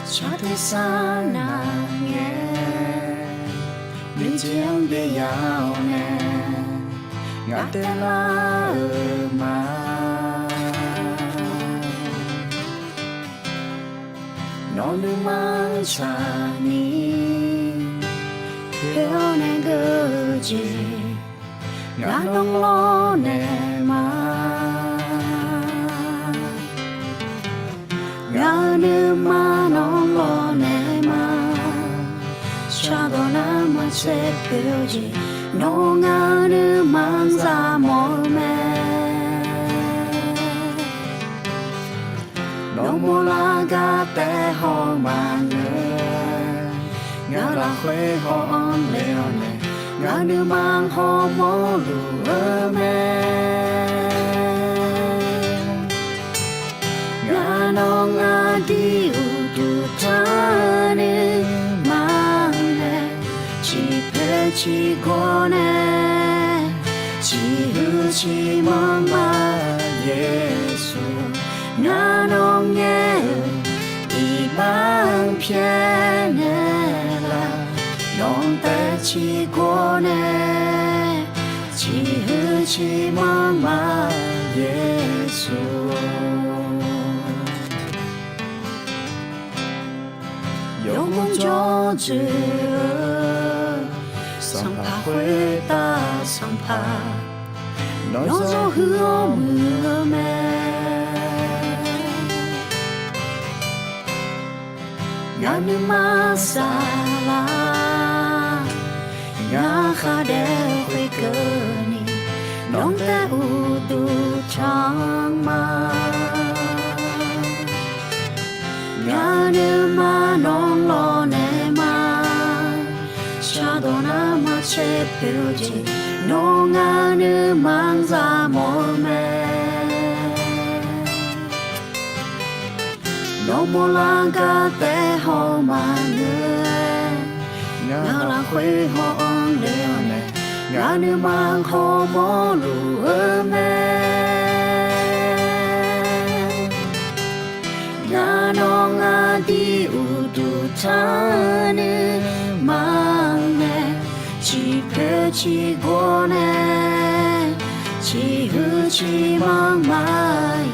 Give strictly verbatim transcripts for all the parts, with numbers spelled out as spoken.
Shar tersar nar ngae, nuijeq-anr byav-awr nae, ngaq taev lar-euq ma. Nawq nuima-anr tsaqni, khoer-awr nae geur-eu jeq, ngaq nawr lawrnaeq ma. Ngaq-euq nuima nawr lawrnaeq ma. Shardawq nar maqtser poeq-eu jeq, nawr ngaq-euq nuima-anr za mawf-eu mae. Nawq mawrlar gar taef haw maqngeur, ngaq lafkhoer haw-anr le-awr nae, ngaq nuima hawmawr luf-eu mae. Ngaq nawq ngaq dir uqduq tanr nuima mae, ciqpoeq ciqgawr nae, ciqhuiq ciqmanr ma Yeqsur. Ngaq nawq ngaer-euq iqbax-anr pyaeqnaeq laf, nawq taev ciqgawr nae, ciqhuiq ciqmanr ma Yeqsur. Yawmuiq jawr dzoeq-eu, sanqpaq khoertav sanqpaq, nawr zawr huiq-awr muiq-eu mae. Ngaq nuima saflar, ngaq khar daef khoerkeuvni, nawq taev uqduq tanr ma. Ngaq nuima nawr lawrnaeq ma. Shardawq nar maqtser poeq-eu jeq, nawr ngaq nuima-anr za mawf-eu mae. Nawq mawrlar gar taef haw maqngeur-aer, ngaq lafkhoer haw-anr le-awr nae, ngaq nuima hawmawr luf-eu mae. Ngaq nawq ngaq dir uqduq tanr nuima mae, ciqpoeq ciqgawr nae, ciqhuiq ciqmanr ma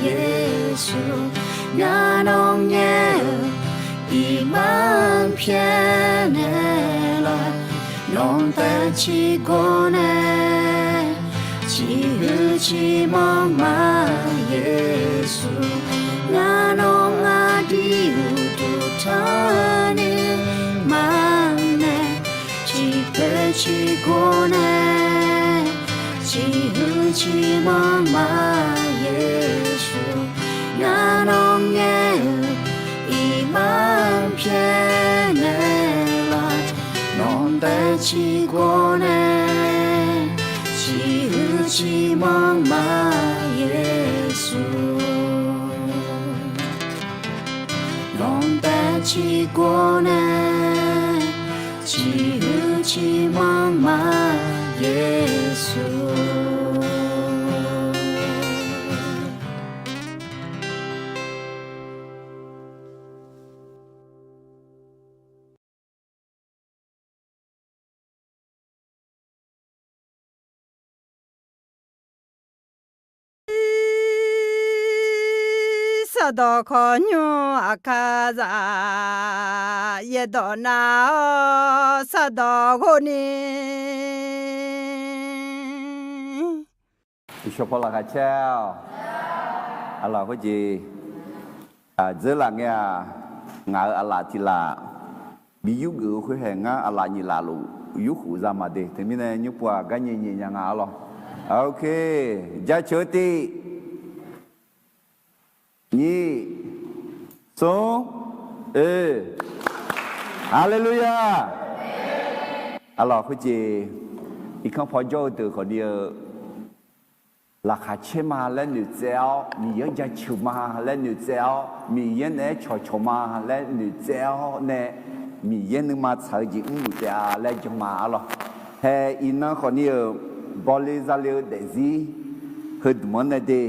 Yeqsur. Ngaq nawq ngaer-euq iqbax-anr pyaeqnaeq laf, nawq taev ciqgawr nae, ciqhuiq ciqmanr ma Yeqsur. Ngaq nawq ngaq dir uqduq tanr nuima mae, ciqpoeq ciqgawr nae, ciqhuiq ciqmanr ma Yeqsur. Ngaq nawq ngaer-euq iqbax-anr pyaeqnaeq laf, nawq taev ciqgawr nae, ciqhuiq ciqmanr ma Yeqsur. Nawq taev ciqgawr nae, ciqhuiq ciqmanr ma Yeqsur. Sardawq khawqnymr aqkar za, yaerdawq nav-awr sardawq ghov ni. Iqshawq paw laqkhaq caer-awq. Aqlaf khoerjeq dzeur laf ngae-aq, ngaq-euq aqlaf tiq laf bi yurgeuf-eu khoer hae ngar aqlaf nyiq laf luf yurkhof za ma de. Teumirnae nymr pov-aq gar nyae nyae nya nga arlawr. Ok, jaceuq-eu tiv, nyiq, smr, oe. Haleluya! Arlawr khoerjeq irkanr paw jawr-eu deuq khawfni-eu laqkhaq caer ma laer noeqtsaev-awr, Miqyaer-anr jaceuq ma laer noeqtsaev-awr, Miqyaer naeq-aer cawqcawq ma laer noeqtsaev-awr nae, Miqyaer nuima tsaq-eu jeq mrluf taef-a laer jan ma arlawr. Hae iqnan khawfni-euq bawle zale-eu daefzir heudmq-anr nae de.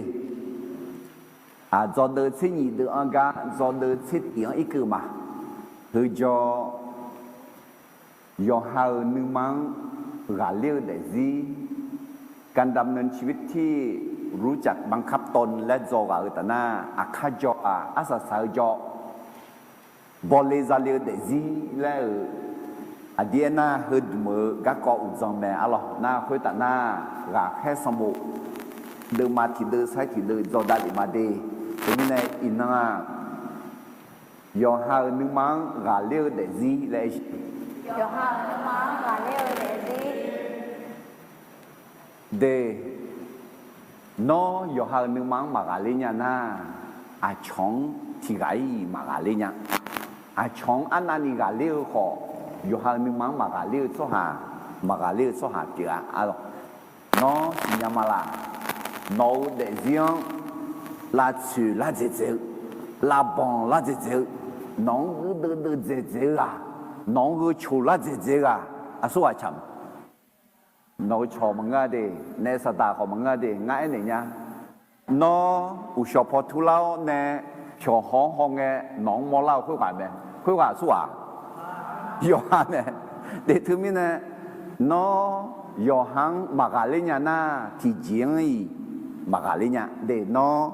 Aq, dzawdeuv tser nyiq deuv-anr gar dzawdeuv tser tif-anr irkeuv ma. Heujawr, yawqha-euq nuima-anr ghaqler-eu daefzir, การดำเนินชีวิตที่รู้จักบังคับตน laer dzawgeuf-eu taf nar, aqkar jawr-aq arsaq saq-eu jawr, bawle zale-eu daefzir laer-euq, aqdir aernar heudmq-eu garkawv uqdzan mae arlawq. Nar khoertaf nar, ghaqkhaer sanqbof deuvma tiqdeuv sair tiqdeuv dzawdav lef ma de. Teumirnae iqnan-aq, yawqha-euq nuima-anr ghaqler-eu daefzir laer aer-eu, yawqha-euq nuima-anr ghaqler-eu daefzir de. Nawr yawqha-euq nuima-anr maqghaqler nya nar, aqcawq-anr tiqghaq-iq maqghaqler nya. Aqcawq-anr arnavni ghaqler-eu khawf, yawqha-euq nuima-anr maqghaqler-eu tsawrhaq, maqghaqler-eu tsawrhaq pyeuf-a arlawq. Nawr siqnya ma laq. Nawq-euq daefzir-anr lavtsoeq lar dzaeqdzaeq-eu, lavbanq lar dzaeqdzaeq-eu, nawq-anr gheudeuv deuv dzaeqdzaeq-eu ghaq, nawq-anr gheu coq lar dzaeqdzaeq-eu ghaq, aqsurghaq caq ma. Nawq-eu cawq maqngeur-a de, naef saqdaq khawf maqngeur-a de, ngar aernaeq nya. Nawr uqshawq paw turlar-awr nae pyawq haw-anr hawngae nawq-anr mawrlar-eu khoerghaq mae. Khoerghaq aqsurghaq, yawqha mae. De teumirnae, nawr yawqha-anr maqghaqler nya nar, tiqjeq-anr-iq maqghaqler nya de. Nawr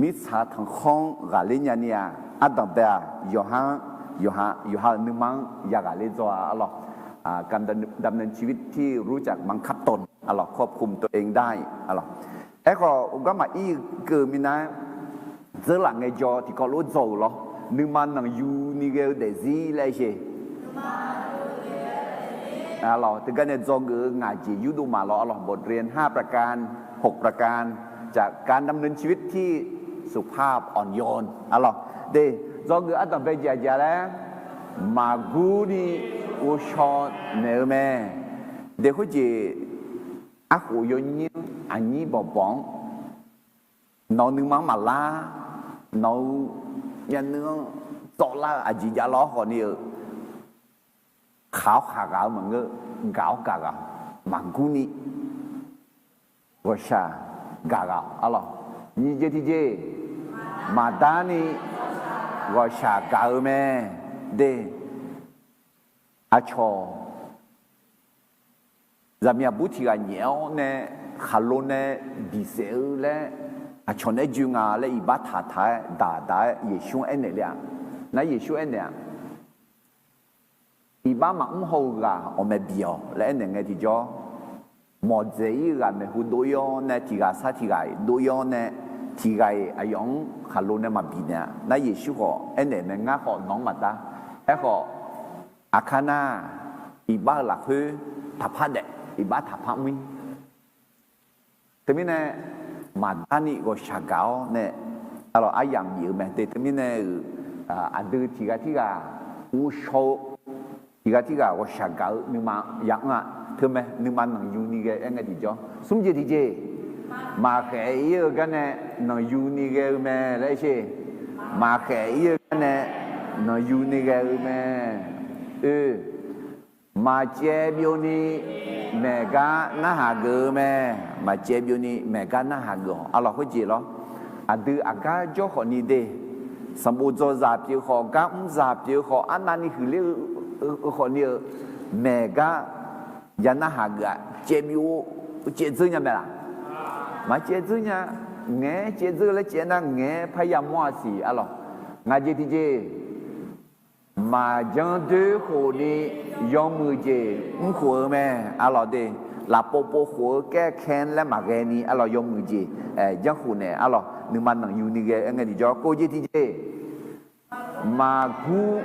mirtsaq tanqkhawr-anr ghaqler nyani-aq, ardanq bae-aq, yawqha-anr, yawqha, yawqha-euq nuima-anr yaghaqler dzaw-a arlawq. การดำเนินชีวิตที่รู้จักบังคับตน arlawq, ควบคุมตัวเองได้ arlawq. Aerkhawf, uqgar maqir-eu keuv-eu minav-aer, dzeurlaf ngaejawr tiqkawv lof dzaw-euq lawr. Nuima nanqyuni ghae-eu daefzir laer aer-eu, arlawq, teugar nae dzawgeuf-eu ngaq jeq yurdov ma lawr arlawq. บทเรียนห้าประการ หกประการ จากการดำเนินชีวิตที่สุภาพอ่อนโยน arlawq. De, dzawgeuf ardanq bae jeq aqjeq laer, maqgurni ghovshaw naeq-eu mae. De khoerjeq, arkhof yawnyir-anr aqnyir bawqbawq-anr nawq-eu nuima-anr maqlar, nawq-eu myavnuiv-anr tsawvlar-eu aqjeq javlar-awr khawfni-eu, khaq-awr khaq ghaq-eu maqngeur, gaq-awr gaq ghaq-awq, maqgurni ghawqshaq gaq ghaq-awq arlawq. Nyiq jeq tiqjeq, maqdarni ghawqshaq gaq-eu mae. De, aqcawq zaqmiq aqbur tiq ghaq nyaef-awr nae khaqlo nae bisaef-eu laer, aqcawq naeq-aer joe nga laer iqbax taqtaq-aer daqdaq-aer Yeqsur-anr aernaeq le-aq. Nar Yeqsur aernaeq-aq, iqbax maqmr haw-eu ghaq awqmae bi-awq laer aernaeq ngae tiqjawr, mawqdzaeq-ir-eu ghaq maeqhu dov-ir-awr nae tiq ghaq sar tiq ghaq-iq dov-ir-awr nae, tiq ghaq-iq aqyawf-anr khaqlo nae maqbi naeq-a. Nar Yeqsur khawf aernaeq mae, ngar khawf nawq-anr maqdar. Aerkhawf, aqkar nar, iqbax-euq lafkhoer taqpar daef, iqbax taqpar mr-ir. Teumirnae, maqdarni ghawqshaq gaq-awr nae, arlawq, aryamq bif-eu mae. De teumirnae-euq, aqdui tiq ghaq tirghaq ghovshaw-eu, tiq ghaq tirghaq ghawqshaq gaq-eu nuima ya anr-a. Teumae nuima nanqyuni ghae-eu aer ngae tiqjawr. Smr jeq tiqjeq, maqkhaef-ir-eu garnae nanqyuni ghae-eu mae laer aer sher. Maqkhaef-ir-eu garnae nanqyuni ghae-eu mae. Oe, maqcaev byovni maeqgar narhaq geuf-eu mae. Maqcaev byovni maeqgar narhaq geuf-awq. Arlawq, khoerjeq lawr. Aqdui aqgar jawr khawfni de, sanqbof dzawzaq pyeuf khawf, gar mr zaq pyeuf khawf, arnavni huiqler-eu khawfni-eu, maeqgar ya narhaq geuf-aq, caev byov, caev dzeur nya mae laq? Maqcaev dzeur nya. Ngaeq-aer caev dzeur laer caev nar ngaeq-aer parya mawr-a siq arlawq. Ngaq jeq tiqjeq, maqjanr doer khofni yawmuiq jeq mr khof-eu mae. Arlawq de, lafpov pov khof-eu kaer kaer laer maqghae ni arlawq, yawmuiq jeq janr khof naeq arlawq, nuima nanqyuni ghae-eu aer ngae tiqjawr. Kov jeq tiqjeq, maqgur,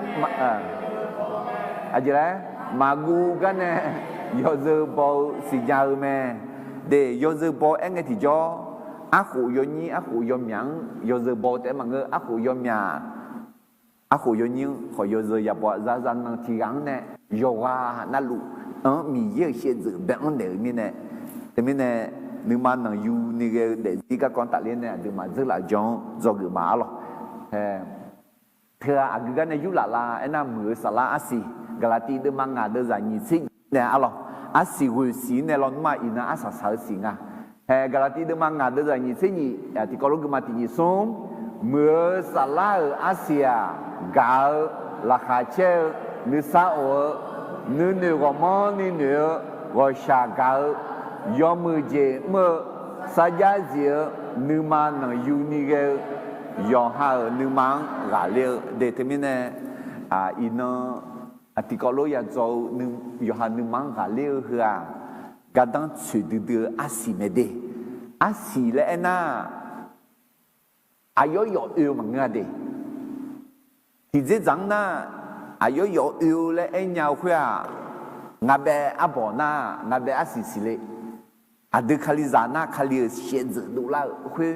aqjeq laer, maqguv garnae yawzeu baw-eu siqnya-eu mae. De, yawzeu baw aer ngae tiqjawr, arkhof yawnyir arkhof yawmyaq-anr yawzeu baw taef-aer maqngeur. Arkhof yawmyaq, arkhof yawnyir-anr khawf yawzeu ya baw-a. Zaqzaq nanq tiq ghaq-anr nae yawqghaq navluf-anr Miqyaer-euq shaevdzeuf bae-anr naeq-euq mirnae, teumirnae nuima nanqyuni ghae-eu daefzir garkawv tafler nae aqduimaf dzeurlaf-eu jan-anr dzawgeuf ma arlawq. Teu-aq aqgeu gar nae yurlaf la aernar, muiq-eu saflar arsiq, Gaqlaqtiv deuvma ngaq deuvzaq nyiq tser nyiq nae arlawq, arsiq ghoeq siq-ir nae lawnmr-aq iqnan arsaq saq-eu siq nga. Hae, Gaqlaqtiv deuvma ngaq deuvzaq nyiq tser nyiq, tiqkawv lof geufma tiq nyiq smr, muiq-eu saflar-euq arsiq-aq, gaq-eu, laqkhaq caer-eu, nuisar of-eu, nuinoeq ghawqmanrni noeq-eu, ghawqshaq gaq-eu, yawmuiq jeq mr-eu, sarjax zif-eu, nuima nanqyuni ghae-eu, yawqha-euq nuima-anr ghaqler-eu de. Teumirnae, iqnan tiqkawv lof ya dzaw-eu, yawqha nuima-anr ghaqler-eu heu-aq, gardanr tsoeq duidui-eu arsiq mae de. Arsiq laer aernar, aqyawf yawf oe-eu maqngeur-a de. Tiqdzerdzaq-anr nar, aqyawf yawf oe-eu laer aernya-eu khoer-aq, ngaqbaev arbawq nar, ngaqbaev arsiq siqle. Aqdui Kalizaq nar, Kali-euq shaevdzeuf dovlar-eu khoer.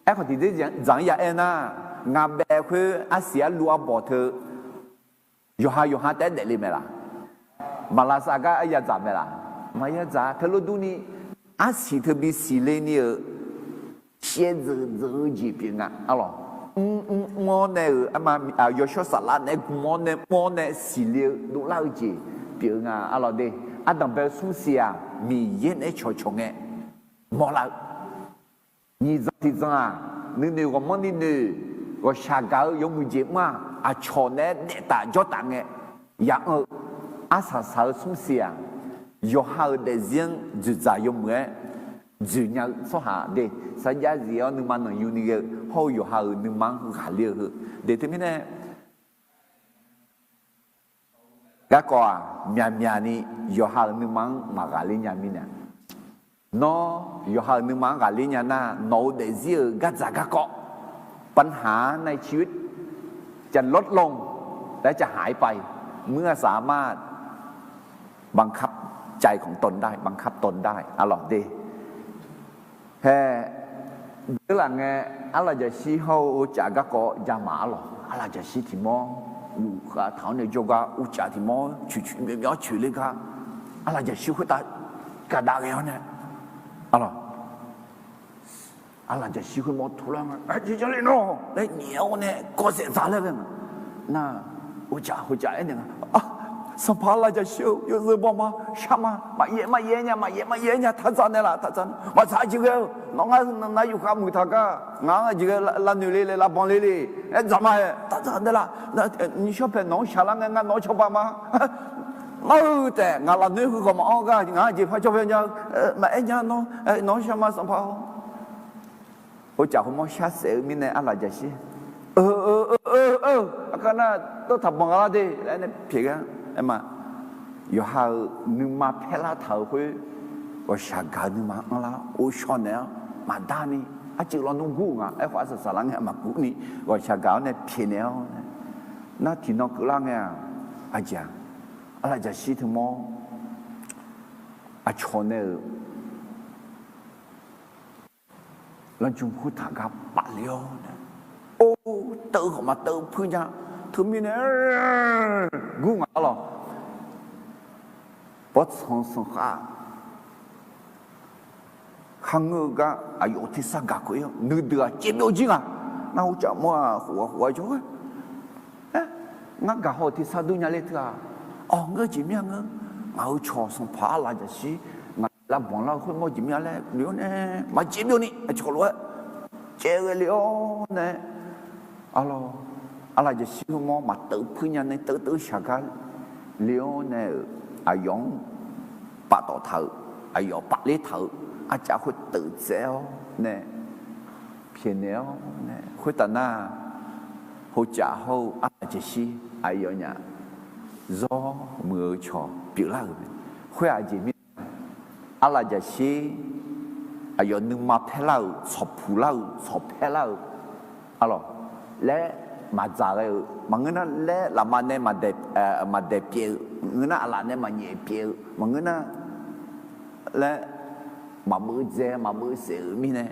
Aerkhawf tiqdzerdzaq-anr ya aer nar, ngaqbaev khoer arsiq arluv arbawq teu yawqha yawqha taef-aer daefle mae laq? Maqlavsav gar arya dzaq mae laq? Maqya dzaq. Teulof durni, arsiq teu bisiqle ni-euq shaevdzeuf dzeuf-eu jeq pyeuf nga. Arlawq, mr mr mr-awr nae-euq, yawshawr saflar naeq-aer gmq-awr nae mr-awr nae siqle-eu dovlar-eu jeq pyeuf-eu nga. Arlawq de, ardanq bae-eu smrsiq-aq, Miqyaer naeq-aer cawqcawq ngae mawrlar-eu Nyiq dzan tiq dzan-aq, nuinoeq ghawqmanrni noeq, ghawqshaq gaq-eu yawmuiq jeq mr-aq, aqcawq naeq-aer daef taf jawr taf ngae, ya'anr-eu arsaq saq-eu smrsiq-aq, yawqha-euq daefzir-anr dzoeqdzaq yawmuiq-aer dzoeq nya-eu tsawrhaq de, sarjax zif-awr nuima nanqyuni ghae-eu hawr-eu yawqha-euq nuima-anr ghaqler-eu heu de. Teumirnae garkawv-aq, myaqmyaq ni yawqha-euq nuima-anr maqghaqler nya mirnae, nawr yawqha-euq nuima-anr ghaqler nya nar, nawq-euq daefzir-euq gardzaq garkawv ปัญหาในชีวิตจะลดลง และจะหายไป เมื่อสามารถบังคับใจของตนได้ บังคับตนได้ arlawq de. Hae, deuq laf ngae, arlaf jaqshir hawr-eu caf garkawv ja maq arlawq. Arlaf jaqshir tiq mawr, yufkhav taq-awr nae jawrgar, uqcaf tiq mawr coeq coeq myawf myawf-awr coeq ler gar, arlaf jaqshir khoertav gaqdav ghae-awr nae, arlawq, arlaf jaqshir khoermawr tuvlar nga, aqjeq jale nawr laer nyaef-awr nae kawvsaef dzaq laer ghae nga. Nar, uqcaf heucaf aernaeq nga, Sanqpaq arlaf jaqshir-eu, yawzeu bawma shar ma, maqyaef maqyaef nya, maqyaef maqyaef nya, taq dzaq naeq laf, taq dzaq naeq, maqdzaq jeq ghae-eu, nawr ngar nar yufkhav muiq taq gar, ngaq-anr aqjeq ghae lavnoeq le le, lavbanq le le, aer dzaq ma-aer, taq dzaq naeq laf, nishawr paeq nawq-anr shaq lar ngae, ngar nawq-anr cawba ma. Nar-eu taef ngaq lafnoer heughawq maqanr gar, ngaq-anr aqjeq par cawba nya-eu, maqaer nya nawr, nawq-anr shar ma Sanqpaq-or. Heucaf khoermawr sharsaef-eu mirnae arlaf jaqshir, eu eu eu eu, aqkar nar tawr taq banq gha lar de laer nae pyeuf gar, aer ma. Yawqha-euq nuima paerlar taq-euq khoer, ghawqshaq gaq-eu nuima anrlar ghovshaw naeq-awr maqdar ni, arcuiv lawnmr gur nga, aerkhawf arsaq saqlar ngae maqgur ni, ghawqshaq gaq-awr nae pyaeqnaeq-awr nae, nar tiqnan keuvlar ngae-aq, aqjeq-aq, arlaf jaqshir teumawr aqcawq nae-euq lanrjm khoertaq gar pafle-awr nae, or, teuv khawf maqteuv puir nya. Teumirnae gur ngaq arlawq, bawrtsanq sanqkhav kharngeur-eu gar aqyawf tersar gaq keuv-ir-awr, nuideuq-aq caevbyov jir nga. Nar hovcaf mawr-aq khof ghaq khof ghaq jawr-aer, aer, ngar gaqhaw-euq tersar dur nya ler teu-aq, awq, ngeur jeq mir-a ngeur, ngaq-euq cawq sanqpaq arlaf jaqshir ngaq lavbanq lar-eu khoermawr jeq mir-a laer noeq-awr nae, maqcaevbyov ni aqcawq lof-aer caev ghae le-awr nae, arlawq, arlaf jaqshir khoermawr maqteuv puir nya nae teuv teuv shaq gar le-awr nae-euq, aqyawf-anr paftawf taq-euq, aqyawf pafler taq-euq arcav khoer teuv tsaev-awr nae pyaeqnaeq-awr nae, khoertaf nar, hovcaf hawr-eu arlaf jaqshir aqyawfnyaf zawr muiq-eu cawq pyeuflar-euq mae. Khoer-aq aqjeq mirnae, arlaf jaqshir aqyawf nuima paerlar-euq, tsawqpuq lar-euq, tsawq paerlar-euq, arlawq, laer maqdzaq ghae-euq maqngeur nar, laer lafma nae maqdaeq pyaeq-eu maqngeur nar, aqlaf nae maqnyaef pyaeq-eu maqngeur nar, laer maqbeuv dzae maqbeuv saef-euq mirnae,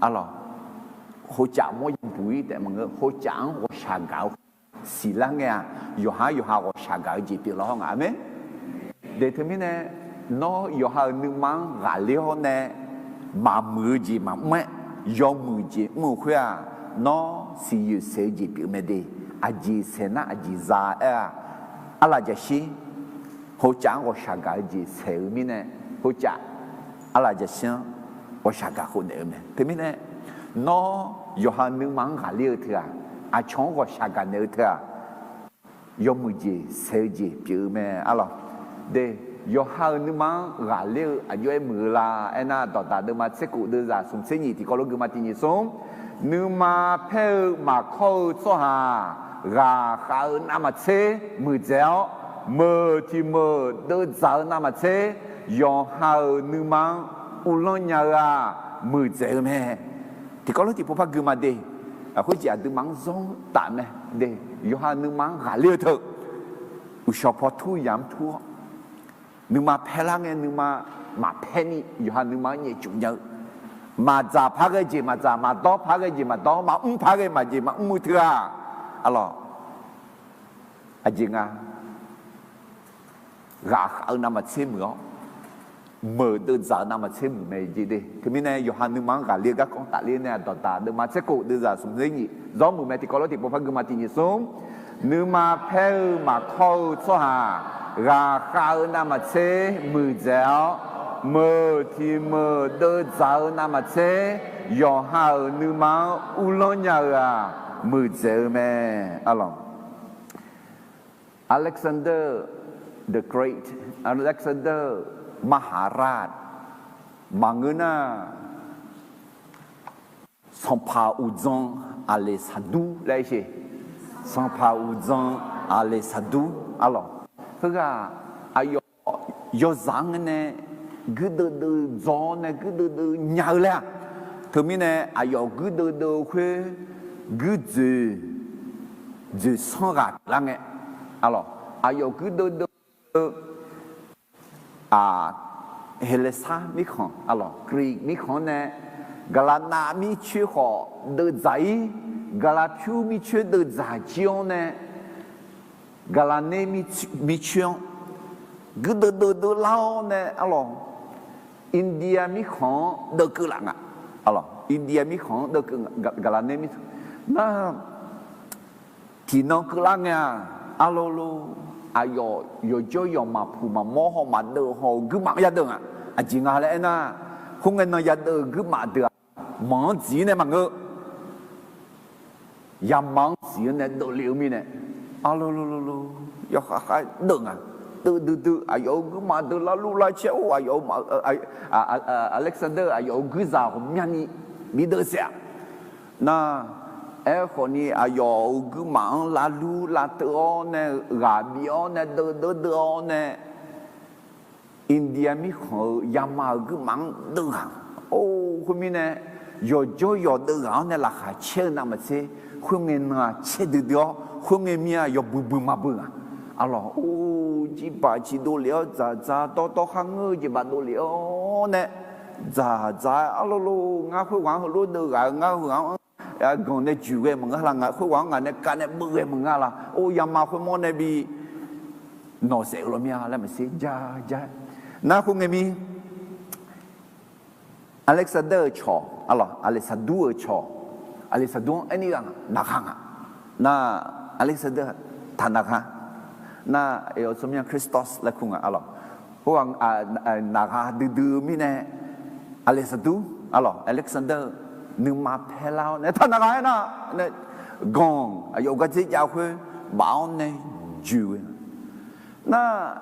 arlawq, hovcaf mawr yabuq-ir taef maqngeur, hovcaf-anr ghawqshaq gaq-eu siqlar ngae-aq, yawqha-anr yawqha ghawqshaq gaq-eu jeq pyeuflar hawr nga. Aqmeq. De teumirnae, nawr yawqha-euq nuima-anr ghaqler-awr nae maqmuiq-eu jeq maqmr-aer, yawmuiq jeq mr-eu khoer-aq, nawr siqyoeq saeq-eu jeq pyeuf mae de. Aqjeq saeq nar aqjeq za-a aer-aq, arlaf jaqshir hovcaf-anr ghawqshaq gaq-eu jeq saeq-eu mirnae, hovcaf arlaf jaqshir-anr ghawqshaq gaq khofnaeq-eu mae. Teumirnae, nawr yawqha nuima-anr ghaqler-eu teu-aq, aqcawq-anr ghawqshaq gaqnaeq-eu teu-aq, yawmuiq jeq saeq-eu jeq pyeuf-eu mae arlawq. De, yawqha-euq nuima-anr ghaqler-eu aqjox-aer muiq-eu la aernar, Dawqdaq deuvma tser khof deuvzaq smq tser nyif tiqkawv lof guima tiq nyif smr, nuima paer-eu maqkawr-eu tsawrhaq ghaqkhav-eu navmaqtser muiqdzaeq-awr, meuq tiq meuq deuvdzaq-eu navmaqtser yawqha-euq nuima-anr uvlanr nya-eu-aq muiqdzaeq-eu mae. Tiqkawv lof tiqpov par guima de. Khoerjeq aqduimaf-anr zawr-anr taf mae de. Yawqha nuima-anr ghaqler-eu teu uqshawq paw tur yamq-anr tur-awr, nuima paerlar ngae nuima maqpaer ni yawqha nuima-anr nyaefcuf nya-eu, maqdzaq par ghae jeq maqdzaq, maqdawr par ghae jeq maqdawr, maqmr par ghae maqjeq maqmr-eu teu-aq, arlawq, aqjeq nga ghaqkhav-eu navmaqtser muiq-awr, meuq deuvdzaq-eu navmaqtser muiq mae jeq de. Teumirnae yawqha nuima-anr ghaqler-eu garkawv tafler nae-aq, Dawqdaq deuvma tser khof deuvzaq smq tser nyif zawr muiq mae. Tiqkawv lof tiqpov par guima tiq nyif smr, nuima paer-eu maqkawr-eu tsawrhaq ghaqkhav-eu navmaqtser muiqdzaeq-awr, meuq tiq meuq deuvdzaq-eu navmaqtser yawqha-euq nuima-anr uvlanr nya-eu-aq muiqdzaeq-eu mae, arlawq. Alexander the Great, Alexander มหาราช maqngeur nar, sanqpaq uqdzan Aqleqsaqdur laer sheq. Sanqpaq uqdzan Aqleqsaqdur arlawq. Heughaq aqyawf yawzaq-anr ngae nae guirdeuv deuv dzaw-awr nae guirdeuv deuv nya-eu laer-aq, teumirnae aqyawf guirdeuv deuv-eu khoer guirdzoeq dzoeqsanr ghaq pyeuflar ngae, arlawq, aqyawf guirdeuv deuv-eu Heqlesar mirkhanq, arlawq, Greek mirkhanq-anr nae, gaqlaqnav mircoer khawf deuvdzaq-ir, gaqlaqpyur mircoer deuvdzaq jir-awr nae, gaqlaqner mircoer-anr guirdeuv deuv deuv lar-awr nae, arlawq, India mirkhanq-anr deuvkeuv laf nga, arlawq, India mirkhanq-anr deuvkeuv, gaqlaqner mir, nar, tiqnan keuvlar ngae-aq, arlolo, aqyawf yawqjawr yawq maqpuq maqmawr haw maqdeuv haw-eu guirmaf-anr yadeuv nga. Aqjeq nga laer aernar, khoerngae nan yadeuv-eu guirmaf deuq-aq, manq-anr dziq-ir nae maqngeur, yama-anr dziq-ir nae deuvle-eu mirnae, arlolo, yawkhav khav deuv nga. Deuv duidui aqyawf-euq guirmaf deuq larluf lar caer-or, aqyawf-euq, Alexander aqyawf-euq guirzaq ghawqmyani bi deuvsaef-a. Nar, aerkhawfni aqyawf-euq guirmaf-anr larluf lavteuv-awr nae, ghaq bif-awr nae, deuvdeuv deuv-awr nae, India mirkhanq-euq yama-euq guirmaf-anr deuv ghaq. Or, khoermirnae, yawqjawr yawq deuv ghaq-awr nae laqkhaq caer-eu navmaqtser, khoerngae nan-aq caer duidui-awr, khoerngae mir-aq yawbui bui maqbui ghaq. Arlawq, or, jirbaq ciq dovlef-awr dzaqdzaq dawrdawr kharngeur-eu jeq baf dovlef-awr nae, dzaqdzaq-aer, arlolo, ngar khoerghaq-anr heulof deuv ghaq-eu, ngar khoerghaq-anr ganq nae juq ghae maqngeur la, ngar khoerghaq-anr ngaq nae kav nae beuv ghae maqngeur la, or, yama khoermawr nae bi nawq saef-eu lawmya laer maqsiq ja ja. Nar khoerngae mir Alexander-euq cawq, arlawq, Aleqsaqdur-euq cawq, Aleqsaqdur-anr aerni ghaq naqgha nga. Nar, Alexander taq naqgha. Nar, aqyawf tsawrmyanr Christos laer kur nga, arlawq. Khoerghaq naqgha duidui-eu mirnae, Aleqsaqdur, arlawq, Alexander nuima paerlar-awr nae taq naqgha aernar, ganq aqyawf gardzer jav khoer baf-awr nae joe-eu. Nar,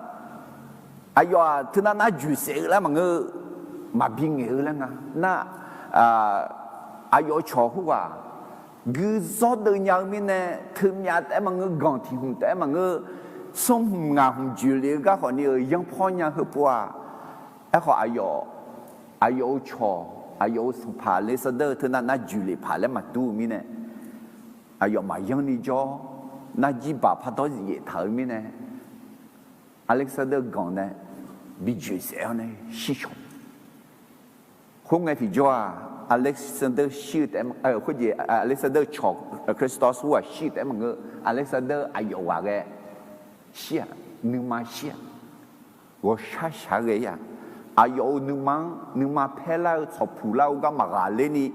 aqyawf-aq teunav nav joeqsaef-eu laer maqngeur, maqbi ngaeq-eu laer nga. Nar, aqyawf-euq cawq khoerghaq guizawr deuv nya-eu mirnae, teumyav taef-aer maqngeur, ganq tiq hmq taef-aer maqngeur, smr hmq ngaq hmq joeq lef-eu gar khawfni-euq yanr pawr nya heupov-aq. Aerkhawf aqyawf, aqyawf-euq cawq, aqyawf-euq sanqpaq Aleqsaqder-eu teunav nav joeq lef paq laer maqdur-eu mirnae, aqyawf maqyanr ni jawr, nar jirbaq pardawr yaeftaq-eu mirnae, Aleqsaqder ganq nae bi joeqsaef-awr nae shir caw. Khoerngae tiqjawr-aq, Aleqsaqder shir-eu taef, khoerjeq Aleqsaqder-eu cawq Christos khoerghaq shir-eu taef-aer maqngeur, Aleqsaqder aqyawf ghaq ghae shir-aq, nuima shir-aq, ghawqshar shaq-aer ghae-ir-aq, aqyawf-euq nuima-anr nuima paerlar-eu tsawqpuq lar-eu gar maqghaqler ni,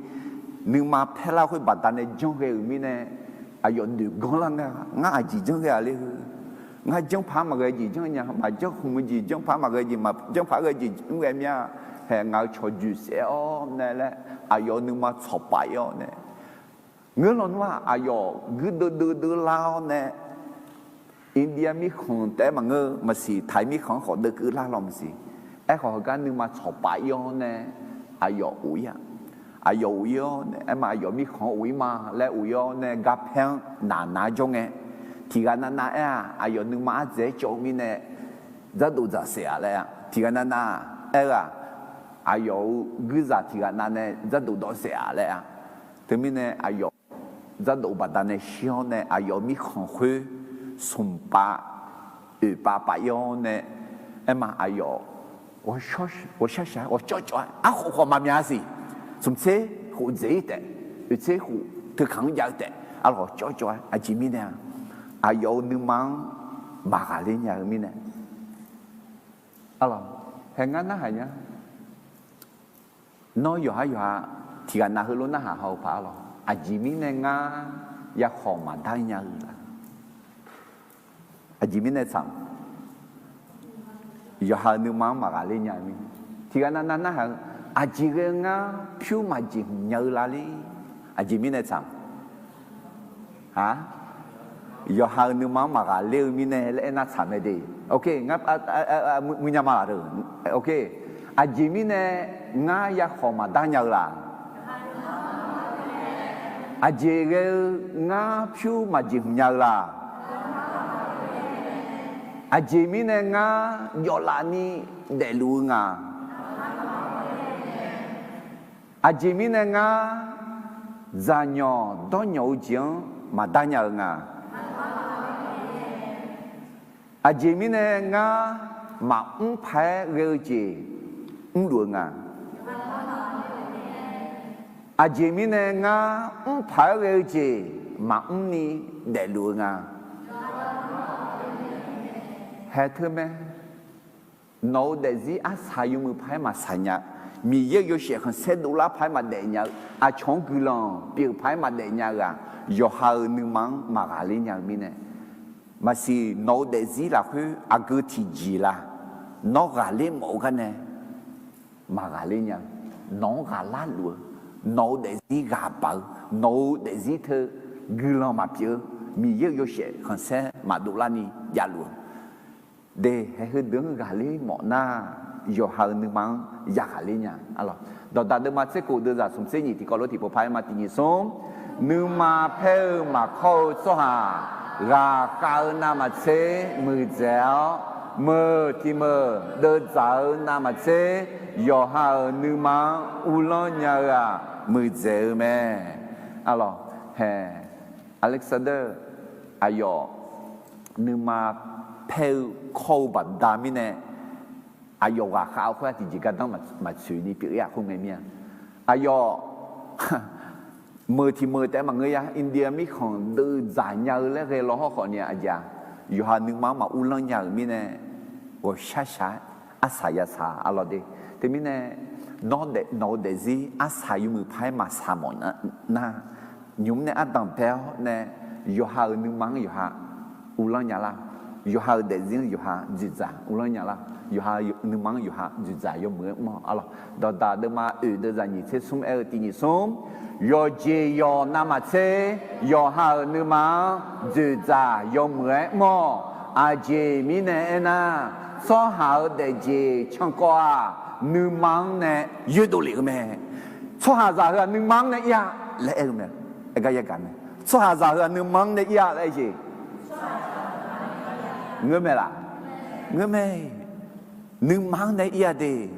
nuima paerlar khoer baqdanae janr ghae-euq mirnae, aqyawf noeq ganr lar nga, ngar aqjeq janr ghae-a le heu. Ngar janr paq-aer maqghae jeq janr nya, maqjanr khmq-eu jeq janr paq-aer maqghae jeq, maqjanr paq-aer ghae jeq janr ghae mya. Hae ngaq-euq cawq joeqsaef-awr nae laer, aqyawf-euq nuima tsawqpaf-ir-awr nae, Ngeur lawnmr-aq, aqyawf guirdeuv deuvdeuv lar-awr nae, India mirkhanq taef-aer maqngeur, maqsiq, Taiq mirkhanq-anr khawf deuvkeuv lar law maqsiq. Aerkhawf heugar nuima tsawqpav ir-awr nae, aqyawf of ir-a. Aqyawf of ir-awr nae, aerma aqyawf mirkhanq-anr of ir ma laer of ir-awr nae, garpaer-anr naqnaq-aer jawr ngae, tiqghaq navnav aer-aq, aqyawf nuima ardzaeq-aer cawv-eu mirnae, dzardof dzaqsaef-a laer-a. Tiqghaq navnav aer-eu-aq, aqyawf-euq guirzaq tiqghaq nav nae dzardof dawvsaef-a laer-a. Teumirnae aqyawf dzardof baqdanae shir-awr nae, aqyawf mirkhanq khoer smq pav oeq pav pav ir-awr nae, aerma aqyawf ghawqshar shar-aer ghawqcawv cawv-aer, arkhof khawf maqmya siq. Smqtser khof dzaeq-ir taef, oeqtser khof teukaq-anr jav-eu taef, arlawq cawv cawv-aer, aqjeq mirnae-a, aqyawf-euq nuima-anr maqghaqler nya-eu mirnae. Arlawq, hae ngar narhaq nya. Nawr yawqhar yawqha tiqghaq nav heulof narhaq haw-eu paq arlawq. Aqjeq mirnae ngar yakhawq maqdar nya-eu la? Aqjeq mirnae tsaq, yawqha-euq nuima-anr maqghaqler nya-eu mirnae. Tiqghaq navnav narhaq-eu, aqjeq ghae-eu ngar pyur maqjeq hmq nya-eu la le? Aqjeq mirnae tsaq, a, yawqha-euq nuima-anr maqghaqler-eu mirnae laer aernar tsaq mae de. Ok, ngar muiq nya ma laq de. Ok, aqjeq mirnae ngar yakhawq maqdar nya-eu la? Aqjeq ghae-eu ngar pyur maqjeq hmq nya-eu la? Aqjeq mirnae ngar jawvlaf ni daefluf-eu nga? Aqjeq mirnae ngar dzaqnyawq dawrnyawq-eu jeq-anr maqdar nya-eu nga? Aqjeq mirnae ngar maqmr paq-aer ghae-eu jeq mrluf-eu nga? Aqjeq mirnae ngar mr paq-aer ghae-eu jeq maqmr ni daefluf-eu nga? Hae teu mae. Nawq-eu daefzir arsaq yawmuiq paq-aer maqsaq nya, Miqyaer-euq yawshaef khanqsaer dovlar paq-aer maqdaef nya-eu, aqcawq-anr guiqlanq pyeuf paq-aer maqdaef nya-eu-aq, yawqha-euq nuima-anr maqghaqler nya-eu mirnae. Maqsiq, nawq-eu daefzir lafkhoer aqgeu tiqjeq la? Nawr ghaqler mawf-eu garnae maqghaqler nya-eu, nawq-anr ghaqlar luf-eu, nawq-eu daefzir ghaq baq-eu, nawq-eu daefzir teu guiqlanq maqpyeuf-eu, Miqyaer-euq yawshaef khanqsaer maqdov larni javluf-eu de. Hae heudeuq-anr ghaqler mawf nar, yawqha-euq nuima-anr yaghaqler nya. Dawqdaq deuvma tser kof deuvzaq smq tser nyiq tiqkawv lof tiqpov paq-aer ma tiq nyiq smr. Nuima paer-eu maqkawr-eu tsawrhaq ghaqkhav-eu navmaqtser muiqdzaeq-awr, meuq tiq meuq deuvdzaq-eu navmaqtser yawqha-euq nuima-anr uvlanr nya-eu-aq muiqdzaeq-eu mae. Arlawq, hae, Alexander aqyawf nuima paer-eu kawr-eu baqda mirnae, aqyawf ghaqkhav-eu khoer-aq tiqjeq gardanr maqtsoeq ni pyeuf-ir-aq khoerngae mir-a. Aqyawf meuq tiq meuq taef-aer maqngeur ya, India mirkhanq deuvdzaq nya-eu laer ghae law hawrkhawf ni-a, aqjeq-aq, yawqha nuima-anr maquvlanr nya-euq mirnae, ghawqshar shaq-aer arsaq yasaq arlawq de. Teumirnae, nawq-eu daefzir arsaq yawmuiq paq-aer maqsaq mawf nar, nymq-mr nae ardanq bae-awr nae, yawqha-euq nuima-anr yawqha uvlanr nya lar. Yawqha-euq daefzir-anr yawqha dzoeqdzaq uvlanr nya lar. Yawqha nuima-anr yawqha dzoeqdzaq yawmuiq-aer mr-awq arlawq. Dawqdaq deuvma oeq deuvzaq nyiq tser smr aer-eu tiq nyiq smr. Yawqjeq yawq navmaqtser yawqha-euq nuima-anr dzoeqdzaq yawmuiq-aer mr-awq. Aqjeq mirnae aernar, tsawrhaq-euq daefjeq cankawv-aq, nuima-anr nae yoerdov lef-eu mae. Tsawrhaqzaq heu-aq nuima-anr nae ir-a laer aer-eu mae. Aer gar yagaq mae. Tsawrhaqzaq heu-aq nuima-anr nae ir-a laer aer jeq. Ngeur mae laq? Ngeur mae. Nuima-anr nae ir-a de.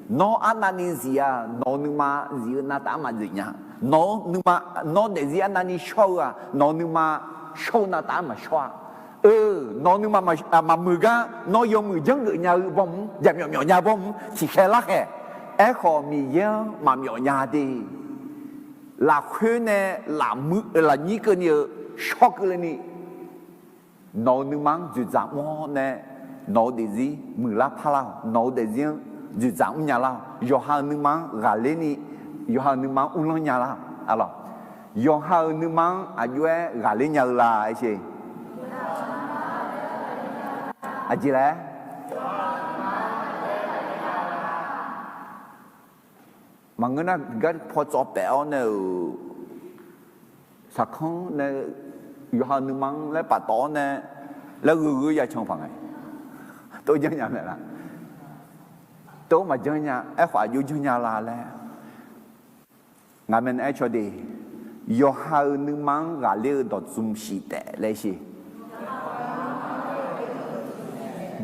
Nawr arnavni zif-aq, nawq-eu nuima zif-eu navtaf-anr maqdzoeq nya. Nawq-eu nuima, nawr daefzir arnavni shawr-eu-aq, nawq-eu nuima shawr-eu navtaf-anr maqshawr-a. Eu, nawq-eu nuima maqmuiq gar nawr yawmuiq janrgeuf nya-eu bawm-mr, jaqmyawf myawf nya bawm-mr tiqkhaer larkhaeq. Aerkhawf Miqyaer-anr maqmyawf nya de. Lafkhoer nae lafnyir keuvni-eu shawr keuvle ni, nawq-eu nuima-anr dzoeqdzaq mr-awr nae, nawq-eu daefzir muiqlar parlar-awq. Nawq-eu daefzir-anr dzoeqdzaq mrnya lar-awq. Yawqha-euq nuima-anr ghaqler ni, yawqha-euq nuima-anr uvlanr nya lar-awq. Arlawq, yawqha-euq nuima-anr aqjox-aer ghaqler nya-eu la aer sher. Aqjeq laer? Maqngeur nar, gar paw tsawv paef-awr nae-euq saqkanr nae yawqha-euq nuima-anr laer paftawf-awr nae laer gheu gheu ya can paq ngae, tov janrnya mae la? Tov maqjanr nya. Aerkhawf aqjox janrnya la laer, ngaq maeqnaeq-aer caw de, yawqha-euq nuima-anr ghaqler-eu dawqdzm shif taef laer sher.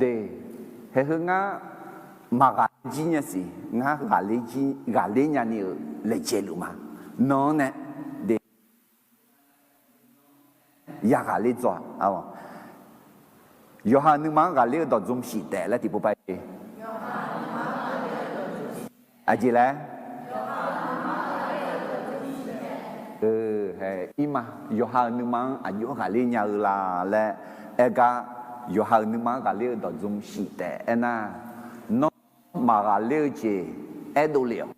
De, haeq heu ngar maqghaqler jir nya siq, ngar ghaqler jir, ghaqler nyani-euq laejae luf ma. Nan-anr nae, de, ya ghaqler dzaw-a. Yawqha-euq nuima-anr ghaqler-eu dawqdzm shif taef laer tiqpov pav-ir. Aqjeq laer, hae, irma, yawqha-euq nuima-anr aqjox ghaqler nya-eu la laer aer gar, yawqha-euq nuima-anr ghaqler-eu dawqdzm shif taef aernar, nawr maqghaqler-eu jeq aerdov le-awq.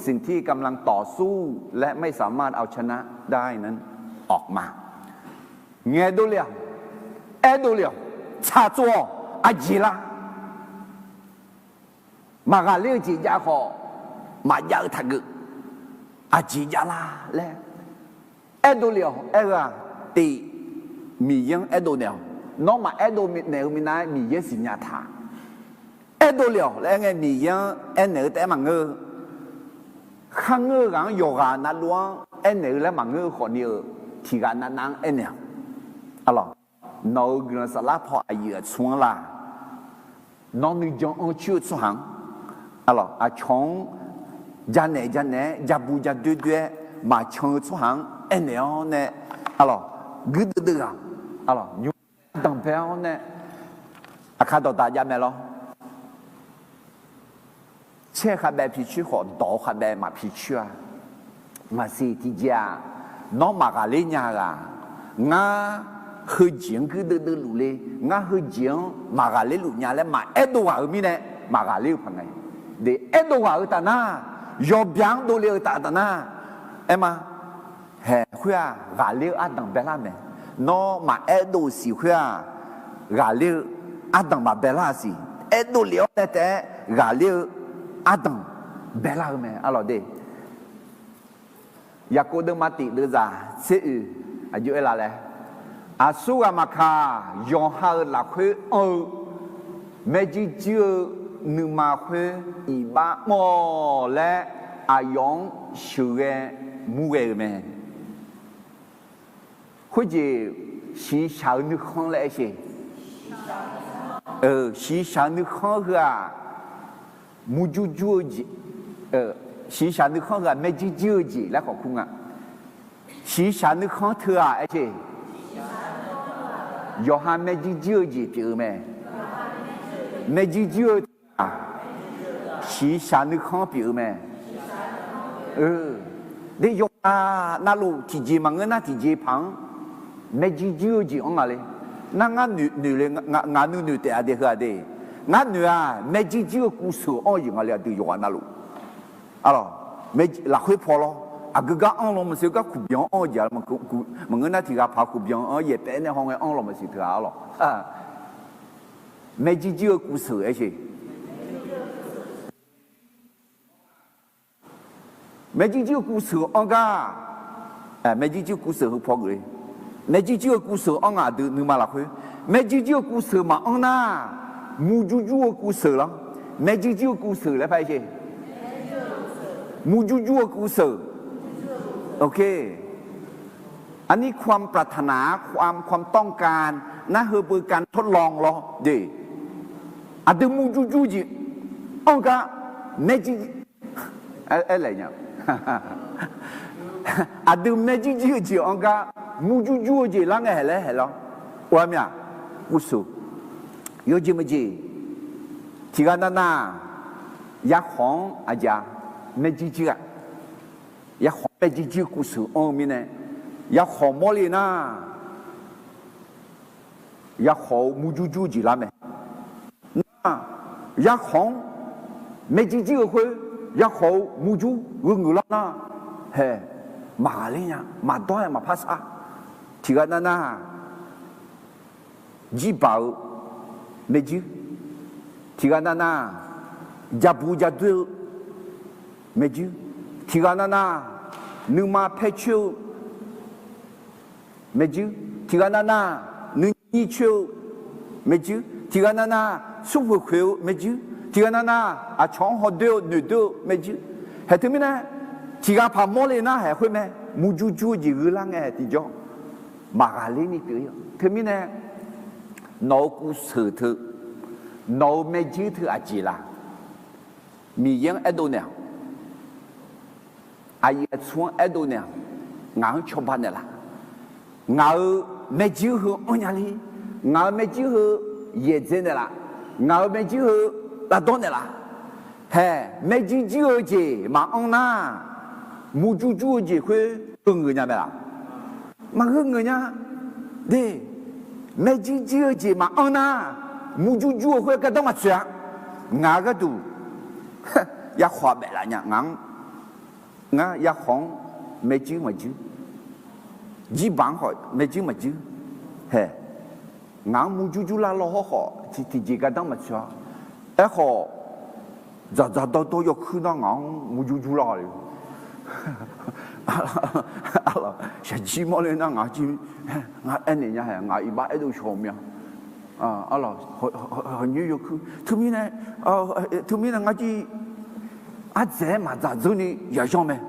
สิ่งที่กำลังต่อสู้ และไม่สามารถเอาชนะได้นั้นออกมา ngaeqdov le-awq, aerdov le-awq, tsaqtsov-awq. Aqjeq lar, maqghaqler-eu jeq jav khawf, maqjav-eu taqgeuf. Aqjeq jav lar laer aerdov le-awq. Aer-eu-aq, tiq, Miqyaer-anr aerdov naeq-awq. Nawr maqaerdov naeq-eu minav-aer Miqyaer siqnya taq. Aerdov le-awq laer aer ngae, Miqyaer-anr aernaeq-eu taef-aer maqngeur-eu, kharngeur-eu ghaq-anr yawqghaq navluf-anr aernaeq-eu laer maqngeur-eu khawfni-eu, tiqghaq navnav-anr aernaeq-awq. Nawq-euq guiqlanq saflar paw aqyuif aqtsu-anr la, nawr nuijan anr coer-eu tsawrhaq-anr, aqcawq-anr janaeq janaeq-aer, jabu jadoer doer-aer maqcan-eu tsawrhaq-anr aernaeq-awr nae, guirdeuv deuv ghaq, nymq danqbae-awr nae, aqkar dawqdaq jav mae lawr. Caer khavbaev picoer khawf, dawq-eu khavbaev maqpicoer-a. Maqsiq tiqjeq-aq, nawr maqghaqler nya-eu ghaq, ngar heujeq-anr guirdeuv deuv luf le, ngar heujeq-anr maqghaqler luf nya laer maqaerdov ghaq-eu mirnae, maqghaqler-eu paq ngae. De, aerdov ghaq-eu taf nar, yawbya-anr dovle-eu taf taf nar, aer ma. Haeq khoer-aq, ghaqler-eu ardanq baelar mae. Nawr maqaerdov siq khoer-aq, ghaqler-eu ardanq maqbaelar-a siq. Aerdov lef-awr nae taef-aer ghaqler-eu ardanq baelar-eu mae, arlawq de. Yaqkov deuvma tiq deuvzaq tser oeq aqjox aer la laer, aqsurghaq maqkaq, yawqha-euq lafkhoer anr-eu maerjuir juir-eu nuima khoer iqbax mr-awq laer, aqyawf-anr sheuqghae murghae-eu mae. Khoerjeq shiqshaq-eu nuikhanr laer aer sher. Shiqshaq-eu nuikhanr heu-aq, murjur jur-eu jeq, shiqshaq nuikhanr heu-aq maerjuir juir-eu jeq laer khawf kur nga. Shiqshaq nuikhanr teu-aq aer sher. Yawqha maerjuir juir-eu jeq pyeuf-eu mae. Maerjuir juir-eu teu-aq, shiqshaq nuikhanr pyeuf-eu mae. De, yawqghaq navluf tiqjeq maqngeur nar tiqjeq paq-anr maerjuir juir-eu jeq anr nga le. Nar ngar noeq le, ngaq nuinoeq taef-a de heu-aq de. Ngar noeq-aq maerjuir juir-eu kuvseuq anr-eu jeq nga le, aqdui yawqghaq navluf. Arlawq, lafkhoer paw lawr. Aqgeu gar anr law maqsiq-eu gar kuqbyan anr-eu jeq-a, maqngeur nar tiq ghaq paq-eu kuqbyan anr yaeq paef nae haw ngae anr law maqsiq teu-aq arlawq. Maerjuir juir-eu kuvseuq aer sher. Maerjuir juir-eu kuvseuq anr gar, maerjuir juir-eu kuvseuq heu paw geuf-eu, maerjuir juir-eu kuvseuq anr nga aqdui nuima lafkhoer. Maerjuir juir-eu kuvseuq maqanr nar, murjur jur-eu kuvseuq lawr. Maerjuir juir-eu kuvseuq laer par sher. Murjur jur-eu kuvseuq. อันนี้ความปรารถนา ความ ความต้องการ นะ เฮอเบอร์การทดลอง lawr de. Aqdui murjur jur-eu jeq anr gar, maerjuir, aer laeq nya. Aqdui maerjuir jir-eu jeq anr gar, murjur jur-eu jeq lar ngae haeq laer haeq lawr. Or-a mir-aq, kuvseuq, yawjeq maqjeq, tiq ghaq navnav, yarkhawq-anr aqjeq-a, maerjuir jir-aq, yarkhawq-anr maerjuir jir-eu kuvseuq anr-eu mirnae, yarkhawq mawrle nar, yarkhawq-eu murjur jur-eu jeq lar mae. Nar, yarkhawq-anr maerjuir jir-eu khoer, yarkhawq-eu murjur gheu ngeuq lar nar, haeq, maqghaqler nya, maqdawr-aer maqpar sar. Tiq ghaq navnav, jirbaq-eu maerjuir, tiq ghaq navnav, jabu jadoer-eu maerjuir, tiq ghaq navnav, nuima paer coer-eu Maerjuir. Tiqghaq navnav nuinyir coer-eu maerjuir. Tiqghaq navnav smrpoeq khoeq-eu maerjuir. Tiqghaq navnav aqcawq-anr hawdoer-eu noeqdoer-eu maerjuir. Haeq teumirnae, tiqghaq paq mawrle nar haeq khoer mae. Murjur jur-eu jeq gheurlar ngae tiqjawr maqghaqler ni pyeuf-ir-a. Teumirnae, nawq-euq kuvseuq teu, nawq-euq maerjuir teu aqjeq laf? Miqyaer-anr aerdov naeq-aq, aqyuif aqtsu-anr aerdov naeq-aq, ngaq-anr cawba naeqlaf? Ngaq-euq maerjuir heu anrnya le? Ngaq-euq maerjuir heu yaeqdzae naeqlaf? Ngaq-euq maerjuir heu lavdawr naeqlaf? Haeq, maerjuir juir-eu jeq maqanr nar, murjur jur-eu jeq khoer heugeuf nya mae laf? Maqheugeuf nya. De, maerjuir juir-eu jeq maqanr nar, murjur jur-eu khoer gardanr maqtsoeq-a. Ngaq-euq gharduq yarkhawf-aq baeflaf nya ngaq-anr. Ngar yarkhawf-anr maerjuir maqjuir, jirbaq-anr khawf maerjuir maqjuir. Haeq, ngaq-anr murjur jurlar lawr hawrkhawf tiqjeq gardanr maqtsoeq-a. Aerkhawf, dzaqdzaq dawrdawr yawkuir nar ngaq-anr murjur jurlar le. Shaqjir mawrle nar ngaq jir, ngar aernaeq nya haeq, ngaq iqbax aerdov shawq-eu mya. Arlawq, hawqnyoer yawkuir teumirnae, teumirnae ngar jir ardzaeq-aer maqdzaq dzeur ni yayanr mae.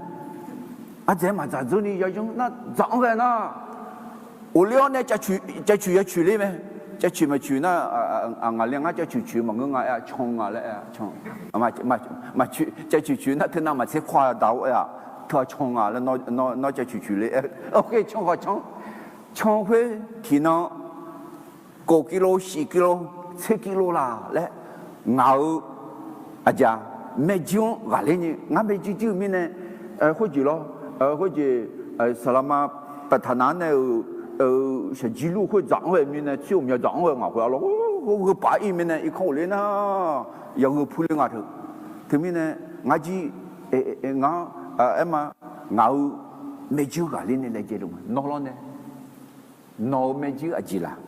Ardzaeq-aer maqdzaq dzeur ni yayanr nar dzaq-anr ghae nar, ghofler-awr nae cav coeq ya coeq ler mae. Cav coeq maqcoeq nar, ngaqle ngar cav coeq coeq maqngeur nga aer-a, can nga laer aer-a, can. Cav coeq coeq nar teunav maqtser khawr-a daq-or aer-a, teu-a can nga laer, nawr cav coeq coeq ler aer, can khawf can. Can khoer tiqnan กว่ากิโล สิบกิโล tser กิโล laf laer, ngaq-euq aqjeq maerjuir-anr ghaqler ni, ngar maerjuir juir-eu mirnae, khoerjeq lawr, khoerjeq, saqlaqma ปรารถนา nae-euq shaqjir lur khoer dzaq-anr ghae mirnae, tser ghawqmya dzaq-anr ghae ngaq khoer-a lawr, gheu paf-ir mirnae irkanr ghofler nar, yagheu purler nga teu. Teumirnae ngar jir, ngar, aerma, ngaq-euq maerjuir ghaqler nae laejae luf ma nawr lawr nae. Nawq-euq maerjuir aqjeq laf?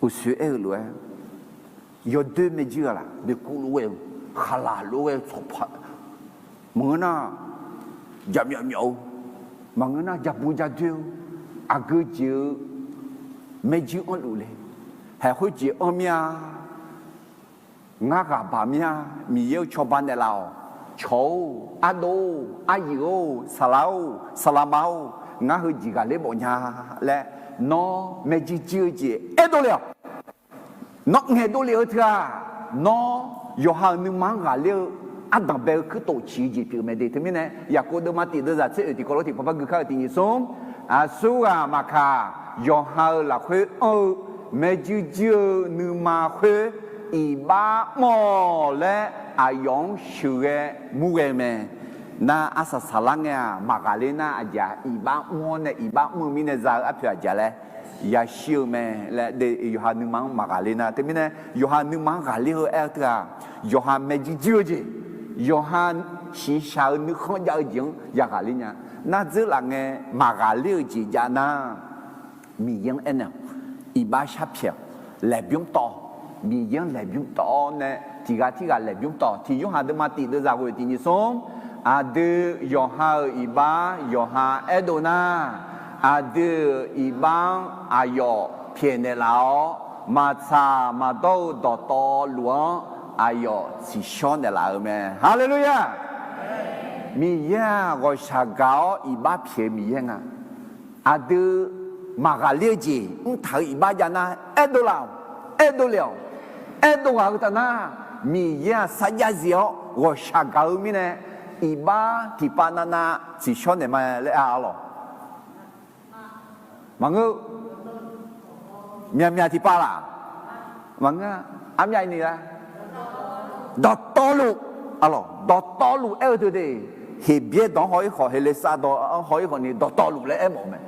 Uqsoer aer-eu lof-aer, yawdoer maerjuir ghaq laf? Boeqkuv lof-aer-eu, khaqlaq lof-aer-eu tsawrpaq, maqngeur nar jaqmyawf myawf-eu, maqngeur nar jabu jadoer-eu, aqgeu jeq-eu maerjuir anrluf le. Haeq khoerjeq anr mir-a. Ngar ghaq baq mir-a. Miqyaer-eu cawba naeqlaf-awq. Cawq-or, ardov-or, aryuif-or, saqlaq-or, saqlaqma-or, ngar heujeq ghaqler mawf nya laer, nawr maerjuir juir-eu jeq aerdov le-awq. Nawr ngaeqdov lef-eu teu-aq, nawr yawqha-euq nuima-anr ghaqler-eu ardanq bae-eu kuirtof ciq-eu jeq pyeuf mae de. Teumirnae Yaqkov deuvma tif deuvzaq tser oeq tiqkawv lof tiqpavpar gui kar-eu tiq nyiq smr, aqsurghaq maqkaq, yawqha-euq lafkhoer anr-eu maerjuir juir-eu nuima khoer iqbax mr-awq laer aqyawf-anr sheuqghae murghae-eu mae. Nar arsaq saqlar ngae-aq, maqghaqler nar aqjeq-aq, iqbax mr-awr nae iqbax mr-eu mirnae za-eu arpoeq aqjeq laer yashir-eu mae laer, yawqha nuima-anr maqghaqler nar. Teumirnae yawqha nuima-anr ghaqler-eu aer-eu teu-aq, yawqha maerjuir juir-eu jeq, yawqha shiqshaq-eu nuikhanr jav-eu jeq-anr yaghaqler nya. Nar dzeur laf ngae maqghaqler-eu jeq jav nar, Miqyaer-anr aernaeq-awq. Iqbax sharpyaeq-awq. Laeqbymr tawv-awq. Miqyaer-anr laeqbymr tawv-awr nae tiqghaq tirghaq laeqbymr tawv-awq. Tiq Yorhaq deuvma tif deuvzaq ghoeq tiq nyiq smr, aqdui yawqha-euq iqbax yawqha aerdov nar, aqdui-euq iqbax-anr aqyawf pyaeqnaeq laf-awr, maqtsaq maqdawr-eu dawqtawvluf-anr aqyawf tsiqshawr naeqlaf-euq mae. Haleluya! Miqyaer-aq, ghawqshaq gaq-awr iqbax pyaeq-eu Miqyaer nga. Aqdui maqghaqler-eu jeq mrtaq-euq iqbax jav nar, aerdov laf-awq. Aerdov le-awq. Aerdov ghaq-eu taf nar, Miqyaer-aq sarjax zif-awr ghawqshaq gaq-eu mirnae, iqbax tiqpav navnav tsiqshawr naeq ma laer ar lawq. Maqngeur. Myaqmyaq tiqpav laf? Maqngeur. Armyav ni la? Dawqtawvluf. Dawqtawvluf aer-eu teu de. Heqbyaer dawq-anr haw-ir khawf, Heqleqsav dawq-anr haw-ir khawf ni dawqtawvluf laer aermawf-eu mae.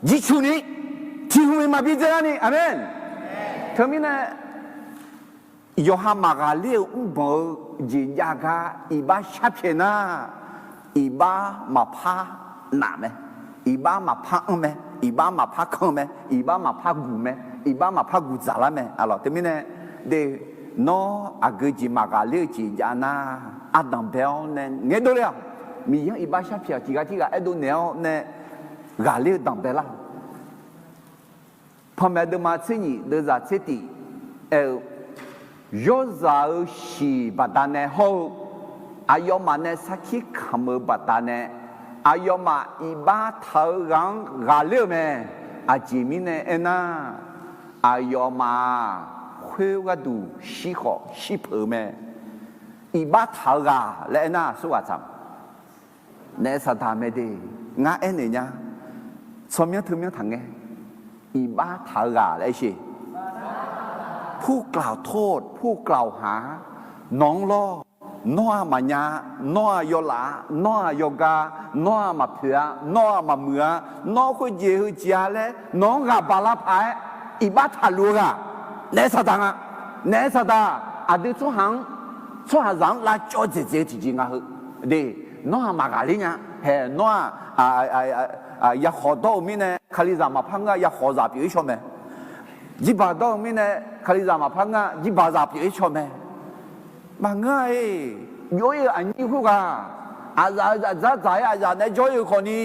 Jircuf ni, tiq hmq maqbi dzae lar ni. Aqmeq. Teumirnae yawqha maqghaqler-eu mrbanq-eu jeq jav gar iqbax sharpyaeq nar, iqbax maqpar naf mae, iqbax maqpar anr mae, iqbax maqpar kan mae, iqbax maqpar guq mae, iqbax maqpar guq dzaqlar mae. Aqlawq teumirnae de, nawr aqgeu jeq maqghaqler-eu jeq jav nar, ardanq bae-awr nae ngaeq dovle-awq. Miqyaer-anr iqbax sharpyaeq-awq. Tiqghaq tirghaq aerdov naeq-awr nae ghaqler-eu danqbae lar-awq. Panmaeq deuvma tser nyiq deuvzaq tser tif aer-eu, yawrzaq-euq shiq baqdanae hawr-eu, aqyawfmaf nae sarkir kamq-eu baqdanae, aqyawfmaf iqbax taq-eu ghaq-anr ghaqler-eu mae. Aqjeq mirnae aernar, aqyawfmaf-aq, khoer gharduq shir khawf shir peuq-eu mae. Iqbax taq-eu ghaq laer aernar, aqsurghaq tsaq naef saqdaq mae de. Ngar aernaeq nya, tsawrmyanr teumyanr taqngae. Iqbax taq-eu ghaq laer aer sheq. ผู้กล่าวโทษ ผู้กล่าวหา nawq-anr lawr. Nawr-aq maqnya, nawr-aq yawlaf, nawr-aq yawga, nawr-aq maqpoeq-a, nawr-aq maqmuiq-a, nawr khoerjeq heujeq-a laer nawq-anr ghaq baq lavpaq-aer iqbax taqluf-eu ghaq, naef saqdaq nga. Naef saqdaq, aqdui tsawrhaq-anr, tsawrhaqzaq-anr lavcawv dzaeqdzaeq-eu tiqjeq nga heu. De, nawr-aq maqghaqler nya. Hae, nawr-aq, yakhawf dawr-eu mirnae kalizaq maqpar ngeur-a, yakhawf zaq pyeuf-ir caw mae. Jirbaq dawr-eu mirnae kalizaq maqpar ngeur-a, jirbaq zaq pyeuf-ir caw mae. Maqngeur-a-iq, byov-ir-euq aqnyir khoerghaq, aqzaf-euq zaqdzar dzaq-aer aqzaf naeq-aer jawr-ir-euq khawfni,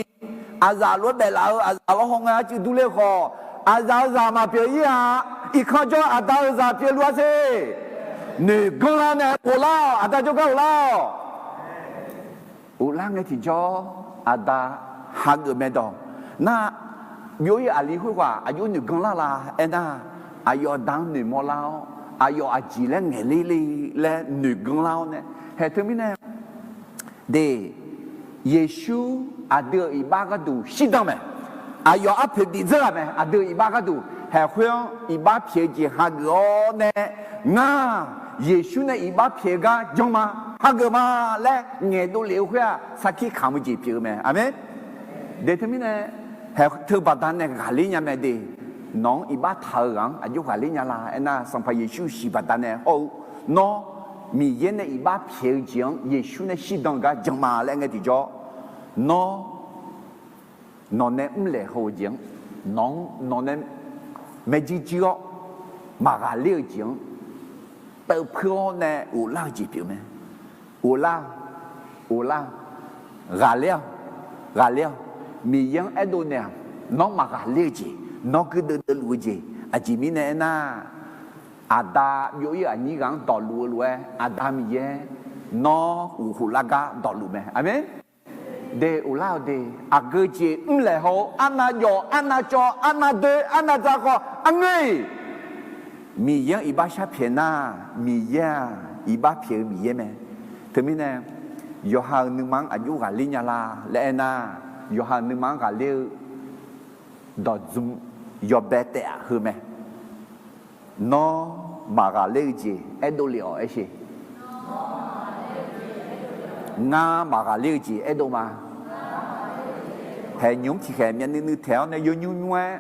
aqzaf lof-aer baeflaf-eu aqzaf lawrhaw ngae arcuiv durler-eu khawf, aqzaf-euq zaq maqpyeuf-ir-aq, irkanr jawr aqda-euq zaq pyeufluf-a ser. Noeqganr lar nae ghoflar-awq, aqda jawrgar ghoflar-awq. Ghoflar ngae tiqjawr, aqda hageuf mae dawq. Nar, byov-ir aqli khoerghaq aqjox noeqganr lar la aernar, aqyawf aqda-anr noeqmawr lar-awr, aqyawf aqjeq laer ngaeqler le laer noeqganr lar-awr nae, hae teumirnae de, Yeqsur aqdui-euq iqbax gharduq shirdan mae. Aqyawf arpoeq bifdzeur ghaq mae, aqdui-euq iqbax gharduq. Haeq khoer-anr iqbax pyaeq-eu jeq hageuf-awr nae, ngar, Yeqsur nae iqbax pyaeq-eu gar jan ma, hageuf ma laer ngaeqdov lef-eu khoer-aq, sarkir kamq-eu jeq pyeuf-eu mae. Aqmeq. De teumirnae, haeq teu baqdanae ghaqler nya mae de. Nawq-anr iqbax taq-eu ghaq-anr aqjox ghaqler nya la aernar, Sanqpaq Yeqsur shiq baqdanae hawr-eu, nawr, Miqyaer nae iqbax pyaeq-eu jeq-anr Yeqsur nae shirdan-eu gar jan ma laer ngae tiqjawr, nawr, nawq nae mrlaeq haw-eu jeq-anr, nawq-anr nawq nae maerjuir juir-awr maqghaqler-eu jeq-anr teuv peur-awr nae ghoflar-eu jeq pyeuf mae. Ghoflar, ghoflar, ghaqler-awq, ghaqler-awq. Miqyaer-anr aerdov naeq-awq. Nawr maqghaqler-eu jeq, nawr guirdeuv deuvluf-eu jeq, aqjeq mirnae aernar, aqda byov-ir-euq aqnyir ghaq-anr dawqluf-eu lof-aer, Aqda Miqyaer, nawr uqkhof lar gar dawqluf mae. Aqmeq. De ghoflar-eu de, aqgeu jeq mrlaeq haw-eu, arnav jawf, arnav cawv, arnav doe, arnav dzaq khawf arngeur-iq, Miqyaer-anr iqbax sharpyaeq nar, Miqyaer-aq iqbax pyaeq-eu Miqyaer mae. Teumirnae, yawqha-euq nuima-anr aqjox ghaqler nya la laer aernar, yawqha-euq nuima-anr ghaqler-eu dawqdzm yawbae taef-aq heu mae. Nawr maqghaqler-eu jeq aerdov lef-awq aer sheq. Ngar maqghaqler-eu jeq aerdov ma. Haeq nymq-mr tiqkhaeq myavnuiv nuiv taeq-awr nae yawnymr nymr-aer,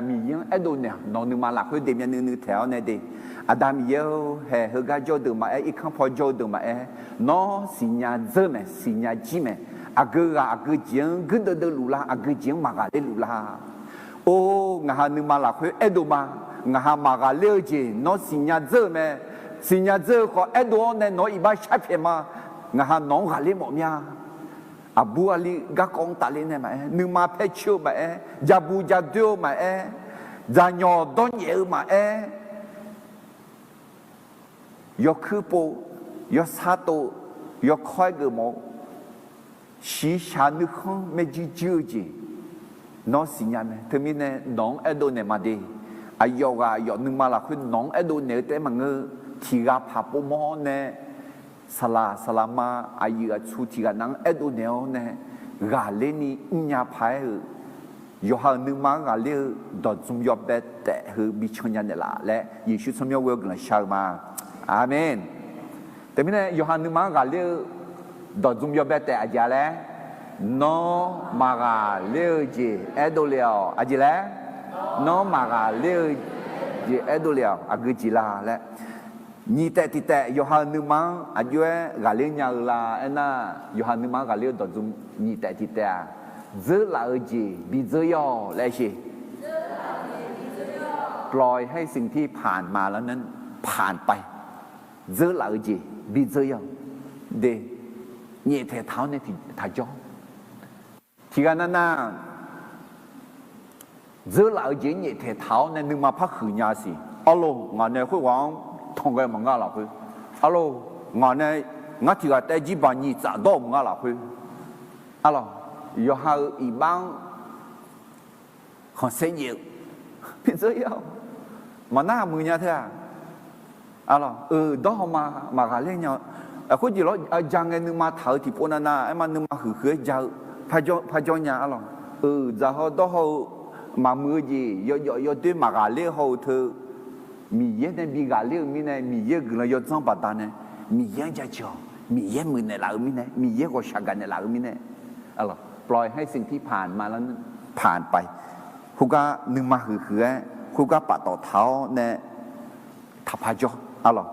Miqyaer-anr aerdov naeq-awq. Nawq nuima lafkhoer de myavnuiv nuiv taeq-awr nae de, Aqda Miqyaer-or, haeq heugar jawr-eu deuq maqaer, irkanr paw jawr-eu deuq maqaer, nawr siqnya dzeur mae, siqnya jir mae. Aqgeu ghaq aqgeu jeq-anr guirdeuv deuvluf la, aqgeu jeq-anr maqghaqler luf la. Or, ngaq ha nuima lafkhoer aerdov ma. Ngaq ha maqghaqler-eu jeq nawr siqnya dzeur-eu mae. Siqnya dzeur-eu khawf aerdov-awr nae nawq-anr iqbax sharpyaeq ma. Ngaq ha nawq-anr ghaqler mawf mya. Aqbur aqli garkawv-anr tafler nae maqaer, nuima paer coer-eu maqaer, ja bu ja doer-eu maqaer, dzaqnyawq dawrnyaef-eu maqaer, yawkuir pov, yawsar tov, yawkawr-aer geufmawf-eu, shiqshaq nuikhanr maerjuir juir-eu jeq nawr siqnya mae. Teumirnae nawq-anr aerdov naeq ma de. Aqyawf ghaq aqyawf nuima lafkhoer nawq-anr aerdov naeq-eu taef-aer maqngeur. Tiq ghaq paq povmawr-awr nae, saqlaq saqlaqma, aqyuif aqtsu tiq ghaq nav-anr aerdov naeq-awr nae, ghaqler ni mrnya paq-aer-euq, yawqha-euq nuima-anr ghaqler-eu dawqdzm yawbae taef heu bi can nya naeqlaf laer Yeqsur tsawrmyanr ghoe-awr guiqlanq shar-eu ma. Aqmeq. Teumirnae yawqha nuima-anr ghaqler-eu dawqdzm yawbae taef aqjeq-a laer, nawr maqghaqler-eu jeq aerdov le-awq. Aqjeq laer, nawr maqghaqler-eu jeq aerdov le-awq. Aqgeu jeq la laer. Nyiq taef tiq taef yawqha-euq nuima-anr aqjox-aer ghaqler nya-eu la aernar, yawqha nuima-anr ghaqler-eu dawqdzm nyiq taef tiq taef-aq, dzeurlaf-eu jeq bi dzeur-ir-awq laer sheq. ปล่อยให้สิ่งที่ผ่านมาแล้วนั้นผ่านไป dzeurlaf-eu jeq bi dzeur-ir-awq. De, nyaeftaeq taq-awr nae taq jawr. Tiqghaq nav nav dzeurlaf-eu jeq-anr nyaeftaeq taq-awr nae nuima par huiq nya siq. Arlawr, ngaq nae khoerghaq-anr tanq ghae maqngeur lafkhoer. Arlawr, ngaq nae ngar tiq ghaq taef-aer jirbaq nyiq tsaf dawr-euq maqngeur lafkhoer. Arlawr, yawqha-euq iqbax-anr khanqsaer jaev-eu bi dzeur-ir-awq. Maqnar aqmuiq nya teu-aq. Arlawr, euq dawrhaw ma, maqghaqler nya-eu. Khoerjeq lawr, ja ngae nuima taq-eu tiqpov navnav aerma nuima huiqhuiq-aer ja-eu parjawr nya. Arlawr, euq dzaqhaw dawrhaw-eu maqmuiq-eu jeq yawjawf yawdoer maqghaqler-eu haw-eu teu Miqyaer nae bi ghaqler-eu mirnae, Miqyaer-euq guiqlanq yawdzanr baqdanae, Miqyaer-anr jaceuq-awq. Miqyaer muiqnaeq laf-eu mirnae, Miqyaer ghawqshaq gaqnaeq laf-eu mirnae, arlawr, ปล่อยให้สิ่งที่ผ่านมานั้นผ่านไป khoergar nuima huiqhuiq-aer khoergar paftawf taq-awr nae taqpaq jawr. Arlawr,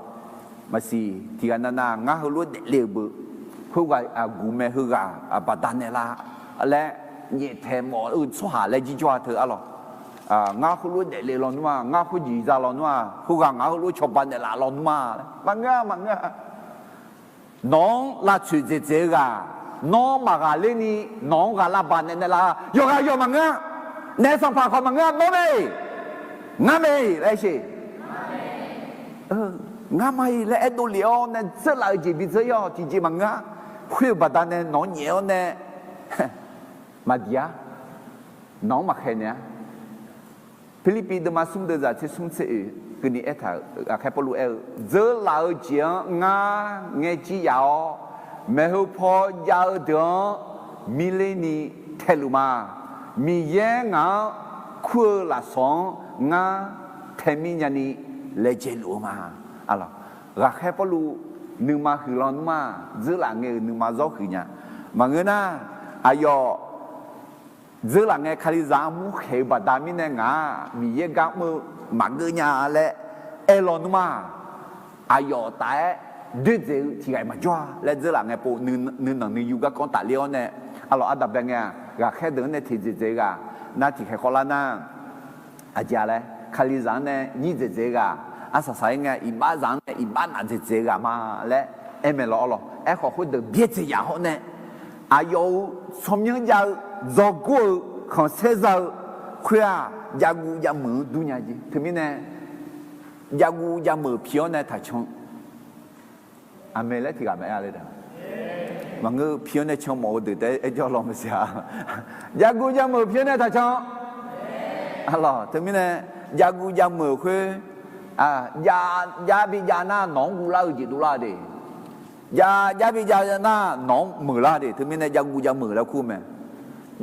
maqsiq tiqghaq navnav ngar heulof-aer daefle-euq beu, khoerghaq aqguq mae heughaq baqdanae lar laer nyaeftaeq mawf-eu tsawrhaq laer jirjawr-a teu. Arlawr, ngar heulof-aer daefle lawnmr-aq, ngar khoerjeq za lawnmr-aq, khoerghaq ngaq heulof-aer cawba naeqlaf lawnmr-a laer maqngeur-a, maqngeur-a. Nawq-anr lavtsoeq dzaeqdzaeq-eu ghaq, nawr maqghaqler ni nawq-anr ghaq lavbaq naeqnaeq laf-a yawqghaq yawq maqngeur-a. Naef sanqpaq khawf maqngeur-a, nawr mae, ngar mae laer sher. Ngar ma-iq laer aerdov lef-awr nae dzeurlaf-eu jeq bi dzeur-ir-awq, tiqjeq maqngeur-a. Khoer-euq baqdanae nawq-anr nyaef-awr nae maqdiq-a. Nawq-anr maqkhaeq naeq-a. Pirlirpiv deuvma smr deuvzaq tser smr tser oeq keuvni aertaq-euq, ghaqkhaer Pawrluv aer-eu, dzeurlaf-eu jeq-anr ngar ngaejir yaf-awr, maeqhu paw jav-eu deuq-anr mirler ni taeluf ma. Miqyaer ngaq-anr kur-eu lafsawq-anr ngar taemir nyani laejae luf-eu ma. Ghaqkhaer Pawrluv nuima huiqlan nmr-aq, dzeurlaf ngae-euq nuima zawr huiq nya. Maqngeur nar, aqyawf dzeurlaf ngae Kalizaq armur khaeq-eu baqda mirnae ngaq-aq, Miqyaer gar mr-eu maqgeur nya laer aer lawnmr-aq, aqyawf taf-aer doerdzaeq-eu tiq ghaq maqjawr-a laer dzeurlaf ngae pov nuinanq nuiyu garkawv tafler-awr nae, arlawq ardanqbae ngae-aq, ghaqkhaer deuq-anr nae teq dzaeqdzaeq-eu ghaq nar tiqkhaeq khawvlar nar, aqjeq-a laer Kalizaq-anr nae nyir dzaeqdzaeq-eu ghaq, arsaq saq-aer ngae iqbaxzaq-anr nae iqbax naf dzaeqdzaeq-eu ghaq ma laer aer mae lawr. Arlawq, aerkhawf khoerdeuq byaerdzaeq yaf hawr nae, aqyawf-euq tsawrmyanr jav-eu, dzawgor-eu, khanqsaer za-eu khoer-aq, javguv javmeuq-anr dur nya jeq. Teumirnae javguv javmeuq pi-awr nae taqcan. Aqmeq laer tiq ghaq maqaer-a le da. Maqngeur, pi-awr nae can mawf-eu deuq taef-aer aerjawr law maqsiq-a. Javguv javmeuq pi-awr nae taqcan. Arlawq, teumirnae javguv javmeuq khoer, jav, jav bi jav nar nawq-anr guvlar-eu jeq dovlar de. Jav, jav bi jav nar nawq-anr meuqlar de. Teumirnae javguv javmeuq laer kur mae.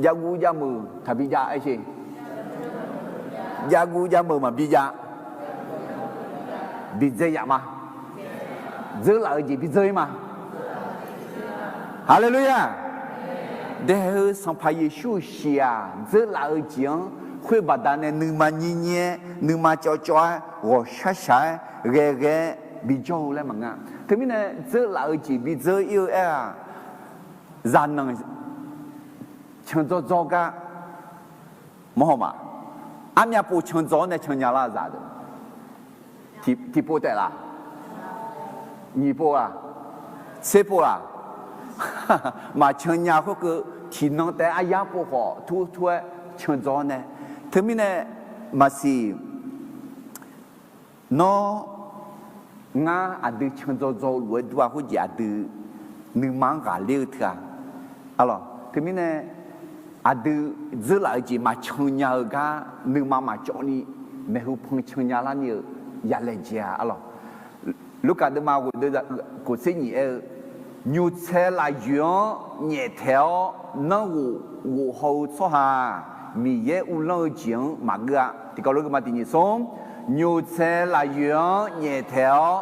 Javguv javmeuq taqbi jav aer sher. Javguv javmeuq maqbi jav. Bi dzae yaf ma. Dzeurlaf-eu jeq bi dzeur-ir ma. Haleluya! Dae-eu Sanqpaq Yeqsur-euq shiq-aq, dzeurlaf-eu jeq-anr khoer baqdanae nuima nyir nyir-aer, nuima cawv cawv-aer, ghawqshaq shaq-aer, ghae ghae-aer bijawr-eu laer maqngeur. Teumirnae dzeurlaf-eu jeq bi dzeur-ir-eu aer-aq, zaqnanq can dzawr dzawr gar mawrhaw ma. Armyav pov can dzaw-awr nae can nya lar zaq deuq. Tiqpov taef laf? Nyiq pov laf? Tser pov laf? Maqcan nya khoerkeuv tiqnan taef-aer aryar pov khawf tur tur-aer can dzaw-awr nae. Teumirnae maqsiq Nawr, ngar aqdui can dzaw dzaw-eu lof-aer dur-a khoerjeq aqdui nuima-anr ghaqler-eu teu-a. Arlawq, teumirnae aqdui dzeurlaf-eu jeq maqcan nya-eu gar nuima maqcawv ni maeqhu pan can nya larni-eu yalaejae-a. Arlawq, Lurkaf deuvma ghoeq deuv kof tser nyiq aer-eu, nymqtsaev lafyoeq-anr nyaeftaeq-awr nanrghof ghof haw-eu tsawrhaq-aq, Miqyaer uvlanr-eu jeq-anr maqgeur-a. Tiqkawv lof-aer geufma tiq nyiq smr, nymqtsaev lafyoeq-anr nyaeftaeq-awr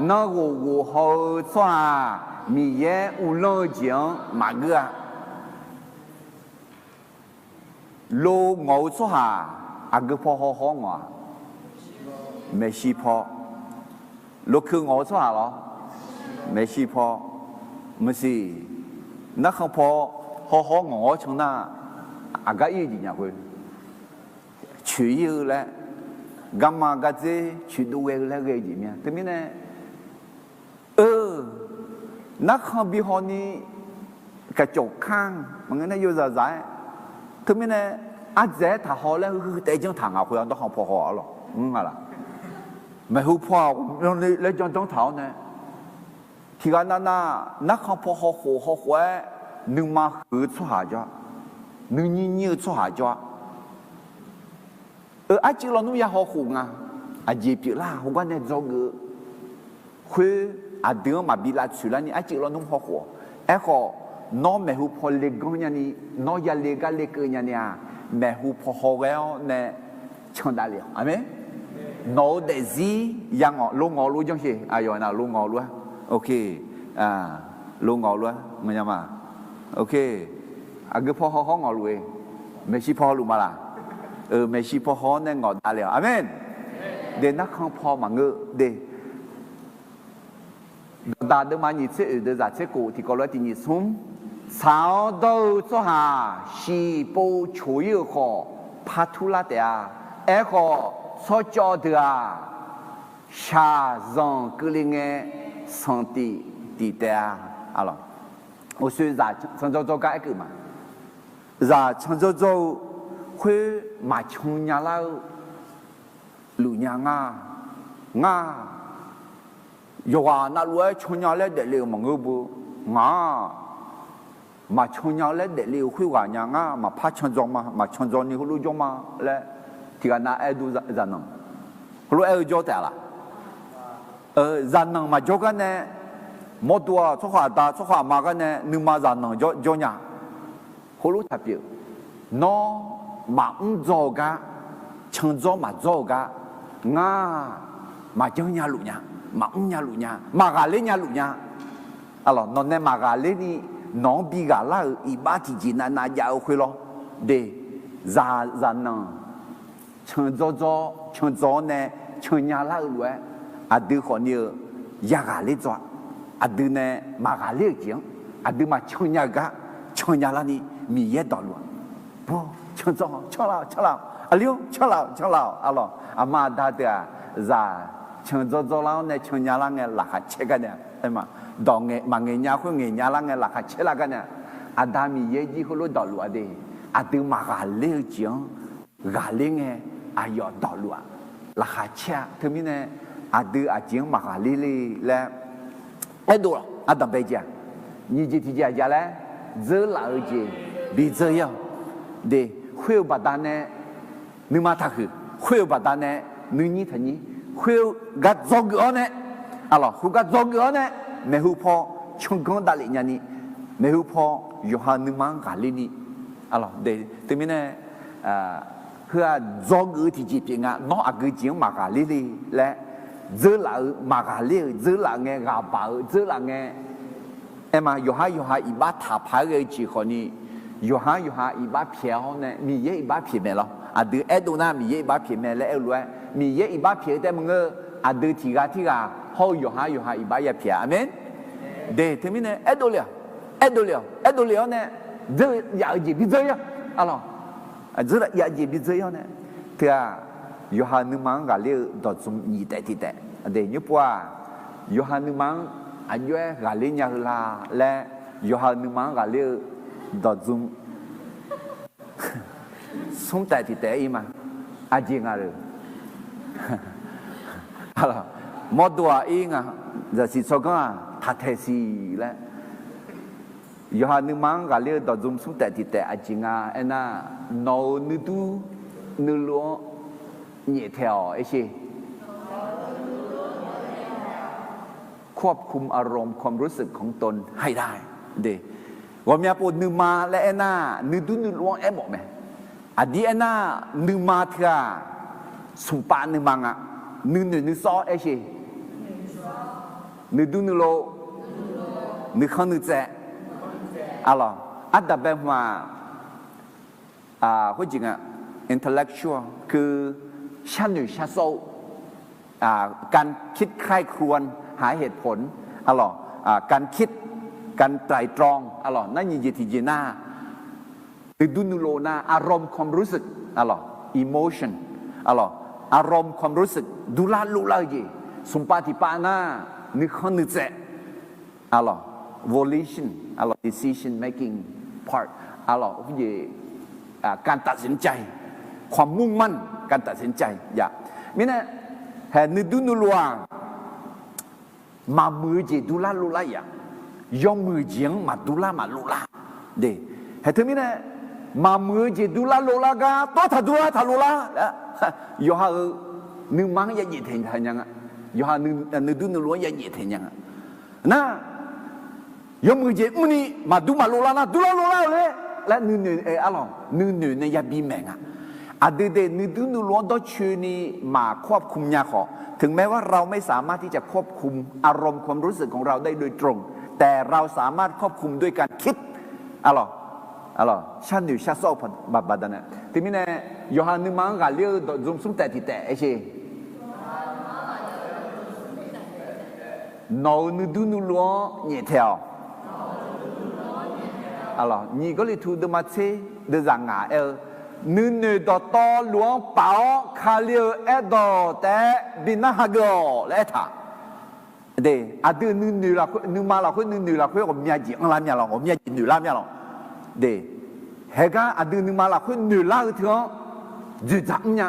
nanrghof ghof haw-eu tsawrhaq-aq, Miqyaer uvlanr-eu jeq-anr maqgeur-a. Lo ngawq-eu tsawrhaq aqgeu paw hawhaw-awr ngawq-aq, maeqshi paw. Lokeuv ngawq-eu tsawrhaq lawr, maeqshi paw. Maqsiq, narkhan paw hawhaw-awr ngawq-awr can nar, aqgar ir-eu jeq nya khoer, coeq ir-eu laer, garma gardzer coeqdov ghae-eu laer ghae-eu jeq mya. Teumirnae, eu, narkhan bi hawni, kaqcawq kar maqngeur nar yozaq zaq-aer. Teumirnae ardzaeq-aer taqhaw laer heugheu taev janr taq ngaq khoer-a, narkhan paw haw-a lawq. Mr nga laq? Maeqhu paw-aq, ghawqmyanni laer janr janr taq-awr nae, tiqghaq navnav narkhan paw hawkhof hawkhof-aer, nuima huiq-eu tsawrhaq jawr-a, nuinyir nyir-eu tsawrhaq jawr-a. Eu, arcuiv lawnmr ya hawkhof nga. Aqjeq pyeuflar-aq, khoergar nae dzawgeuf-eu khoer, aqdui-anr maqbi lavtsoeq larni arcuiv lawnmr hawkhof-awq. Aerkhawf, nawr maeqhu paw leganr nyani, nawr yale gar lekeuv nyani-aq, maeqhu paw hawghae-awr nae candav lef-awq. Aqmeq. Nawq-eu daefzir ya ngawq, lo ngawq lof janr she. Aqyawf na lo ngawq lof-aer, ok, lo ngawq lof-aer maqnya ma. Ok, aqgeu paw haw hawr ngawq luf-e, maeqshi paw hawluf ma laq? Euq, maeqshi paw haw-awr nae ngawq dav lef-awq. Aqmeq. De, narkhan paw maqngeur de. Dawqdaq deuvma nyiq tser oeq deuq zaq tser kof tiqkawv lof-aer tiq nyiq smr. Tsaq-awr dawr-eu tsawrhaq shiq pov coq-ir-euq khawf, par turlar taef-a. Aerkhawf, tsawrcawv deuq-aq, shaqzanq keuvle ngae, sanqtif tif taef-a. Aqlawq, uqshoe zaq candzawr dzawr gar aerkeuv ma. Zaq candzawr dzawr-eu khoer maqcan nya lar-eu luf nya ngar, ngar, yawqghaq navluf-aer can nya laer daefle-euq maqngeur beu, ngaq-aq, maqcan nya laer daefle-euq khoerghaq nya ngar, maqpar can dzaw ma, maqcan dzaw ni heulof jawr ma laer, tiqghaq nav aer dur zaqnanq. Heulof aer-eu jawr taef-a laq? Zaqnanq maqjawr gar nae, mawrdo-aq tsawrhaq aqda tsawrhaq aqma gar nae nuima zaqnanq jawr nya. Heulof taq pyeuf. Nawr maqmr dzaw-eu gar, candzawr maqdzawr-eu gar, ngar maqjanr nya luf nya, maqmr nya luf nya, maqghaqler nya luf nya. Aqlawq, nawq nae maqghaqler ni, nawq-anr bi ghaqlar-euq iqbax tiqjeq navnav jav-eu khoer lawr. De, zaq zaqnanq candzawr dzawr, candzaw-awr nae cannya lar-eu lof-aer, aqdui khawfni-eu yaghaqler dzaw-a. Aqdui nae maqghaqler-euq jeq-anr, aqdui maqcan nya-eu gar cannya larni Miqyaer dawqluf-aq, bawr, candzawr, canlaf-awq, canlaf-awq, aqli-or, canlaf-awq, canlaf-awq. Aqlawq, aqma aqda deuq-aq, zaq candzawr dzawrlar-awr nae cannya lar ngae laqkhaq caer gar nae, dawq ngaeq maqngaeq nya khoer ngaeq nya lar ngae laqkhaq caer lar gar nae, Aqda Miqyaer jir heulof dawqluf-a de. Aqdui maqghaqler-eu jeq-anr ghaqler ngae, aqyawf dawqluf-aq, laqkhaq caer-a. Teumirnae aqdui aqjeq-anr maqghaqler le laer aerdov-awq. Ardanqbae jeq-aq, nyiq jeq tiqjeq aqjeq laer, dzeurlaf-eu jeq bidzeur-ir-awq. De, khoer-eu baqdanae nuima taqhuiq, khoer-eu baqdanae nuinyir taqnyir, khoer-eu gar dzawgeuf-awr nae, aqlawq, khoergar dzawgeuf-awr nae, maeqhu paw canganr davlef nyani, maeqhu paw yawqha nuima-anr ghaqler ni, aqlawq, de, teumirnae heu-aq dzawgeuf-eu tiqjeq pyeuf nga. Nawr aqgeu jeq-anr maqghaqler le laer, dzeurlaf-eu, maqghaqler-euq dzeurlaf ngae, ghaqbaq-eu dzeurlaf ngae, aerma yawqhar yawqha iqbax taqpaq-aer ghae-eu jeq khawfni, yawqhar yawqha iqbax pyaeq-awr nae Miqyaer iqbax pyaeq mae lawr. Aqdui aerdov nar Miqyaer iqbax pyaeq mae laer aer-eu lof-aer, Miqyaer iqbax pyaeq-eu taef maqngeur, aqdui tiqghaq tirghaq hawr-eu yawqhar yawqha iqbax yapyaeq-a. Aqmeq. De, teumirnae aerdov le-awq, aerdov le-awq, aerdov le-awr nae, dzeur yaf-eu jeq bidzeur-ir-awq. Aqlawq, dzeur yaf-eu jeq bidzeur-ir-awr nae, teu-aq, yawqha nuima-anr ghaqler-eu dawqdzm nyiq taef tiq taef. De, nymr pov-aq, yawqha nuima-anr aqjox-aer ghaqler nya-eu la laer, yawqha nuima-anr ghaqler-eu dawqdzm smr taef tiq taef-aer ir ma. Aqjeq nga le. Mawrdo-aq ir nga, zaqsiq tsawrganr-aq taqtaeq siq laer, yawqha nuima-anr ghaqler-eu dawqdzm smr taef tiq taef aqjeq nga aernar, nawq-euq nuidur nuilov-anr nyaeftaeq-awq aer sher. ควบคุมอารมณ์ความรู้สึกของตนให้ได้ de. Ghawqmya pov nuima laer aernar, nuidur nuilov-anr aermawf mae. Aqdir aernar, nuima teu-aq, smqpav nuima nga. Nuinoeq nuisawr aer sher. Nuidur nuilov, nuikhanr nuitsaev. Aqlawq, ardanqbae hmq-aq, khoerjeq nga, intellectual, คือ sharnoeq sharsawr-eu, การคิดใคร่ครวญหาเหตุผล aqlawq, การคิด การไตร่ตรอง aqlawq, nar nyiq jeq tiqjeq nar, nuidur nuilov nar อารมณ์ความรู้สึก aqlawq, emotion, aqlawq, อารมณ์ความรู้สึก durlar lovlar-eu jeq, smqpav tiqpav nar, nuikhanr nuitsaev, aqlawq, volition, aqlawq, decision making part, aqlawq, khoerjeq การตัดสินใจ ความมุ่งมั่น การตัดสินใจ ya. Mirnae, hae nuidur nuilov-aq, maqmuiq-eu jeq durlar lovlar ya-aq, yawmuiq jeq-anr maqdurlar maqlovlar. De, hae teumirnae, maqmuiq-eu jeq durlar lovlar gar tawr taq durlar taq lovlar laer, yawqha-euq nuima-anr ya nyaef taeq nya nga. Yawqha nuidur nuilov-anr ya nyaef taeq nya nga. Nar, yawmuiq jeq mrni maqdur maqlovlar nar durlar lovlar-eu laer laer nuinoeq, arlawq, nuinoeq nae yabi maeq nga. Aqdui de nuidur nuilov-anr dawrcoeni maq ควบคุม nya khawf, ถึงแม้ว่าเราไม่สามารถที่จะควบคุมอารมณ์ความรู้สึกของเราได้โดยตรง แต่เราสามารถควบคุมด้วยการคิด arlawq, arlawq, sharnoeq shar sawr-eu baqdanae. Teumirnae, yawqha nuima-anr ghaqler-eu dawq dzmr smr taef tiq taef aer sher. Nawq-euq nuidur nuilov-anr nyaeftaeq-awq. Arlawq, nyiq Gawrliqtu deuvma tser deuvzaq ngaq aer-eu, nuinoeq dawqtawvluf-anr paf-awr Kali-euq aerdawq taef-aer bi narhaq geuf-awq laer aertaq. De, aqdui nuinoeq lafkhoer, nuima lafkhoer nuinoeq lafkhoer ghawqmya jeq anrlar mya lawq, ghawqmya jeq noeqlar mya lawq. De, haegar aqdui nuima lafkhoer noeqlar-eu teu-anr dzoeqdzaq mrnya.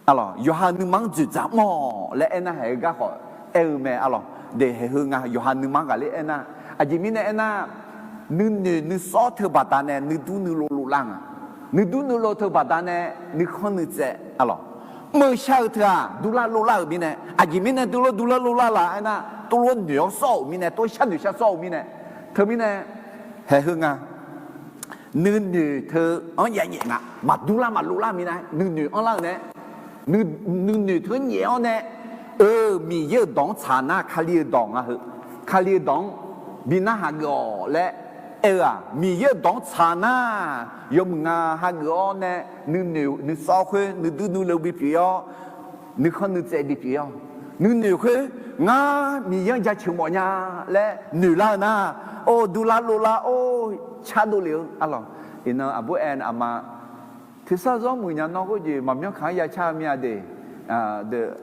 Arlawq, yawqha nuima-anr dzoeqdzaq mr-awq laer aernar, haeq-eu gar khawf aer-eu mae arlawq. De, haeq heu nga yawqha nuima-anr ghaqler aernar, aqjeq mirnae aernar, nuinoeq nuisawr teu baqdanae nuidur nuilov lovlar nga. Nuidur nuilov teu baqdanae nuikhanr nuitsaev arlawq, mr-eu shar-eu teu-aq durlar lovlar-euq mirnae, aqjeq mirnae durlar durlar lovlar la aernar, tov lor noeq-awr sawr-euq mirnae, tov sharnoeq shar sawr-euq mirnae. Teumirnae, haeq heu nga nuinoeq teu-anr ya nyaef nga. Maqdurlar maqlovlar mirnae nuinoeq anrlar-eu nae, nuinoeq teu-anr nyaef-awr nae, eu, Miqyaer-euq dawq-anr tsaq nar Kali-euq dawq nga heu. Kali-euq dawq-anr bi narhaq geuf-awq laer aer-eu-aq, Miqyaer-euq dawq-anr tsaq nar, yawmuiq nga hageuf-awr nae, nuinoeq nuisawr khoer nuidur nuilov bipyeuf-awr, nuikhanr nuitsaev bipyeuf-awr, nuinoeq khoer ngar Miqyaer-anr jaceuq mawf nya laer noeqlar-eu nar, or, durlar lovlar or, cardov lef-eu arlawq. Iqnan aqbur aer aqma, tersar zawr muiq nya nawr khoerjeq maqmyanr kaq-anr ya car-eu mir-a de.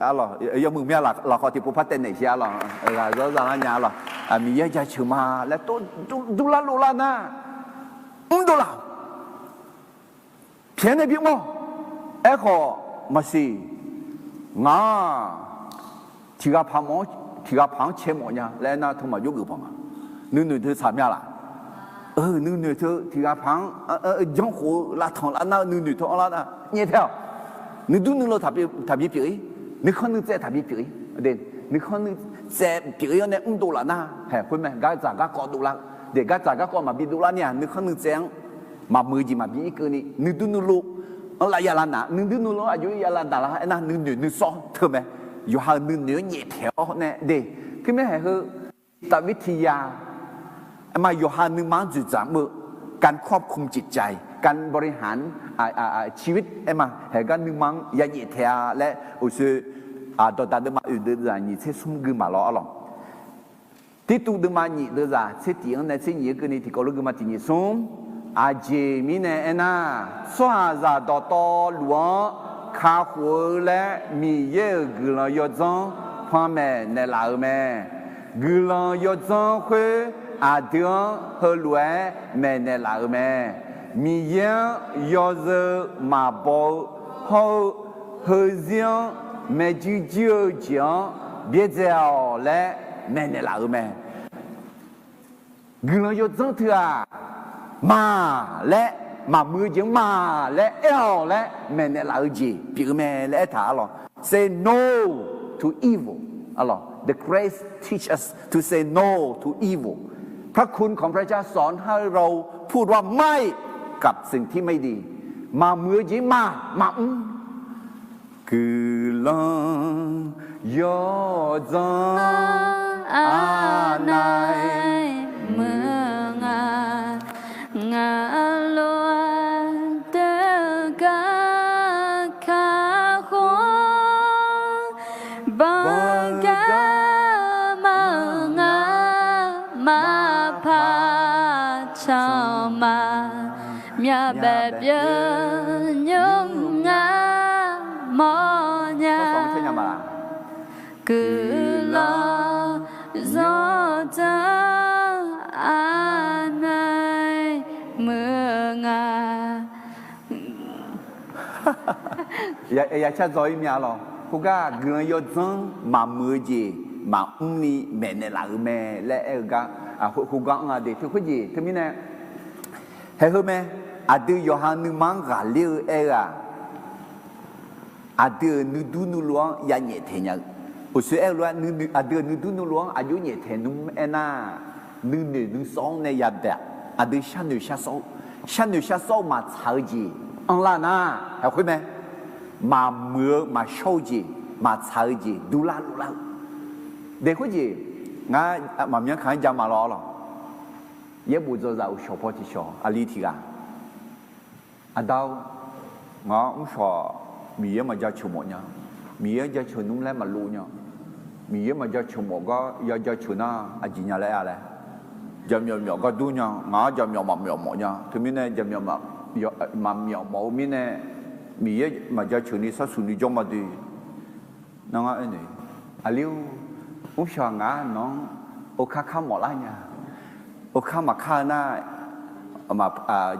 Arlawq, yawmuiq mir-a lafkhawf tiqpov par taev naeq shir arlawq, ghaq zawr zalar nya arlawq. Miqyaer jaceuq ma laer tov durlar lovlar nar, mrdov laf-awq. Pyaeq-aer nae bimr-awq. Aerkhawf maqsiq, ngaq tiq ghaq paq-anr, tiq ghaq paq-anr cae mawf nya laer aernar, teu maqjawr geuf paq nga. Nuinoeq teu tsaq mya laf? Eu, nuinoeq teu tiq ghaq paq-anr janrkhof-eu lavtanq lar nar-eu nuinoeq teu anrlar nar nyaeftaeq-awq. Nuidur nuilov taqbi pyeuf-ir, nuikhanr nuitsaev taqbi pyeuf-ir. Nuikhanr nuitsaev pyeuf-ir-awr nae mrdov laf nar, haeq khoermae gardzaq garkawv dovlar-eu. De, gardzaq garkawv maqbi dovlar ni-aq, nuikhanr nuitsaev-anr maqmuiq-eu jeq maqbi irkeuv ni, nuidur nuilov-anr lav ya lav naq, nuidur nuilov-anr aqjox-ir ya lav daq lar aernar, nuinoeq nuisawr teu mae. Yawqha-euq nuinoeq-anr nyaeftaeq-awr nae de, teumirnae haeq heu, tafvir tiq ya, aerma yawqha nuima-anr dzoeqdzaq mr-eu, การควบคุมจิตใจ การบริหารชีวิต aerma haeq gar nuima-anr ya nyaeftaeq-a laer uqshoe, dawqdaq deuvma oeq deuvzaq nyiq tser smr gui maq lawr arlawq. Tirtuv deuvma nyiq deuvzaq tser tiq-anr nae tser nyiq-aer keuvni tiqkawv lof gui ma tiq nyiq smr. Aqjeq mirnae aernar, tsawrhaqzaq dawqtawvluf-anr kakhof-eu laer Miqyaer-euq guiqlanq yawdzanr panmaeq naeqlaf-euq mae. Guiqlanq yawdzanr khoer aqdui-anr heulof-aer maeqnaeq laf-euq mae. Miqyaer-anr yawzeu maqbaw-eu hawr-eu, heuzir-anr maeqjuir juir-eu jeq-anr byaerdzae-awq laer maeqnaeq laf-euq mae. Guiqlanq yawdzanr teu-aq, maq laer, maqmuiq-eu jeq-anr maq laer aer-awq laer maeqnaeq laf-eu jeq pyeuf-eu mae laer aertaq arlawq. Say no to evil. Arlawq, the grace teach us to say no to evil. พระคุณของพระเจ้าสอนให้เราพูดว่าไม่กับสิ่งที่ไม่ดี Maqmuiq-eu jeq-anr maq, maqmr. Guiqlanq yawdzanr aqnaeq muiq nga. Ngaq lof-aer deuq gar kakhof-anr, banq gar maqnga maqpaq canq ma, myavbaef byov nymr ngar mawrnya. Guiqlanq yawdzanr aqnaeq muiq nga. Ya, ya shar dzaw-ir mya lawq. Khoergar guiqlanq yawdzanr maqmuiq-eu jeq maqmr ni maeqnaeq laf-euq mae laer aer-eu gar, khoergar anr-a de. Teu khoerjeq teumirnae, haeq heu mae, aqdui yawqha nuima-anr ghaqler-eu aer-eu-aq, aqdui-euq nuidur nuilov-anr ya nyaeftaeq nya-eu. Uqshoe aer-eu lof-aer, aqdui-euq nuidur nuilov-anr aqjox nyaeftaeq nmr aernar, nuinoeq nuisawr-anr nae yadaef, aqdui sharnoeq sharsawr-eu, sharnoeq sharsawr-eu maqtsaq-eu jeq anrlar nar, haeq khoer mae. Maqmuiq-eu maqshawr-eu jeq, maqtsaq-eu jeq durlar loflar-eu. Daeq khoerjeq, ngar maqmyanr kaq-anr jama lawr lawq. Yaerbof dzawzaq uqshawq paw tiqshawq aqli tiq ghaq, Aqda-or, ngaq-anr mrshawq Miqyaer maqjaceuq mawf nya. Miqyaer jaceuq nmr laer maqlov nya. Miqyaer maqjaceuq mawf gar ya jaceuq nar aqjeq nya laer-a laer. Jaqmyawf myawf gar dur nya. Ngaq-anr jaqmyawf maqmyawf mawf nya. Teumirnae jaqmyawf maqmyawf mawf-eu mirnae, Miqyaer maqjaceuq ni sarsuq ni jawr ma doe. Nar ngar aernaeq, aqli-or, mrshawq ngaq-anr nawq-anr okar kar mawflar nya. Okar maqkar-eu nar,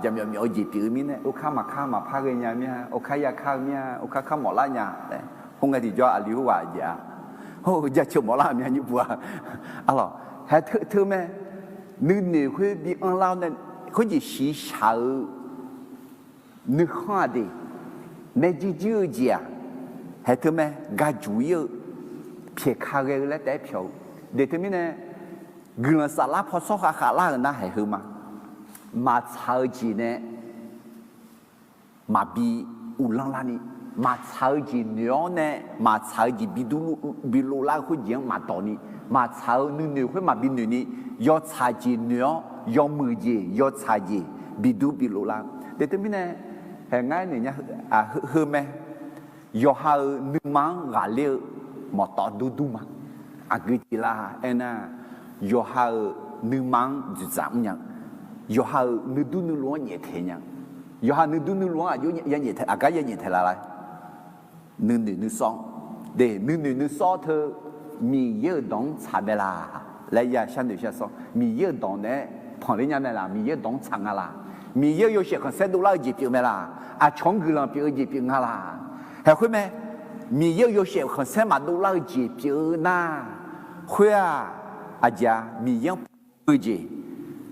jaqmyawf myawf-eu jeq pyeuf-eu mirnae, okar maqkar maqpar ghae nya mir-a, okar ya kar-eu mir-a, okar kar mawflar nya laer. Khoerngae tiqjawr aqli khoerghaq jeq-a, hawr-eu jaceuq mawflar-euq mya nymr puq-a. Arlawq, haeq teu teu mae. Nuinoeq khoer bi anrlar-awr nae, khoerjeq shiqshaq-eu nuikhanr-aq de, maerjuir juir-eu jeq-aq, haeq teu mae, gaq juq-ir-eu, pyaeq ka ghae-eu laer taef-aer pyawq-eu. De teumirnae, guiqlanq saflar paw sawr khav khavlar-euq nar haeq heu ma. Maqtsaq-eu jeq nae maqbi uvlanr larni, maqtsaq-eu jeq noeq-awr nae maqtsaq-eu jeq bi dur bi lov lar-eu khoerjeq-anr maqdawq ni, maqtsaq-eu nuinoeq khoer maqbi noeq ni, yawtsaq jeq noeq-awr yawmuiq jeq yawtsaq jeq bi dur bi lov lar. De teumirnae, haeq ngar noeq nya heu mae. Yawqha-euq nuima-anr ghaqler-eu mawqtawf dur dur ma. Aqgeu jeq la aernar, yawqha-euq nuima-anr dzoeqdzaq mrnya-eu, yawqha-euq nuidur nuilov-anr nyaeftaeq nya-eu, yawqha nuidur nuilov-anr aqjox ya nyaeftaeq, aqgar ya nyaeftaeq laf la. Nuinoeq nuisawr, de nuinoeq nuisawr teu Miqyaer-euq dawq-anr tsaq mae laq laer ya sharnoeq sharsawr. Miqyaer-euq dawq naeq-aer panqler nya mae laq? Miqyaer-euq dawq-anr tsaq nga laq? Miqyaer-euq yawshaef khanqsaer dovlar-eu jeq pyeuf mae laq? Aqcawq-anr guiqlanq pyeuf-eu jeq pyeuf nga laq? Haeq khoer mae. Miqyaer-euq yawshaef khanqsaer maqdov lar-eu jeq pyeuf-eu nar, khoer-aq, aqjeq-a Miqyaer-anr eu jeq,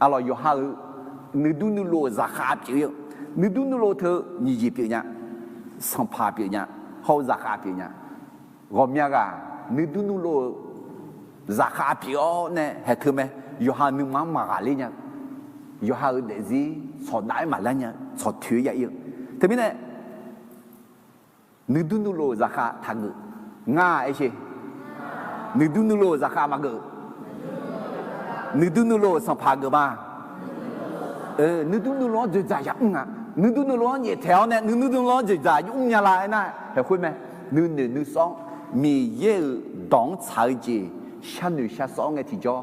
arlawq yawqha-euq nuidur nuilov-euq zaqkhav pyeuf-eu, nuidur nuilov teu nyiq jeq pyeuf nya, sanqpaq pyeuf nya, hawr-eu zaqkhav pyeuf nya. Ghawqmya ghaq nuidur nuilov-euq zaqkhav pyeuf-awr nae haeq teu mae, yawqha nuima-anr maqghaqler nya-eu, yawqha-euq daefzir tsawqdav-aer maqlar nya-eu tsawqtoeq-aer ya ir-eu. Teumirnae, nuidur nuilov-euq zaqkhav taqgeuf nga aer sher. Nuidur nuilov-euq zaqkhav maqgeuf. Nuidur nuilov-euq sanqpaq geuf ma. Nuidur nuilov-anr dzoeqdzaq yamr nga. Nuidur nuilov-anr nyaeftaeq-awr nae nuidur nuilov-anr dzoeqdzaq yamr nya la aernar, haeq khoer mae. Nuinoeq nuisawr-anr Miqyaer-euq dawq-anr tsaq-eu jeq sharnoeq sharsawr ngae tiqjawr,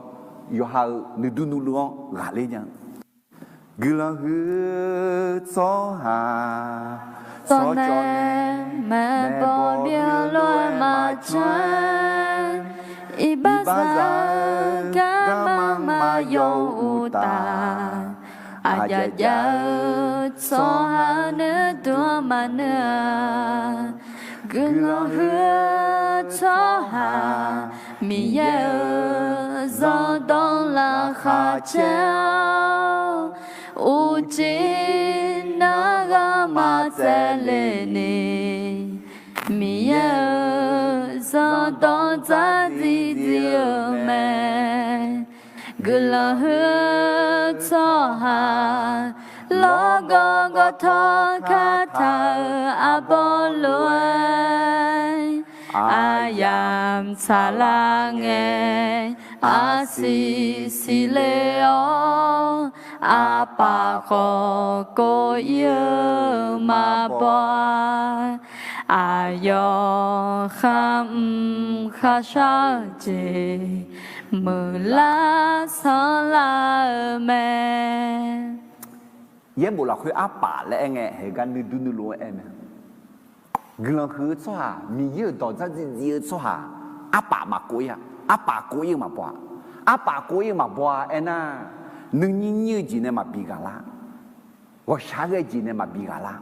yawqha-euq nuidur nuilov-anr ghaqler nya-eu. Guiqlanq huiq-eu tsawrhaq tsawrcawv nae maeqbawq byav lof-aer maqcan-aer, iqbaxzaq-eu garma maqyaw-eu uqtaf, aqjav jav-eu tsawrhaq nuidur-anr maqnuir-a. Guiqlanq huiq-eu tsawrhaq Miqyaer-euq zanqdanq laqkhaq caer-awr, uqcif narghanr maqtsaev le ni, Miqyaer-euq zanqdanq dzardziv dziv-eu mae. Guiqlanq huiq-eu tsawrhaq lawrgawv gawvtawv kataq-euq arbawr lof-aer, aryamq tsaqlar ngae, arsiq siqle-awr, arpaf khawf kov ir-eu maqbaw-a. Aqyawf kharmq kharshar-eu jeq, muiqlar sanrlar-eu mae. Yaerbof lafkhoer arpaf laer aer ngae, haegar nuidur nuilov-anr aer mae. Guiqlanq huiq-eu tsawrhaq, Miqyaer-euq dawq dzardziv dziv-eu tsawrhaq, arpaf maqkov ir-a. Arpaf kov ir-eu maqbaw-a. Arpaf kov ir-eu maqbaw-a aernar, nuinyir nyir-eu jeq nae maqbi ghaq lar. Ghawqshaq ghae jeq nae maqbi ghaq lar.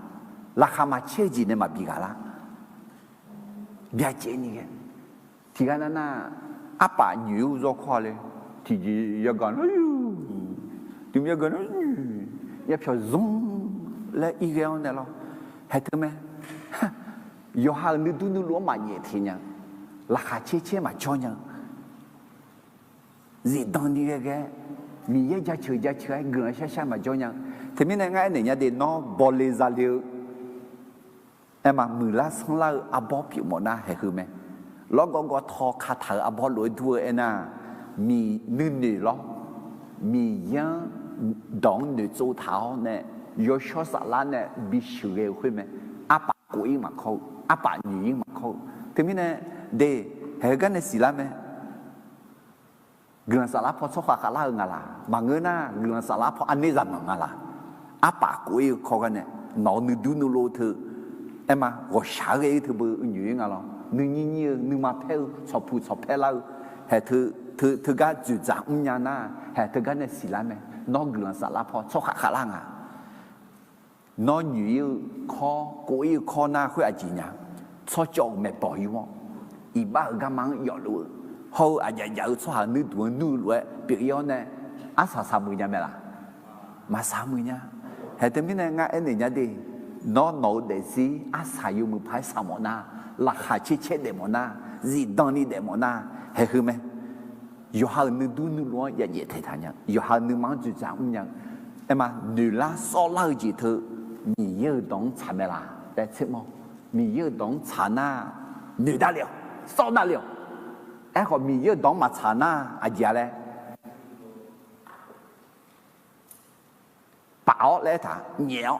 Laqkhaq maqcaer-eu jeq nae maqbi ghaq lar. Byacaevni ghae. Tiqghaq nav nar, arpaf nyoeq-eu zawr kawr-a le. Tiqjeq yagaq nar, tiqmir yagaq nar, yapyawq zanr laer irghae-awr nae lawr. Haeq teu mae. Yawqha-euq nuidur nuilov-anr maqnyaef teq nya-eu, laqkhaq caer caer maqjawr nya-eu, zifdan ni ghae ghae, Miqyaer jaceuq jaceuq-aer guiqlanq shar shar maqjawr nya-eu. Teumirnae ngar aernaeq nya de, nawr bawle zale-eu aerma, muiqlar sanrlar-eu arbawr pyeuf mawf nar haeq heu mae. Lawrgawv gawv taw kataq-euq arbawr lof-aer dur-eu aernar, Miq nuinoeq lawr, Miqyaer-anr dawq-anr noeqtsov taq-awr nae, yawshawr saflar nae bisheuq ghae-eu khoer mae. Arpaf kof-ir maqkawr-eu, arpaf nyoeq-ir maqkawr-eu. Teumirnae de, haeq heugar nae siqlar mae. Guiqlanq saflar paw tsawrkhav khavlar-eu nga laq? Maqngeur nar, guiqlanq saflar paw arner zaqnanq nga laq? Arpaf kof-ir-eu kawr gar nae, nawq-euq nuidur nuilov teu, aerma ghawqshaq-aer ghae-ir teu beu nyoeq-ir nga lawr. Nuinyir nyir-eu, nuima paer-eu, tsawqpuq tsawqpaer lar-eu, haeq teu, teu, teugar dzoeqdzaq mrnya nar, haeq teugar nae siqlar mae. Nawr guiqlanq saflar paw tsawrkhav khavlar nga. Nawr nyoeq-ir-eu kawr, kof-ir-eu kawr nar khoer aqjeq nya. Tsawrcawv-euq maeqbawq yur-awr, iqbax-euq garma-anr yawfluf-eu, hawr-eu aqjaf jaf-eu tsawrhaq nuirduq-anr nuir-eu lof-aer pyeuf-ir-awr nae, arsaq saq muiq nya mae laq? Maqsaq muiq nya. Haeq teumirnae ngar aernaeq nya de, nawr nawq-eu daefzir arsaq yawmuiq paq-aer saq mawf nar, laqkhaq caer caer daef mawf nar, zifdan ni daef mawf nar, haeq heu mae. Yawqha-euq nuidur nuilov-anr ya nyaeftaeq taq nya, yawqha-euq nuima-anr dzoeqdzaq mrnya-eu, aerma noeqlar sawrlar-eu jeq teu, Miqyaer-euq dawq-anr tsaq mae laq laer tsermawr. Miqyaer-euq dawq-anr tsaq nar, noeq davle-awq, sawr davle-awq. Aerkhawf Miqyaer-euq dawq-anr maqtsaq nar aqjeq-a laer, paf-awr laer aertaq, nyaef-awr,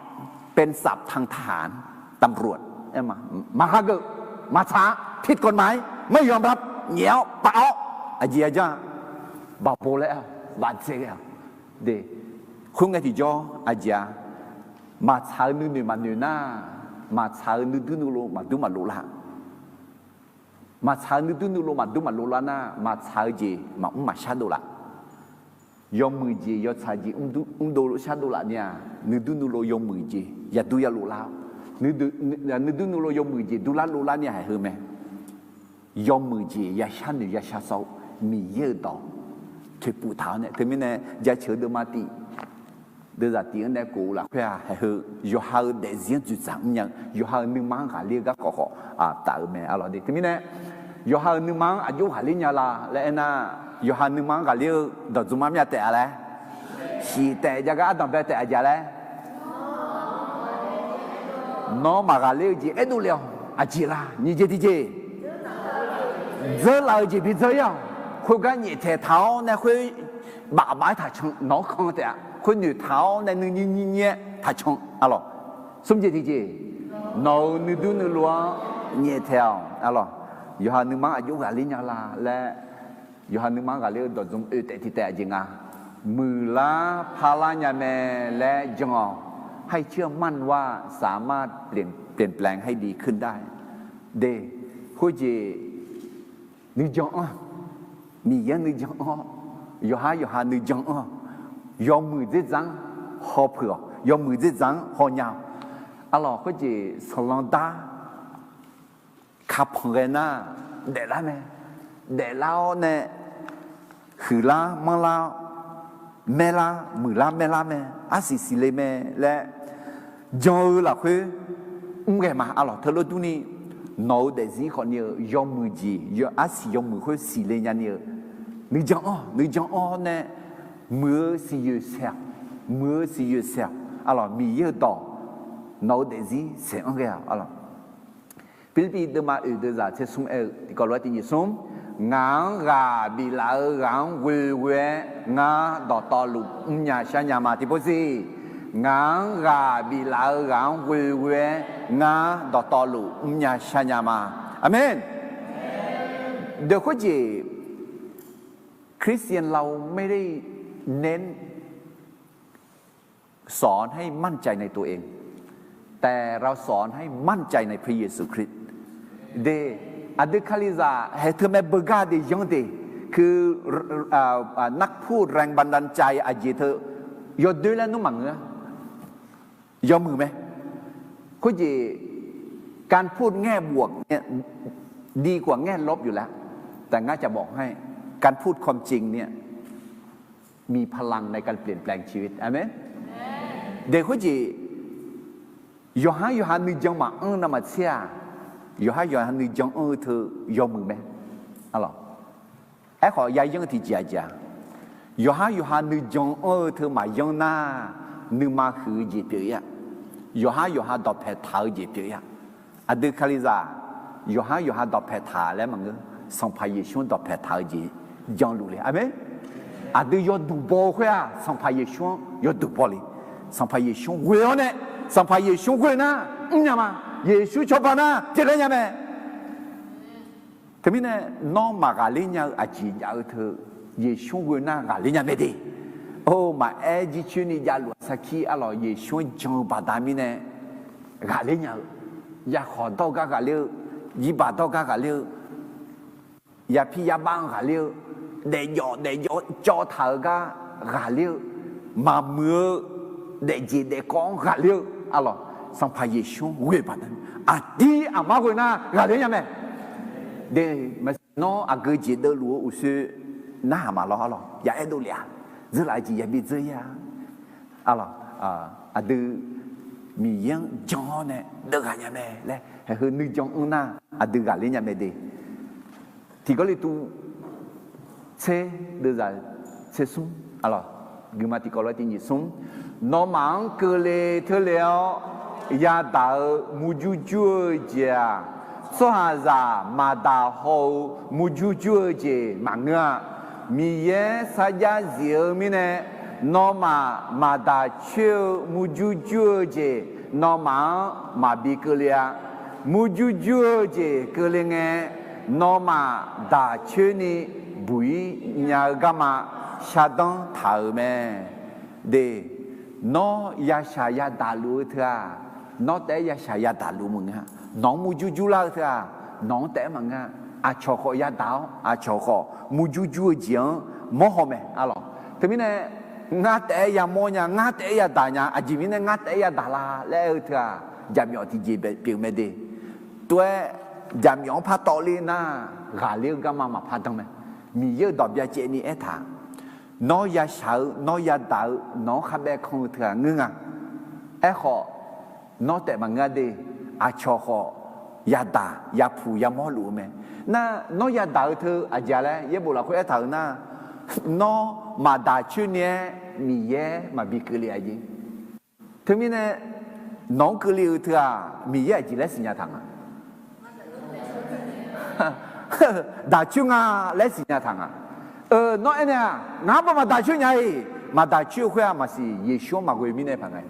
เป็นศัพท์ทางทหาร ตำรวจ aerma, maqhageuf, maqtsaq-a, ผิดกฎหมาย ไม่ยอมรับ nyaef-awr paf-awr, aqjeq yajanr-a, baqbo laer-awq, baqdzae ghae-awq. De, khoerngae tiqjawr aqjeq-a, maqtsaq-eu nuinoeq maqnoeq nar, maqtsaq-eu nuidur nuilov maqdur maqlov lar. Maqtsaq-eu nuidur nuilov maqdur maqlov lar nar, maqtsaq-eu jeq maqmr maqshar dovlaf. Yawmuiq jeq yawtsaq jeq mrdov shardov laf ni-aq, nuidur nuilov yawmuiq jeq yadur yalov lar-awr, nuidur nuilov yawmuiq jeq durlar lovlar ni-aq haeq heu mae. Yawmuiq jeq yashar noeq yashar sawr-eu Miqyaer-euq dawq toeqpuf taq-awr nae, teumirnae jaceuq-eu deuvma tif, deuvzaq tif-anr nae kof-eu lafkhoer-aq, haeq heu yawqha-euq daefzir-anr dzoeqdzaq mrnya-eu, yawqha-euq nuima-anr ghaqler-eu garkawv khawf taf-eu mae arlawq de. Teumirnae yawqha-euq nuima-anr aqjox ghaqler nya la laer aernar, yawqha nuima-anr ghaqler-eu dawqdzmq-anr myav taef-a laer, shiq taef jav gar ardanq bae taef aqjeq-a laer, nawr maqghaqler-eu jeq aerdov le-awq. Aqjeq la, nyiq jeq tiqjeq, dzeurlaf-eu jeq bidzeur-ir-awq. Khoergar nyaeftaeq taq-awr nae khoer baf baf-aer taqcan, nawq-anr kan taef-a. Khoer noeqtaq-awr nae nuinyir nyir nyir-aer taqcan arlawq. Smr jeq tiqjeq, nawq-euq nuidur nuilov-anr nyaeftaeq-awq arlawq. Yawqha nuima-anr aqjox ghaqler nya la laer, yawqha nuima-anr ghaqler-eu dawqdzmq oe taef tiq taef aqjeq nga. Muiqlar parlar nya mae laer jan-awq. ให้เชื่อมั่นว่าสามารถเปลี่ยน เปลี่ยนแปลงให้ดีขึ้นได้ de, khoerjeq nuijan-anr, Miqyaer nuijan-anr, yawqhar yawqha nuijan-anr, yawmuiq dzerdzaq-anr hawpeuq-awq, yawmuiq dzerdzaq-anr hawnya-awq. Arlawq, khoerjeq sanqlanq dar kapanq ghae nar, daeflar mae. Daeflar-awr nae, huiqlar manrlar-awr, maerlar, muiqlar maerlar mae, arsiq siqle mae laer jan-eu lafkhoer mr ghae ma. Arlawq, teulof durni, nawq-euq daefzir khawfni-euq yawmuiq jeq, arsiq yawmuiq khoer siqle nyani-euq nuijan-anr, nuijan-awr nae muiq-eu siqyoeq saeq-awq, muiq-eu siqyoeq saeq-awq. Arlawq, Miqyaer-euq dawq nawq-euq daefzir saeq-anr ghae-awq. Arlawq, Pirlirpiv deuvma oeq deuvzaq tser smr aer-eu tiqkawv lof-aer tiqnyiq smr, ngaq-anr ghaq biflaf-eu ghaq-anr ghoeghoe-aer ngar dawqtawvluf mrnya sharnya ma. Tiqpov siq, ngaq-anr ghaq biflaf-eu ghaq-anr ghoeghoe-aer ngar dawqtawvluf mrnya sharnya ma. Aqmeq. Deuq khoerjeq, คริสเตียนเราไม่ได้เน้น สอนให้มั่นใจในตัวเอง แต่เราสอนให้มั่นใจในพระเยซูคริสต์ de, aqdui kalizaq haeq teu mae beugar de yanr de, คือ นักพูดแรงบันดาลใจ aqjeq teu yawdoer laer nmr maqngeur-a. Yawmuiq mae. Khoerjeq การพูดแง่บวกเนี่ย ดีกว่าแง่ลบอยู่แล้ว แต่ ngar จะบอกให้ การพูดความจริงเนี่ย มีพลังในการเปลี่ยนแปลงชีวิต Aqmeq. De khoerjeq, yawqhar yawqha nuijan maqanr navmaqtser-aq, yawqhar yawqha nuijan anr-eu teu yawmuiq mae. Alawq, aerkhawf yayanr tiqjeq-aq jeq-aq, yawqhar yawqha nuijan anr-eu teu maqyanr nar, nuima huiq-eu jeq pyeuf-ir-a. Yawqhar yawqha dawqpae taq-eu jeq pyeuf-ir-a. Aqdui kalizaq, yawqhar yawqha dawqpae taq laer maqngeur, Sanqpaq Yeqsur-anr dawqpae taq-eu jeq janluf le. Aqmeq. Aqdui yawduq baw-eu khoer-aq, Sanqpaq Yeqsur-anr yawduq baw le. Sanqpaq Yeqsur ghoe-awr nae, Sanqpaq Yeqsur ghoe nar mrnya ma. Yeqsur cawba nar pyeufler nya mae. Teumirnae, nawr maqghaqler nya-eu aqjeq jav-eu teu, Yeqsur ghoe nar ghaqler nya mae de. Or, maqaer jircoer ni javluf-aq sarkir arlawq, Yeqsur-anr jan-eu baqda mirnae ghaqler nya-eu, yakhawq dawr-eu gar ghaqler-eu, jirbaq dawr-eu gar ghaqler-eu, yapir yabav-anr ghaqler-eu, daefjawf daefjawr cawv taq-eu gar ghaqler-eu, maqmuiq-eu daefjeq daefkawv-anr ghaqler-eu arlawq, Sanqpaq Yeqsur-anr ghoe baqda, aqdir aqmar ghoe nar ghaqler nya mae. De, maqsiq nawr aqgeu jeq deuvluf-eu uqshoe narhaq maqlawr arlawq, ya aerdov lef-a. Dzeurlaf-eu jeq yabi dzeur-ir-a. Arlawq, aqdui Miqyaer-anr jan-awr nae deuvghaq nya mae laer haeqheu nuijan anr nar, aqdui ghaqler nya mae de. Tiq Gawrliqtu tser deuvzaq tser smr, arlawq, guiqma tiqkawv lof-aer tiq nyiq smr. Nawmaf-anr keuvle teurle-awr yadaq-eu murjur jur-eu jeq-aq, tsawrhaqzaq maqdaq haw-eu murjur jur-eu jeq maqngeur-a. Miqyaer sarjax zif-eu mirnae, nawmaf maqdaq coer-eu murjur jur-eu jeq nawmaf-anr maqbi keuvle-a. Murjur jur-eu jeq keuvle ngae, nawmaf daq coer ni buq-ir nya-eu garma shardanr taq-euq mae. De, nawr yashaq yadaq luf-eu teu-aq, nawr taef-aer yashaq yadaq luf maqngeur-a. Nawq-anr murjur jur lar-eu teu-aq, nawq-anr taef-aer maqngeur-a. Aqcawq khawf yadaq-awr, aqcawq khawf murjur jur-eu jeq-anr mawrhaw mae arlawq. Teumirnae, ngar taef-aer yamawr nya, ngar taef-aer yadaq nya, aqjeq mirnae ngar taef-aer yadaq la laer aer-eu teu-aq, jaqmyawf tiqjeq pyeuf mae de. Tov-aer jaqmyawf-anr par tawvler nar, ghaqler-eu garma maqpar dan mae. Miqyaer-euq dawq byacaevni aertaq, nawr yashaq-eu, nawr yadaq-eu, nawq-anr kharbaev kan-eu teu-aq ngeur nga. Aerkhawf, nawr taef maqngeur de, aqcawq khawf yadaq yapuq yamawr luf-eu mae. Nar, nawr yadaq-eu teu aqjeq-a laer yaerbof lafkhoer aertaq-euq nar, nawr maqdaq coer ni-aer Miqyaer maqbi keuvle-a jeq. Teumirnae, nawq-anr keuvle-eu teu-aq, Miqyaer aqjeq laer siqnya taq nga. Daq coer nga laer siqnya taq nga. Nawr aernaeq-aq, ngaq-anr bae maqdaq coer nya-iq, maqdaq coer-eu khoer-aq maqsiq, Yeqsur-anr maqghoe mirnae paq nga-iq.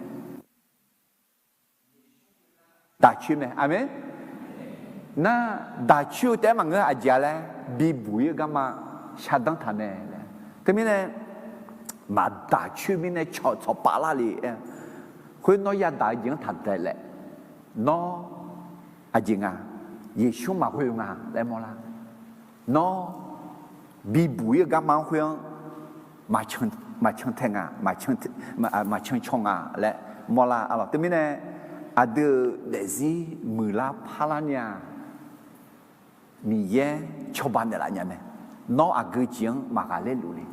Daq coer mae, aqmeq. Nar, daq coer-eu taef-aer maqngeur, aqjeq-a laer bibuq-ir-eu garma shardanr taq mae laer. Teumirnae, maqdaq coer mirnae cawq tsawq pavlar le-aer, khoer nawr yadaq-eu jeq-anr taqdaeq laef. Nawr aqjeq nga, Yeqsur maqghoe-eu nga laer mawrlar. Nawr bibuq-ir-eu garma-anr khoer-anr maqcan tae nga, maqcan caw nga laer mawrlar arlawq. Teumirnae, aqdui-euq daefzir muiqlar parlar nya-aq, Miqyaer cawba naeqlaf nya mae. Nawr aqgeu jeq-anr maqghaqler luf le.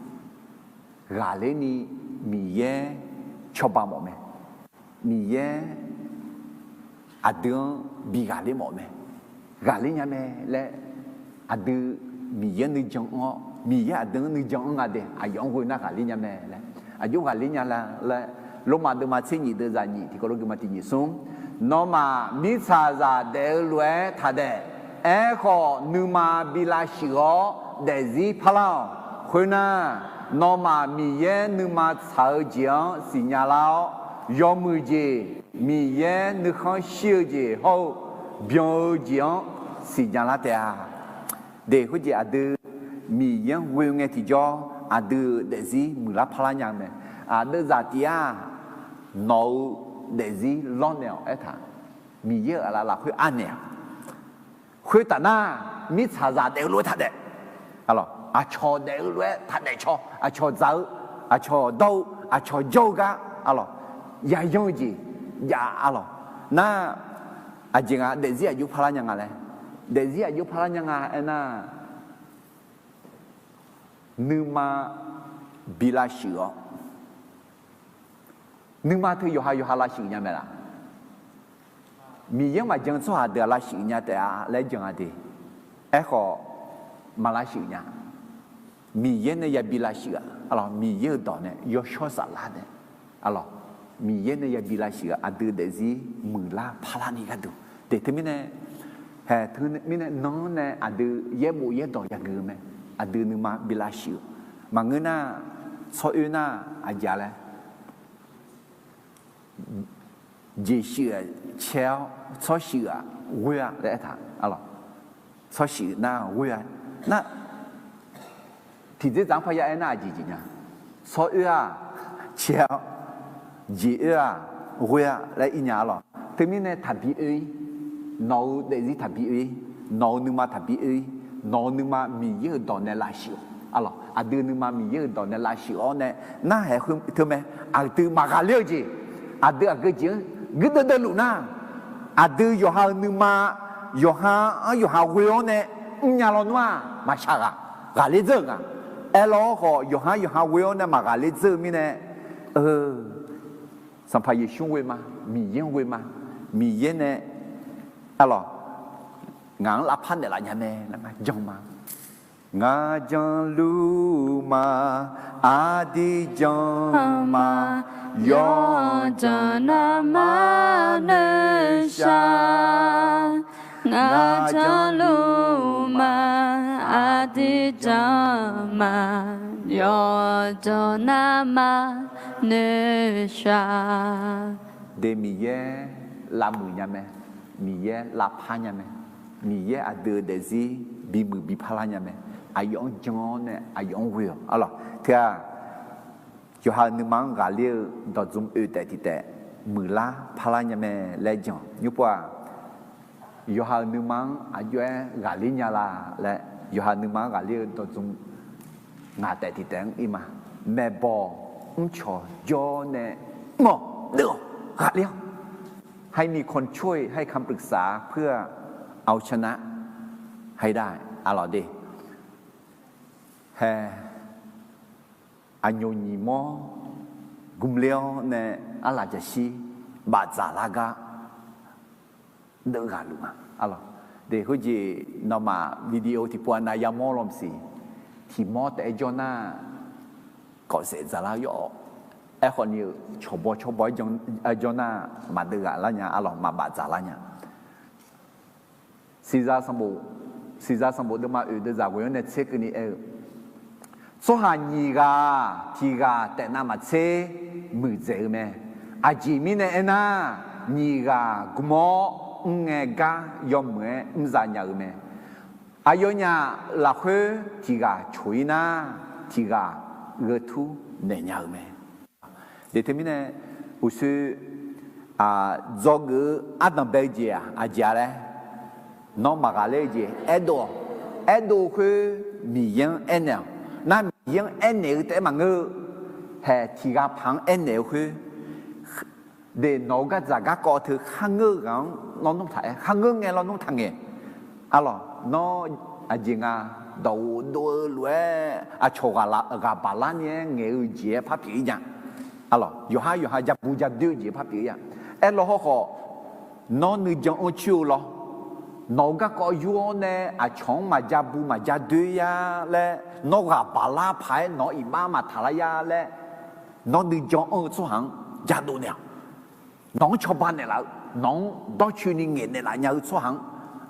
Ghaqler ni Miqyaer cawba mawf mae. Miqyaer aqdui-anr bi ghaqler mawf mae. Ghaqler nya mae laer, aqdui Miqyaer nuijan anr-awr, Miqyaer aqdui-anr nuijan anr nga de, aqyawf-anr ghoe nar ghaqler nya mae laer, aqjox ghaqler nya la laer, Lormav deuvma tser nyiq deuvzaq nyiq tiqkawv lof guiqma tiq nyiq smr. Nawmaf mirtsaqzaq daef-eu lof-aer taqdaef. Aerkhawf, nuima bi lavshuif-awr daefzir parlar-awq. Khoernar, nawmaf Miqyaer nuima tsaq-eu jeq-anr siqnya lar-awr, yawmuiq jeq, Miqyaer nuikhanr shir-eu jeq hawr-eu byan-eu jeq-anr siqnya lar taef-a. De, khoerjeq aqdui Miqyaer-anr ghoe ngae tiqjawr, aqdui-euq daefzir muiqlar parlar nya-eu mae. Aqdeuvzaq tif-aq, nawq-euq daefzir lawrnaeq-awq aertaq, Miqyaer-euq aqlaf lafkhoer anaeq-aq, khoertaf nar, mirtsaqzaq daef-eu lof-aer taqdaef. Aqcawq daef-eu lof-aer taqdaef caw, aqcawq dzaq-eu, aqcawq dawr-eu, aqcawq jawr-eu gar arlawq, yayan-eu jeq jav arlawq. Nar, Aqjeq nga daefzir aqjox parlar nya nga laer, daefzir aqjox parlar nya nga aernar, nuima bi lavshuif-awr, nuima teu yawqha yawqha lavshuif nya mae laf? Miqyaer-anr maqjan-eu tsawrhaq deuq-aq lavshuif nya taef-a laer jan-a de. Aerkhawf, maq lavshuif nya. Miqyaer nae yabi lavshuif-aq, Miqyaer-euq dawq nae yawshawr saflar nae, Miqyaer nae yabi lavshuif-aq, aqdui daefzir muiqlar parlarni gharduq. Teq teumirnae, haeq teumirnae nan-anr nae aqdui yaerbof yaerdawq yageuf-eu mae. Aqdui nuima bi lavshuif-eu maqngeur nar, tsawroer nar aqjeq laer, jeqshuif-aq cae-awr tsawrshuif-aq ghoer-a laer aertaq. Tsawrshuif nar ghoer-a nar, tiqdzerdzaq-anr parya aernar aqjeq jeq nya. Tsawroer-aq cae-awr, jeq oer-aq ghoer-a laer ir nya-a lawq. Teumirnae taqbi oe-ir, nawq-eu daefzir taqbi oe-ir, nawq-eu nuima taqbi oe-ir, nawq-eu nuima Miqyaer-euq dawq nae lavshuif-awq. Aqdui nuima Miqyaer-euq dawq nae lavshuif-awr nae, narhaq teu mae, aqdui maqghaqler-eu jeq, aqdui aqgeu jeq-anr guirdeuv deuvluf nar, aqdui yawqha-euq nuima, yawqha-anr yawqha ghoe-awr nae mrnya lawnmr-aq maqshaq ghaq, ghaqler dzeur-euq nga. Aerlawr khawf yawqha-anr yawqha ghoe-awr nae maqghaqler dzeur-eu mirnae, eu, Sanqpaq Yeqsur-anr ghoe ma, Miqyaer-anr ghoe ma, Miqyaer nae, arlawq, ngaq-anr lavpar naeqlaf nya mae laer ngar jan ma. Ngaq janluf ma, aqdui jan ma, yawqjan navmaqnoeq shaq. Ngaq janluf ma, aqdui jan ma, yawqjan navmaqnoeq shaq. De Miqyaer lavmuiq nya mae, Miqyaer lavpar nya mae, Miqyaer aqdui-eu daefzir bimuiq biparlar nya mae, aqyawf-anr jan-awr nae aqyawf-anr ghoe-awq. Arlawq, teu-aq, yawqha-euq nuima-anr ghaqler-eu dawqdzmq oe taef tiq taef muiqlar parlar nya mae laer jan nymr pov-aq, yawqha-euq nuima-anr aqjox-aer ghaqler nya la laer, yawqha nuima-anr ghaqler-eu dawqdzmq ngaq taef tiq taef-anr ir ma. Maeqbawq mrcawq jawr nae mr-awq, deuv-awq, ghaqler-awq. ให้มีคนช่วย ให้คำปรึกษา เพื่อเอาชนะให้ได้ arlawq de. Hae, aqnyoq nyiq mawr gmler-awr nae arlaq jaqshir bafdzaq lar gar deuvghaq luf nga. Arlawq, de khoerjeq nawmaf video tiqpov-a nav yamawr lawmq siq, tiq mawr taef-aer jawr nar, kawfsaef dzaqlar yawf-awq. Aerkhawf ni-euq cawqbaw cawrbaw-aer jawr nar, maqdeuvghaq lar nya, arlawq, maqbaf dzaqlar nya. Siqzaq sanqbof, siqzaq sanqbof deuvma oeq deuvzaq ghoeq-anr nae tser keuvni aer-eu, tsawrhaq nyiq ghaq tiq ghaq taef navmaqtser muiqdzaeq-eu mae. Aqjeq mirnae aernar, nyiq ghaq gm-awr mr ngae gar yawmuiq-aer mr za nya-eu mae. Aqyawfnyaf lafkhoer tiq ghaq coq-ir nar, tiq ghaq gheu tur naeq nya-eu mae. De teumirnae, uqshoe dzawgeuf-eu ardanq bae-eu jeq-aq aqjeq-a laer, nawr maqghaqler-eu jeq aerdov-awq. Aerdov khoer Miqyaer-anr aernaeq-awq. Nar Miqyaer-anr aernaeq-eu taef-aer maqngeur-eu, hae tiq ghaq paq-anr aernaeq-eu khoer, de nawq-eu gardzaq garkawv teu kharngeur-eu ghaq-anr lawnmr taq-aer, kharngeur ngae lawnmr taqngaeq. Arlawq, nawr aqjeq nga, dawqghof dov-eu lof-aer aqcawq ghaq baq lar ni-aer ngaeq-eu jeq-aer par pyeuf-ir nya. Arlawq, yawqhar yawqha ja bu ja doer-eu jeq par pyeuf-ir nya. Aerlaw hawrkhawf, nawr nuijan anr coer-eu lawr, nawq-eu garkawv yur-awr nae aqcawq-anr maqja bu maqja doer-ir-a laer, nawr ghaq baq lar paq-aer nawq-anr iqbax maqtaq lar-ir-a laer, nawr nuijan anr-eu tsawrhaq-anr jadov naeq-awq. Nawq-anr cawba naeqlaf-eu, nawq-anr dawrcoeni ngaeqnaeq laf nya-eu tsawrhaq-anr,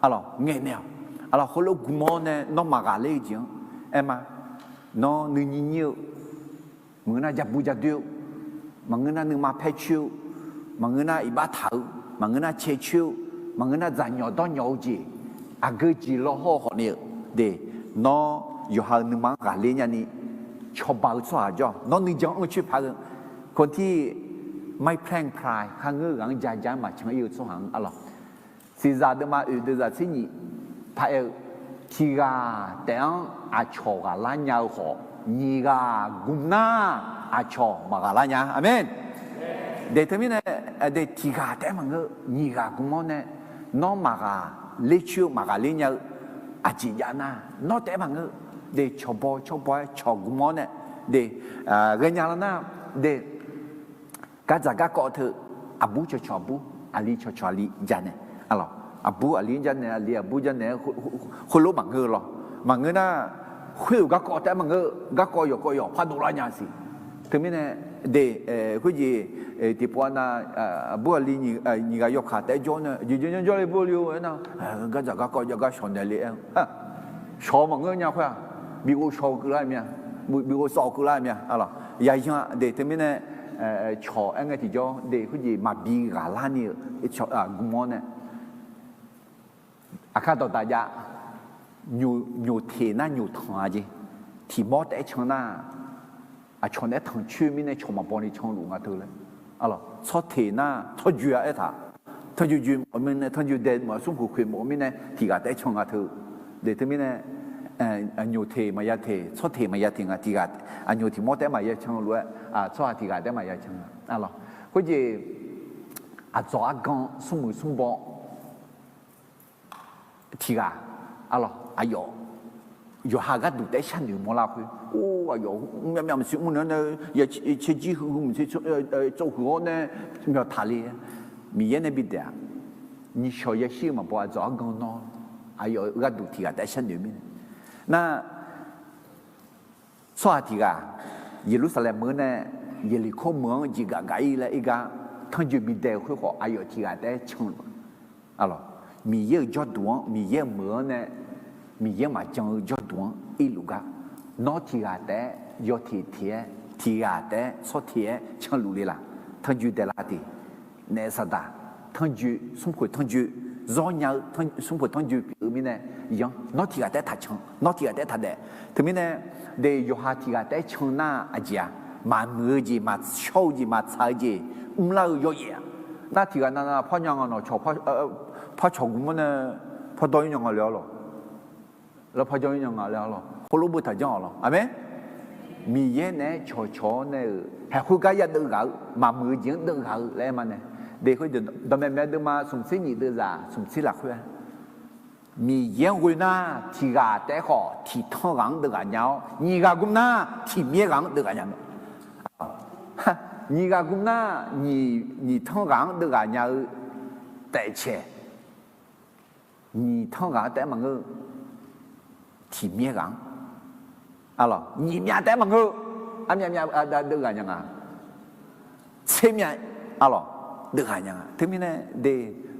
arlawq, ngaeqnaeq-awq. Arlawq, heulof gm-awr nae nawr maqghaqler-eu jeq-anr aer ma. Nawr nuinyir nyir-eu, maqngeur nar ja bu ja doer-eu, maqngeur nar nuima paer coer-eu, maqngeur nar iqbax taq-eu, maqngeur nar cae coer-eu, maqngeur nar dzaqnyawq dawrnyawq-eu jeq, aqgeu jeq law hawr-eu khawf ni-eu, de, nawr yawqha-euq nuima-anr ghaqler nyani cawba-eu tsawrhaq jawr-awq. Nawr nuijan anr coer paq-eu, คนที่ไม่แพร่งพราย kharngeur ghaq-anr ja ja-anr maqcan ir-eu tsawrhaq-anr, arlawq, siqzaq deuvma oeq deuvzaq tser nyiq paq-aer-eu, tiq ghaq taef-anr aqcawq ghaq lar nya-eu khawf, nyiq ghaq gm nar aqcawq maqghaq lar nya. Aqmeq. De teumirnae, de tiq ghaq taef-aer maqngeur, nyiq ghaq gm-awr nae Nawr maqghaqler coer-eu maqghaqler nya-eu aqjeq jav nar, nawr taef-aer maqngeur. De, cawqbaw cawrbaw-aer cawq gmq-awr nae, de, ghaenya lar nar, de, gardzaq garkawv teu, aqbur cawqcawq aqbur, aqli cawqcawq aqli janaeq, aqlawq, aqbur aqli janaeq, aqli aqbur janaeq-aer khoerlof maqngeur-eu lawr. Maqngeur nar, khoer-euq garkawv taef-aer maqngeur, garkawv yawqkawv yawq pardov lar nya siq. Teumirnae, de, khoerjeq, tiqpov-a nav, aqbur aqli nyiq ghaq yawkaq taef-aer jawr nae, jeq jeq janr jawrle bur le-o aernar, gardzaq garkawv jav gar shawq naeq le-aer, shawq maqngeur nya khoer-aq, bighof shawq-eu keuvlar mya, bighof sawf-eu keuvlar mya, aqlawq, yayan-a de. Teumirnae, cawq aer ngae tiqjawr de, khoerjeq maqbi ghaqlar ni-euq gmq-awr nae, aqkar dawqdaq jav, nyoq teq nar nyoq tanq-a jeq, tiq mawr taef-aer can nar, aqcawq naeq-aer tanqcoer mirnae cawq maqbaw ni canluf nga teu laer. Aqlawq, tsawrteq nar tsawrjoe-a aertaq, tanrjoe joe mawf-eu mirnae, tanrjoe dae mawf-eu, smrkhoeq khoeq mawf-eu mirnae tiq ghaq taef-aer can nga teu. De, teumirnae, aqnyoq teq maqya teq, tsawrteq maqya teq nga, tiq ghaq, aqnyoq tiq mawr taef-aer maqya can lof-aer, tsawrhaq tiq ghaq taef-aer maqya can nga. Aqlawq, khoerjeq aqdzawq argan smrmuiq smrbaw tiq ghaq, aqlawq, aqyawf, yawqha gharduq taef-aer sharnoeq mawrlar khoer, or, aqyawf myav myav maqsiq mr nae-awr nae, caerjir huiq huiq maqsiq tsov huiq-awr nae myawq taqle-aer, Miqyaer nae bidaef-aq, nyiqshawq yashir-eu maqbaw aqdzawq argan nawr, aqyawf gharduq tiq ghaq taef-aer sharnoeq mirnae, nar, tsawrhaq tiq ghaq Yeqlursaqlaeq meuq-anr nae Yeqliqkor meuq-anr jeqgaf gaf-ir laer irgar tanrjoe bidae-eu khoer khawf, aqyawf tiq ghaq taef-aer canluf-a. Aqlawq, Miqyaer-euq jawrduq-anr, Miqyaer-euq meuq-anr nae, Miqyaer maqjan-eu jawrduq-anr irluf gar, nawr tiq ghaq taef-aer yawteq teq-aer, tiq ghaq taef-aer tsawrteq-aer canluf le laq? Tanrjoe daelar de. Naef saqdaq, tanrjoe, smrkhoeq tanrjoe, zawr nya-eu smrkhoeq tanrjoe pyeuf-eu mirnae, yanr, nawr tiq ghaq taef-aer taqcan, nawr tiq ghaq taef-aer taqdaef. Teumirnae, de, yawqha tiq ghaq taef-aer can nar aqjeq-aq, maqmuiq-eu jeq, maqshawr-eu jeq, maqtsaq-eu jeq mrlar-eu yawyaef-aq. Nar tiq ghaq navnav par nya nga nawq cawq, par cawq gmq-anr nae par dawr-ir nya nga le-awr lawq. Lawr par jawr-ir nya nga le-awr lawq. Khoerlof beu taqjanr-awq lawq. Aqmeq. Miqyaer naeq-aer cawqcawq-awr nae-euq haeqkhoer gar yadeuv ghaq-eu, maqmuiq-eu jeq-anr deuv ghaq-eu laer aer ma nae. De, khoer dawqmaeq maeq deuvma smqtser nyiq deuvzaq smqtser lafkhoer-a, Miqyaer-anr ghoe nar tiq ghaq taef-aer khawf tiq tanr ghaq-anr deuv ghaq nya-awr, nyiq ghaq gmr nar tiq myaer ghaq-anr deuv ghaq nya mae. Nyiq ghaq gmr nar nyiq tanr ghaq-anr deuv ghaq nya-eu taefcaeq, nyiq tanr ghaq-anr taef-aer maqngeur, tiq myaer ghaq-anr, aqlawq, nyiq myav taef-aer maqngeur, armyav myav aqda deuv ghaq nya nga, tser myav, aqlawq, deuv ghaq nya nga. Teumirnae de,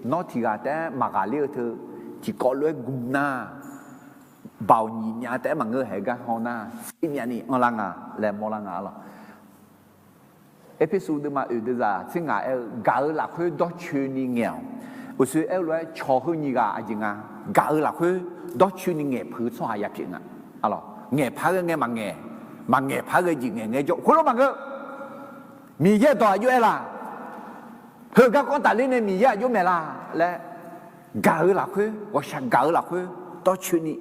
nawr tiq ghaq taef-aer maqghaqler-eu teu tiqkawv lof-aer gmr nar, baoq nyiq myav taef-aer maqngeur haeq gar haw nar, tser myav ni anrlar nga laer mawrlar nga, aqlawq. Erpersu deuvma oeq deuvzaq tser ngaq aer-eu, gaq-eu lafkhoer dawrcoeni ngaeq-awq. Uqshoe aer-eu lof-aer cawq heu nyiq ghaq aqjeq nga, gaq-eu lafkhoer dawrcoeni ngaeqpeuq-eu tsawrhaq yapyeuf nga. Aqlawq, ngaeqpar ghae ngae maqngaeq, maqngaeq par ghae jeq ngaeq ngae jawr khoerlof maqngeur. Miqyaer dawq aqjox aer laq? Heugar kawv tafler nae Miqyaer aqjox maeq la laer, gaq-eu lafkhoer, ghawqshaq gaq-eu lafkhoer dawrcoeni,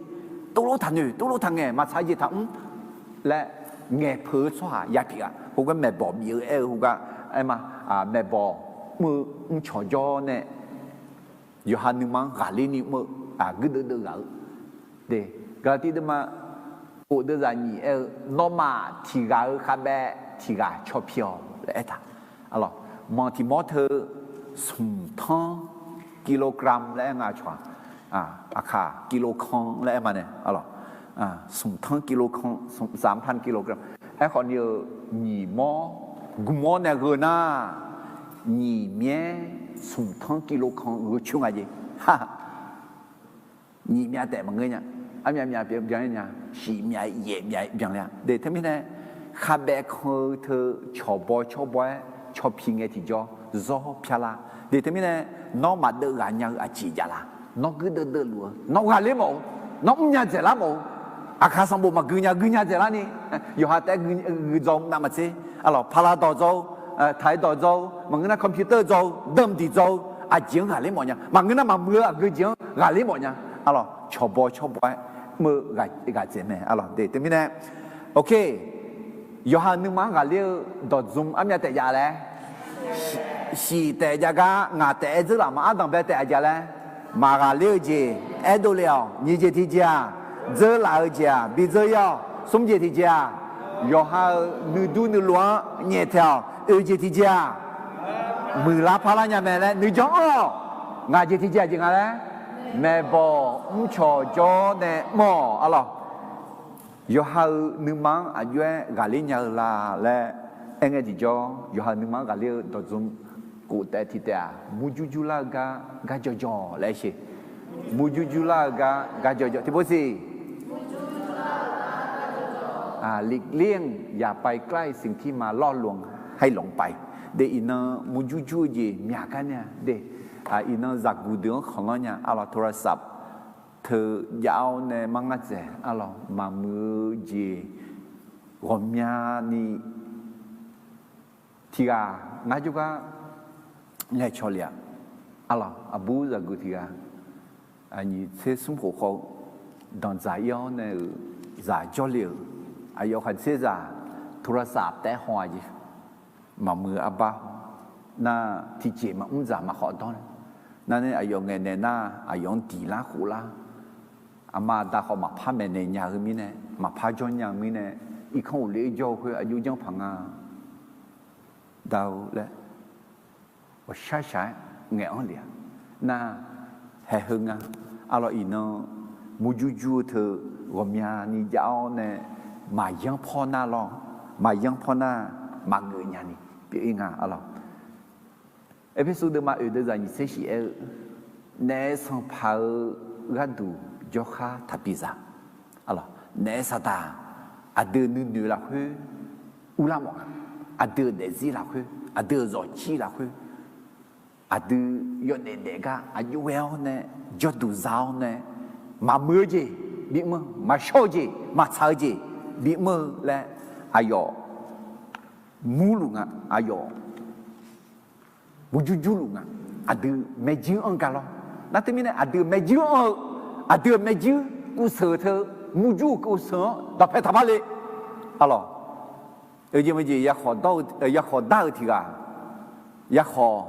tovlof taqnoeq, tovlof taqngaeq, maqtsaq jeq taqmr laer ngaeqpeuq-eu tsawrhaq yapyeuf-a. Khoergar maeqbawq bif-eu aer-eu khoergar aer ma, maeqbawq mr-eu mrcawq jawr nae yawqha nuima-anr ghaqler ni mr-eu, guirdeuv deuv ghaq-eu. De, Gaqlaqtiv deuvma oq deuvzaq nyiq aer-eu, nawmaf tiq ghaq-eu khavbaev tiq ghaq caw pi-awq laer aertaq. Aqlawq, manq tiq mawr teu smq tanr kilogram laer aer nga cawq-aq, aqkaq kilo kan laer aer ma nae, aqlawq, smq tanr kilo kan, smq tanr kilo, aerkhawf ni-eu nyiq mawr gmr-awr nae gheu nar, nyiq myaer smq tanr kilo kan gheu coer nga jeq. Nyiq myav taef maqngeur nya, armyav myav byan-ir nya, shif myav yaef myav byanle-a. De, teumirnae khavbaev kan-eu teu cawqbaw cawrbaw-aer caw pi ngae tiqjawr zawr pyar lar. De, teumirnae nawr maqdeuv ghaq nya-eu aqjeq jav la? Nawr guirdeuv deuv luf-eu, nawr ghaqler mawf-eu, nawr mrnya dzaeqlar mawf-eu, aqkaq sanqbof maqgui nya, gui nya dzaeqlar ni, yawqha taef-aer gui dzaw-eu navmaqtser, aqlawq, paqlaq dawq dzaw-eu, taq-aer dawq dzaw-eu, maqngeur nar computer dzaw-eu, deuv mqdiq dzaw-eu, aqjeq-anr ghaqler mawf nya, maqngeur nar maqmuiq-eu aqgeu jeq-anr ghaqler mawf nya. Aqlawq, cawqbaw cawrbaw-aer mr-eu ghaqdzaeq mae, aqlawq. De, teumirnae, ok, yawqha nuima-anr ghaqler-eu dawqdzm armyav taef jav laer, shif taef jav gar ngaq taef-aer dzeur laf ma, ardanqbae taef-a jav laer Maqghaqler-eu jeq aerdov le-awq. Nyiq jeq tiqjeq-aq, dzeur laf-eu jeq-aq, bidzeur ir-awq. Smr jeq tiqjeq-aq, yawqha-euq nuidur nuiluf-anr nyaeftaeq-awq. Oeq jeq tiqjeq-aq, muiqlar parlar nya mae laer nuijanr anr-awq. Ngaq jeq tiqjeq aqjeq nga laer, maeqbawq mrcawq jawr nae mr-awq arlawq. Yawqha-euq nuima-anr aqjox-aer ghaqler nya-eu la laer aerngae tiqjawr, yawqha-euq nuima-anr ghaqler-eu dawqdzm kof taef tiq taef-aq, murjur jur lar-eu gar, gar jawrjawr laer aer sher. Murjur jur lar-eu gar, gar jawrjawr tiqpov siq. หลีกเลี่ยง อย่าไปใกล้สิ่งที่มาล่อลวงให้หลงไป de. Iqnan murjur jur-eu jeq myaq gar nya de. Iqnan zaqguq deuq-anr khanqlanr nya arlawq, โทรศัพท์ teu jav-awr nae mar ngar dzaeq arlawq, maqmuiq-eu jeq ghawqmyani tiq ghaq ngar jawrgar ngaeqcawq le-aq arlawq, aqbur zaqguq tiq ghaq, nyiq tser smr khof khawf-eu danqdzaq ir-awr nae-euq zaq jawrle-euq, aqyawf khaqdzerzaq โทรศัพท์ taef haw-aq jeq, maqmuiq-eu arbar nar, tiqjeq maqmr dzaq maqkhawf dawr nae, nar nae aqyawf ngaeqnaeq nar aqyawf-anr diq lar khof lar, aqma aqda khawf maqpar maeqnaeq nya-eu mirnae, maqpar jawr nya-eu mirnae, irkanr ghofle-aer jawr-eu khoer aqjox janr paq nga, da-eu laer ghawqshaq shaq-aer ngaeq-anr le-aq, nar haeq heu nga. Arlawq iqnan murjur jur-eu teu ghawqmyani jav-awr nae maqyanr pawr nar lawr, maqyanr pawr nar maqgeuf nyani pyeuf-ir nga arlawq. Erpersu deuvma oeq deuvzaq nyiq tser shif aer-eu, naef sanqpaq-eu gharduq jawrkhar taqbi zaq. Arlawq naef saqdaq aqdui nuinoeq lafkhoer urlar mawf nga. Aqdui-euq daefzir lafkhoer, aqdui-euq zawqjir lafkhoer, aqdui yawdaef daef gar aqjox ghae-awr nae, jawrduq za-awr nae, maqmuiq-eu jeq bimr-eu, maqshawr-eu jeq, maqtsaq-eu jeq bimr-eu laer aqyawf murluf nga, aqyawf murjur jurluf nga. Aqdui maerjuir anr ga lawr. Nar teumirnae aqdui-euq maerjuir anr-eu, aqdui-euq maerjuir kuvseuq teu, murjur-euq kuvseuq-anr dawqpae taqpar le. Arlawq, oejeq meujeq yakhawf dar-eu tiq ghaq, yakhawf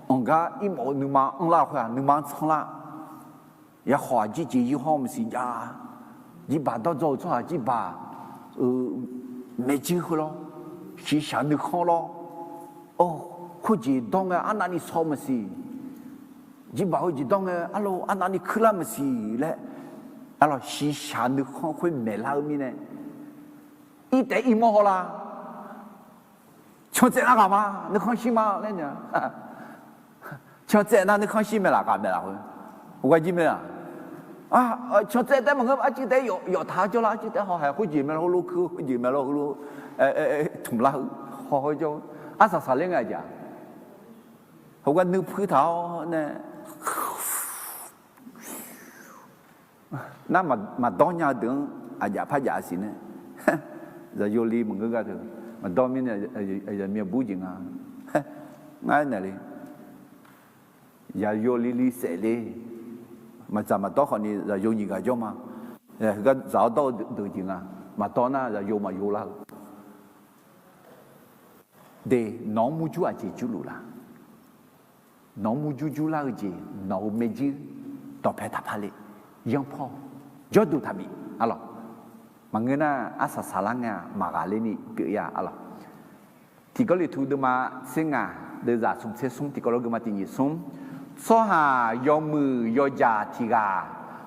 anqgar irmawf-eu nuima anrlar-eu khoer-aq, nuima-anr tsanrlar. Yakhawf aqjir jeq yir hawr maqsiq jav. Jirbaq dawrdzaw-euq tsawrhaq jirbaq-euq maerjuir khoer lawr, shiqshaq nuikhanr lawr, khoerjeq dawr ngae arnavni saw maqsiq, jirbaq khoerjeq dawr ngae arlo arnavni kuirlar maqsiq laer, arlawq shiqshaq nuikhanr khoer maeqlar-eu mirnae, irtaef irmawr hawlar. Cantsaev nar ghaq ma, nuikhanr shir ma laer nya. Cantsaev nar nuikhanr shir maeqlaf ghaq maeqlaf khoer, ghawqgar jir mae-aq. Cantsaev taef maqngeur, arcuiv taef yawf taq-awr jawrlar, arcuiv taef hawhaeq khoerjeq mae lawr heulof kur, khoerjeq mae lawr heulof tmqlar-eu haw hawr jawr, arsaq saqler ngae aqjeq-aq. Heugar nuir puir taq-awr nae nar maqdawr nya-eu deuq-anr aqjaf par jaf siq nae, zaqyo li maqngeur gar teu, maqdawr mirnae zaqmiq aqbur jeq nga. Ngar naeq le, zaqyo li li saef le, maqdzaq maqdawr khawfni zaqyo nyiq ghaq jawr ma. Heugar dzaq-awr dawr-eu deuq jeq nga. Maqdawr nar zaqyo maqyo lar-eu. De, nawq-anr murjur aqjeq jurluf la? Nawq-anr murjur jurlar-eu jeq, nawq-euq maerjuir dawqpae taqpar le. Yanrpawr, jawrduq taqbif arlawq. Maqngeur nar arsaq saqlar ngae-aq maqghaqler ni pyeuf-ir-a arlawq. Tiqgawrliqtu deuvma tser ngaq deuvzaq smq tser smr tiqkawv lawr geufma tiq nyiq smr. Tsawrhaq yawmuiq yawdzaq tiq ghaq,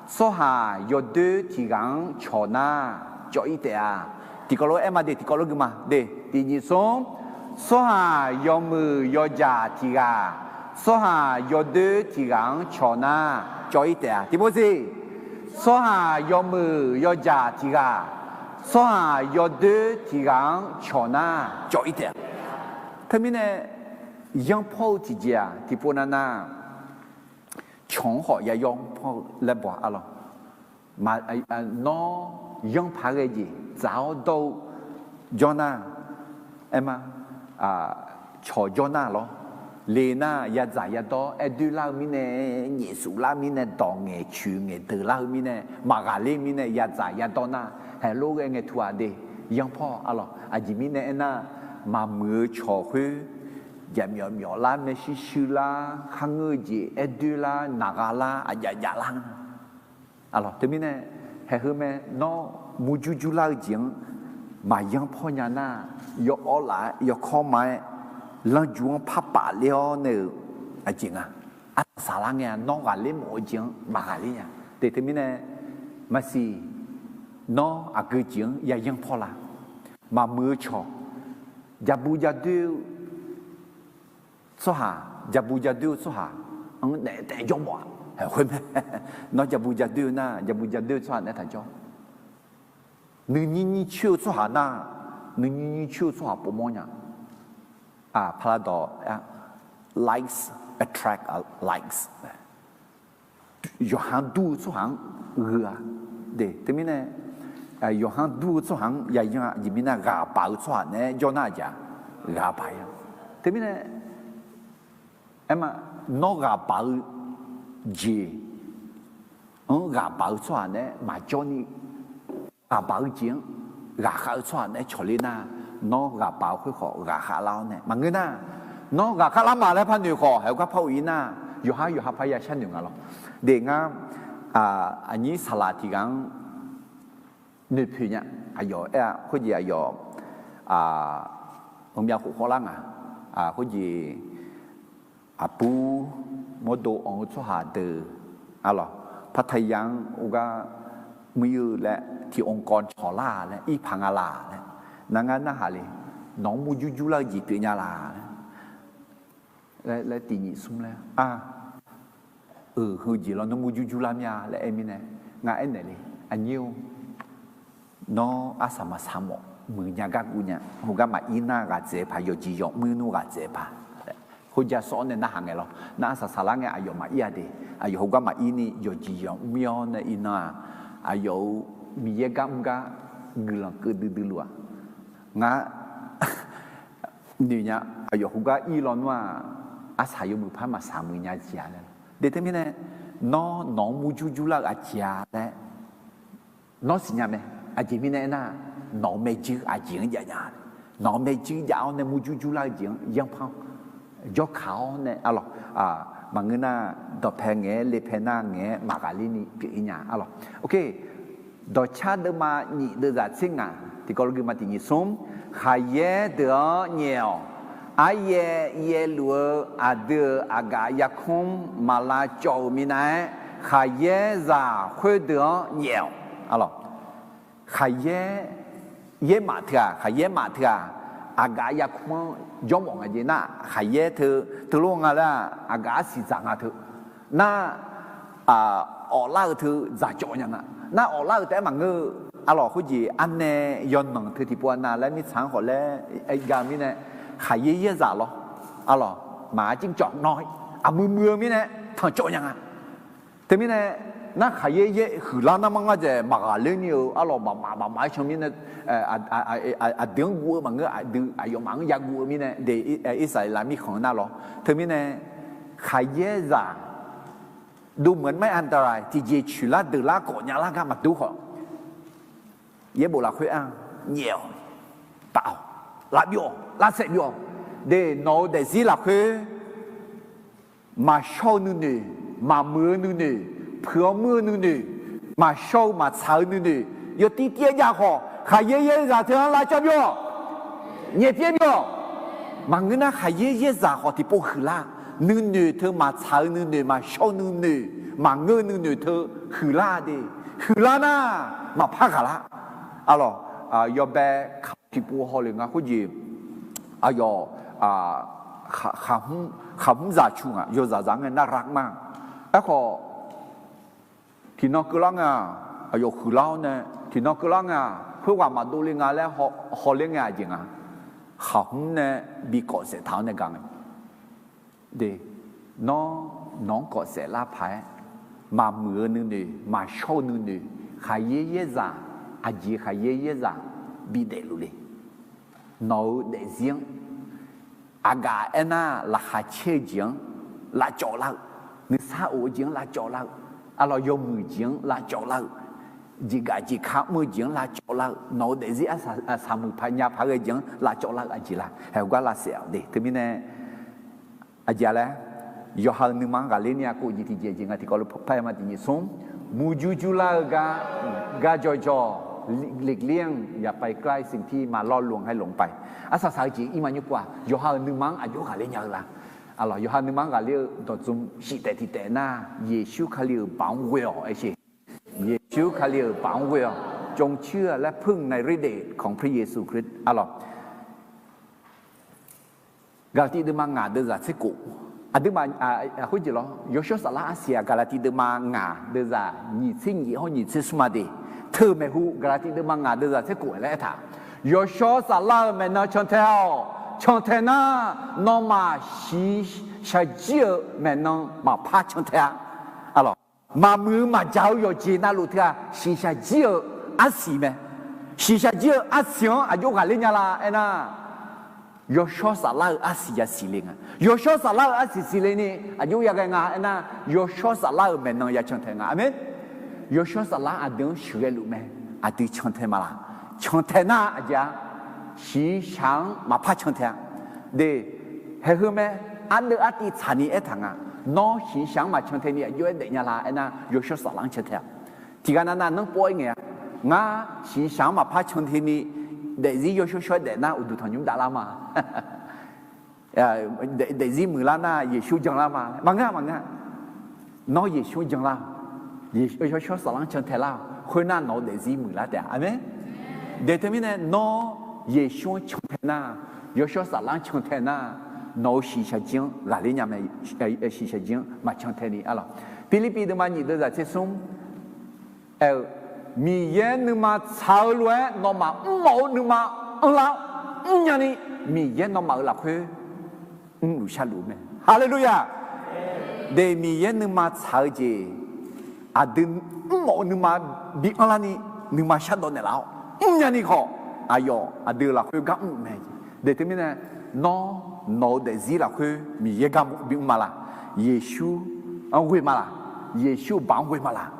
tsawrhaq yawdoer tiq ghaq-anr cawq nar cawv-ir taef-a. Tiqkawv lawr aer ma de, tiqkawv lawr geufma de, tiq nyiq smr. Tsawrhaq yawmuiq yawdzaq tiq ghaq, tsawrhaq yawdoer tiq ghaq-anr cawq nar cawv-ir taef-a. Tiqpov siq. Tsawrhaq yawmuiq yawdzaq tiq ghaq, tsawrhaq yawdoer tiq ghaq-anr cawq nar cawv-ir taef-a. Teumirnae yanrpawr-eu tiqjeq-aq tiqpov nav nar, cawq-anr khawf yayawr pawr-eu laer baw-a arlawq. Nawr yanrpaq ghae jeq dzaq-awr dawr-eu jawr nar, aer ma, cawq jawr nar lawr. Le nar yadzaq yadawr aer doer lar-eu mirnae, nyaef suf lar mirnae, dawq ngaeq coeq ngaeq deuq lar-eu mirnae, maqghaqler mirnae yadzaq yadawr nar, haeq lof ghae ngae tu-aq de, yanrpawr arlawq. Aqjeq mirnae aernar, maqmuiq-eu cawq khoer yamyawf myawflar, maershuir shuirlar, kharngeur-eu jeq aerdoerlar, naqgha lar, aqjav javlar nga. Teumirnae, haeqheu mae, nawr murjur jurlar-eu jeq-anr maqyanr pawnya nar, yawawr laf-aer yawkawr ma-aer, lanrju-anr par pafler-awr nae-euq aqjeq nga. Arsaq saqlar ngae-a, nawr ghaqler mawf-eu jeq-anr maqghaqler nya. Te teumirnae, maqsiq, nawr aqgeu jeq-anr yayanr pawla. Maqmuiq-eu cawq, jabu jadoer-eu tsawrhaq, jabu jadoer-eu tsawrhaq-anr naef taef jawr mawf-a. Khoer mae, nawr jabu jadoer-eu nar, jabu jadoer-eu tsawrhaq naef taq jawr. Nuinyir nyir coer-eu tsawrhaq nar, nuinyir nyir coer-eu tsawrhaq povmawr nya. Paradawq, likes attract likes. Yawqha-anr dur-eu tsawrhaq-anr gheu-a. De, teumirnae, yawqha-anr dur-eu tsawrhaq-anr yayanr-a. Aqjeq mirnae, ghaq baq-eu tsawrhaq naeq-aer jawr nar aqjeq-a, ghaq baq-ir-a. Teumirnae, aerma, nawr ghaq baq-eu jeq-anr ghaq baq-eu tsawrhaq naeq-aer maqjawr ni, ghaq baq-eu jeq-anr ghaqkhav-eu tsawrhaq naeq-aer cawqler nar, nawr ghaq baq-eu khoer khawf ghaqkhav lar-awr nae maqngeur nar, nawr ghaqkhav lar ma laer par noeq khawf, haeq-eu gar par of-ir nar, yawqhar yawqha parya sharnoeq nga lawr. De ngar, aqnyir saqlaq tiq ghaq-anr noeqpoeq nya. Aqyawf aer-a, khoerjeq aqyawf, heumyav khof khawvlar nga. Khoerjeq aqbur mawrdo anr-eu tsawrhaq deuq, arlawq, พัทยา-anr heugar muir-eu laer tiq องค์กร cawqlar-a laer irpaq nga laq laer, nar ngar narhaq le. Nawq-anr murjur jurlar-eu jeq pyeufnya laq laer, laer tiq nyiq smr laer, a, eu, heujeq lawr nawr murjur jurlar mir-a laer aer mirnae, ngar aernaeq le, aqnyir-or, nawr arsaq maqsaq mawf muiqnya gar guv nya. Heugar maqir nar ghaq dzaeq paq, yawqjeq yawqmuir nmr ghaq dzaeq paq. Khoerja sawr-awr nae narhaq ngae lawr. Nar arsaq saqlar ngae aqyawf maqir-a de. Aqyawf heugar maqir ni yawqjeq yawqmuir-awr nae ir nar-aq, aqyawf-euq Miqyaer gar mr gar guiqlanq keuv duidui luf-aq. Ngar noeq nya, aqyawf heugar ir lawnmr-aq, arsaq yawmuiq par maqsaq muiqnya jeq-a laer. De teumirnae, nawr nawq-anr murjur jurlar-eu aqjeq-a laer nawr siqnya mae. Aqjeq mirnae aernar, nawq-euq maerjuir aqjeq-anr jav nya. Nawq-euq maerjuir jav-awr nae murjur jurlar-eu jeq-anr yanrpanr jawrkaq-awr nae, arlawq, maqngeur nar, dawqpae ngaeq-aer lepae nar ngaeq-aer maqghaqler ni pyeuf-ir nya, arlawq. Dawqcar deuvma nyiq deuvzaq tser ngaq tiqkawv lof guima tiq nyiq smr, khaqyaer deuq-anr nyaef-awq. Aryaer yaerluf-eu aqdui-euq aqgaf yarkmr maqlavcawv-euq minav-aer, khaqyaer zaq khoerdeuq-anr nyaef-awq. Arlawq, khaqyaer yaermaf teu-aq, khaqyaer maf teu-aq, aqgaf yarkmr-anr jawrmawf nga jeq nar, khaqyaer teu, teulof nga laer-aq, aqgaf arsiq dzaq nga teu. Nar, awflar-eu teu dzaqcawv nya nga. Nar awflar-eu taef-aer maqngeur-eu, arlawq, khoerjeq arnae yawnanq teu tiqpov-a nav laer mirtsaq-anr khawf laer ga-eu mirnae, khaqyaer yaerzaq lawr, arlawq, maqar jircawv nawr aqmuiq muiq-eu mirnae tanqcawv nya nga. Teumirnae, nar khaqyaer yaer huiqlar nar mar ngar dzaeq maqghaqler ni-eu, arlawq, maqmaf maqmaf-aer can mirnae, aqdui-anr guv-eu maqngeur, aqdui aqyawfmaf-anr yaguv-eu mirnae de, Irsaqleqlav mirkhanq nar lawr. Teumirnae, khaqyaer zaq dov meuq-anr maer-anr daqlaq tiqjeq coeqlar deuqlar kawf nyalar gar maqdur khawf, yaerbof lafkhoer-anr nyaef-awq, taf-awq, lavbyov-awq, lavsaef byov-awq. De, nawq-euq daefzir lafkhoer maqshawr-eu nuinoeq, maqmuiq-eu nuinoeq, puiq-awr muir-eu nuinoeq, maqshawr-eu maqtsaq-eu nuinoeq yawtiv tiv-aer jav khawf, khaqyaer yaerzaq teu-anr lavcawv byov-awq, nyaefpyaer byov-awq. Maqngeur nar khaqyaer yaerzaq khawf tiqpov huiqlar, nuinoeq teu maqtsaq-eu nuinoeq, maqshawr-eu nuinoeq, maqngeur-eu nuinoeq teu huiqlar de. Huiqlar nar maqpar ghaqlar. Arlawq, yawbae kaq tiqpov hawle nga khoerjeq, aqyawf khaqhmr zaq cu ngaq, yawzaq zaq ngae nar ghaq ma. Aerkhawf, tiqnan keuvlar ngae-aq, aqyawf huiqlar-awr nae, tiqnan keuvlar ngae-aq, khoerghaq maqdov le nga laer hawler ngae aqjeq nga. Khaqhmr nae bi kawf saef taq-awr nae gaq ngae. De, nawr, nawq-anr kawf saef lar paq-aer, maqmuiq-eu nuinoeq, maqshawr-eu nuinoeq, khaqyaer yaerzaq, aqjeq khaqyaer yaerzaq bidaef luf le. Nawq-euq daefzir-anr, aqgaf aernar laqkhaq caer-eu jeq-anr lavcawv lar-eu, nuisar of-eu jeq-anr lavcawv lar-eu, arlawq, yawmuiq jeq-anr lavcawv lar-eu, jeqgaf jeqka mr-eu jeq-anr lavcawv lar-eu, nawq-euq daefzir arsaq muiq paq nya paq ghae jeq-anr lavcawv lar-eu aqjeq la, haeq gar lavsaef-awq de. Teumirnae, Aqjeq laer, yawqha-euq nuima-anr ghaqler ni-a kov jeq tiqjeq jeq nga tiqkawv lof par-aer ma tiqnyif smr, muqjur jurlar-eu gar, gar jawqjawq, หลีกเลี่ยง อย่าไปใกล้ สิ่งที่มาล่อลวงให้หลงไป. Arsaq saq-eu jeq ir ma nymr pov-aq, yawqha-euq nuima-anr aqjox ghaqler nya-eu la. Aqlawq, yawqha nuima-anr ghaqler-eu dawqtsuif shif taef tiq taef nar, Yeqsur Kali-euq baoq-anr ghoe-awq aer sheq. Yeqsur Kali-euq baoq-anr ghoe-awq. จงเชื่อและพึ่งในฤทธิ์เดชของพระเยซูคริสต์ aqlawq. Gaqlaqtiv deuvma ngaq deuvzaq tser kof. Aqduimaf, khoerjeq lawr, Yawshawr Saflar arsiq-aq, Gaqlaqtiv deuvma ngaq deuvzaq nyiq tser nyiq hawr nyiq tser smr ma de. Teu maeqhu Gaqlaqtiv deuvma ngaq deuvzaq tser kof laer aertaq, Yawshawr Saflar-euq maeqnan cantae-awq. Cantae nar, nawmaf shiqshaq jir-eu maeqnan maqpar cantae-a. Aqlawq, maqmuiq-eu maqjaq-eu yawqjeq navluf teu-aq, shiqshaq jir-eu arsiq mae. Shiqshaq jir-eu arsiq-anr aqjox ghaqler nya la aernar, Yawshawr Saflar-eu arsiq yasiq le nga. Yawshawr Saflar-eu arsiq siqle ni aqjox yaghae nga aernar, Yawshawr Saflar-euq maeqnan ya cantae nga. Aqmeq. Yawshawr Saflar aqdui-anr sheuqghae luf mae. Aqdui cantae ma laq? Cantae nar aqjeq-a, shiqshaq-anr maqpar cantae-a. De, haeqheu mae, ardeuv artiv tsaqni aertaq nga. Nawr shiqshaq-anr maqcantae ni aqjox-aer daef nya la aernar, Yawshawr Saflar-anr cantae-a. Tiqghaq navnav nanrpov-aer ngae-a, ngar shiqshaq-anr maqpar cantae ni daefzir yawshawr shawr-aer daef nar, uqduq tanqnymr davlar ma. Daefzir muiqlar nar Yeqsur janlar ma. Maqngeur-a, maqngeur-a. Nawr Yeqsur janlar-awq. Yawshawr Saflar-anr cantae lar-awq. Khoernar nawq-eu daefzir muiqlar taef-a. Aqmeq. De teumirnae nawr Yeqsur-anr cantae nar, Yawshawr Saflar-anr cantae nar, nawq-eu shiqshaq jir-anr ghaqler nya mae. Shiqshaq jir-anr maqcantae ni aqlawq. Pirlirpiv deuvma nyiq deuvzaq tser smr aer-eu, Miqyaer nuima tsaq-eu lof-aer nawmaf mrmawf-eu nuima anrlar-awr mrnya ni, Miqyaer nawmaf-euq lafkhoer mrluf sharluf-eu mae. Haleluya! De, Miqyaer nuima tsaq-eu jeq aqdui mrmawf-eu nuima bi anrlar ni, nuima shardawv naeqlaf-awr mrnya ni khawf, aqyawf aqdui lafkhoer gar mrluf mae. De teumirnae, nawr nawq-eu daefzir lafkhoer Miqyaer gar bi mr ma laq? Yeqsur-anr ghoe ma laq? Yeqsur-euq baoq-anr ghoe ma laq?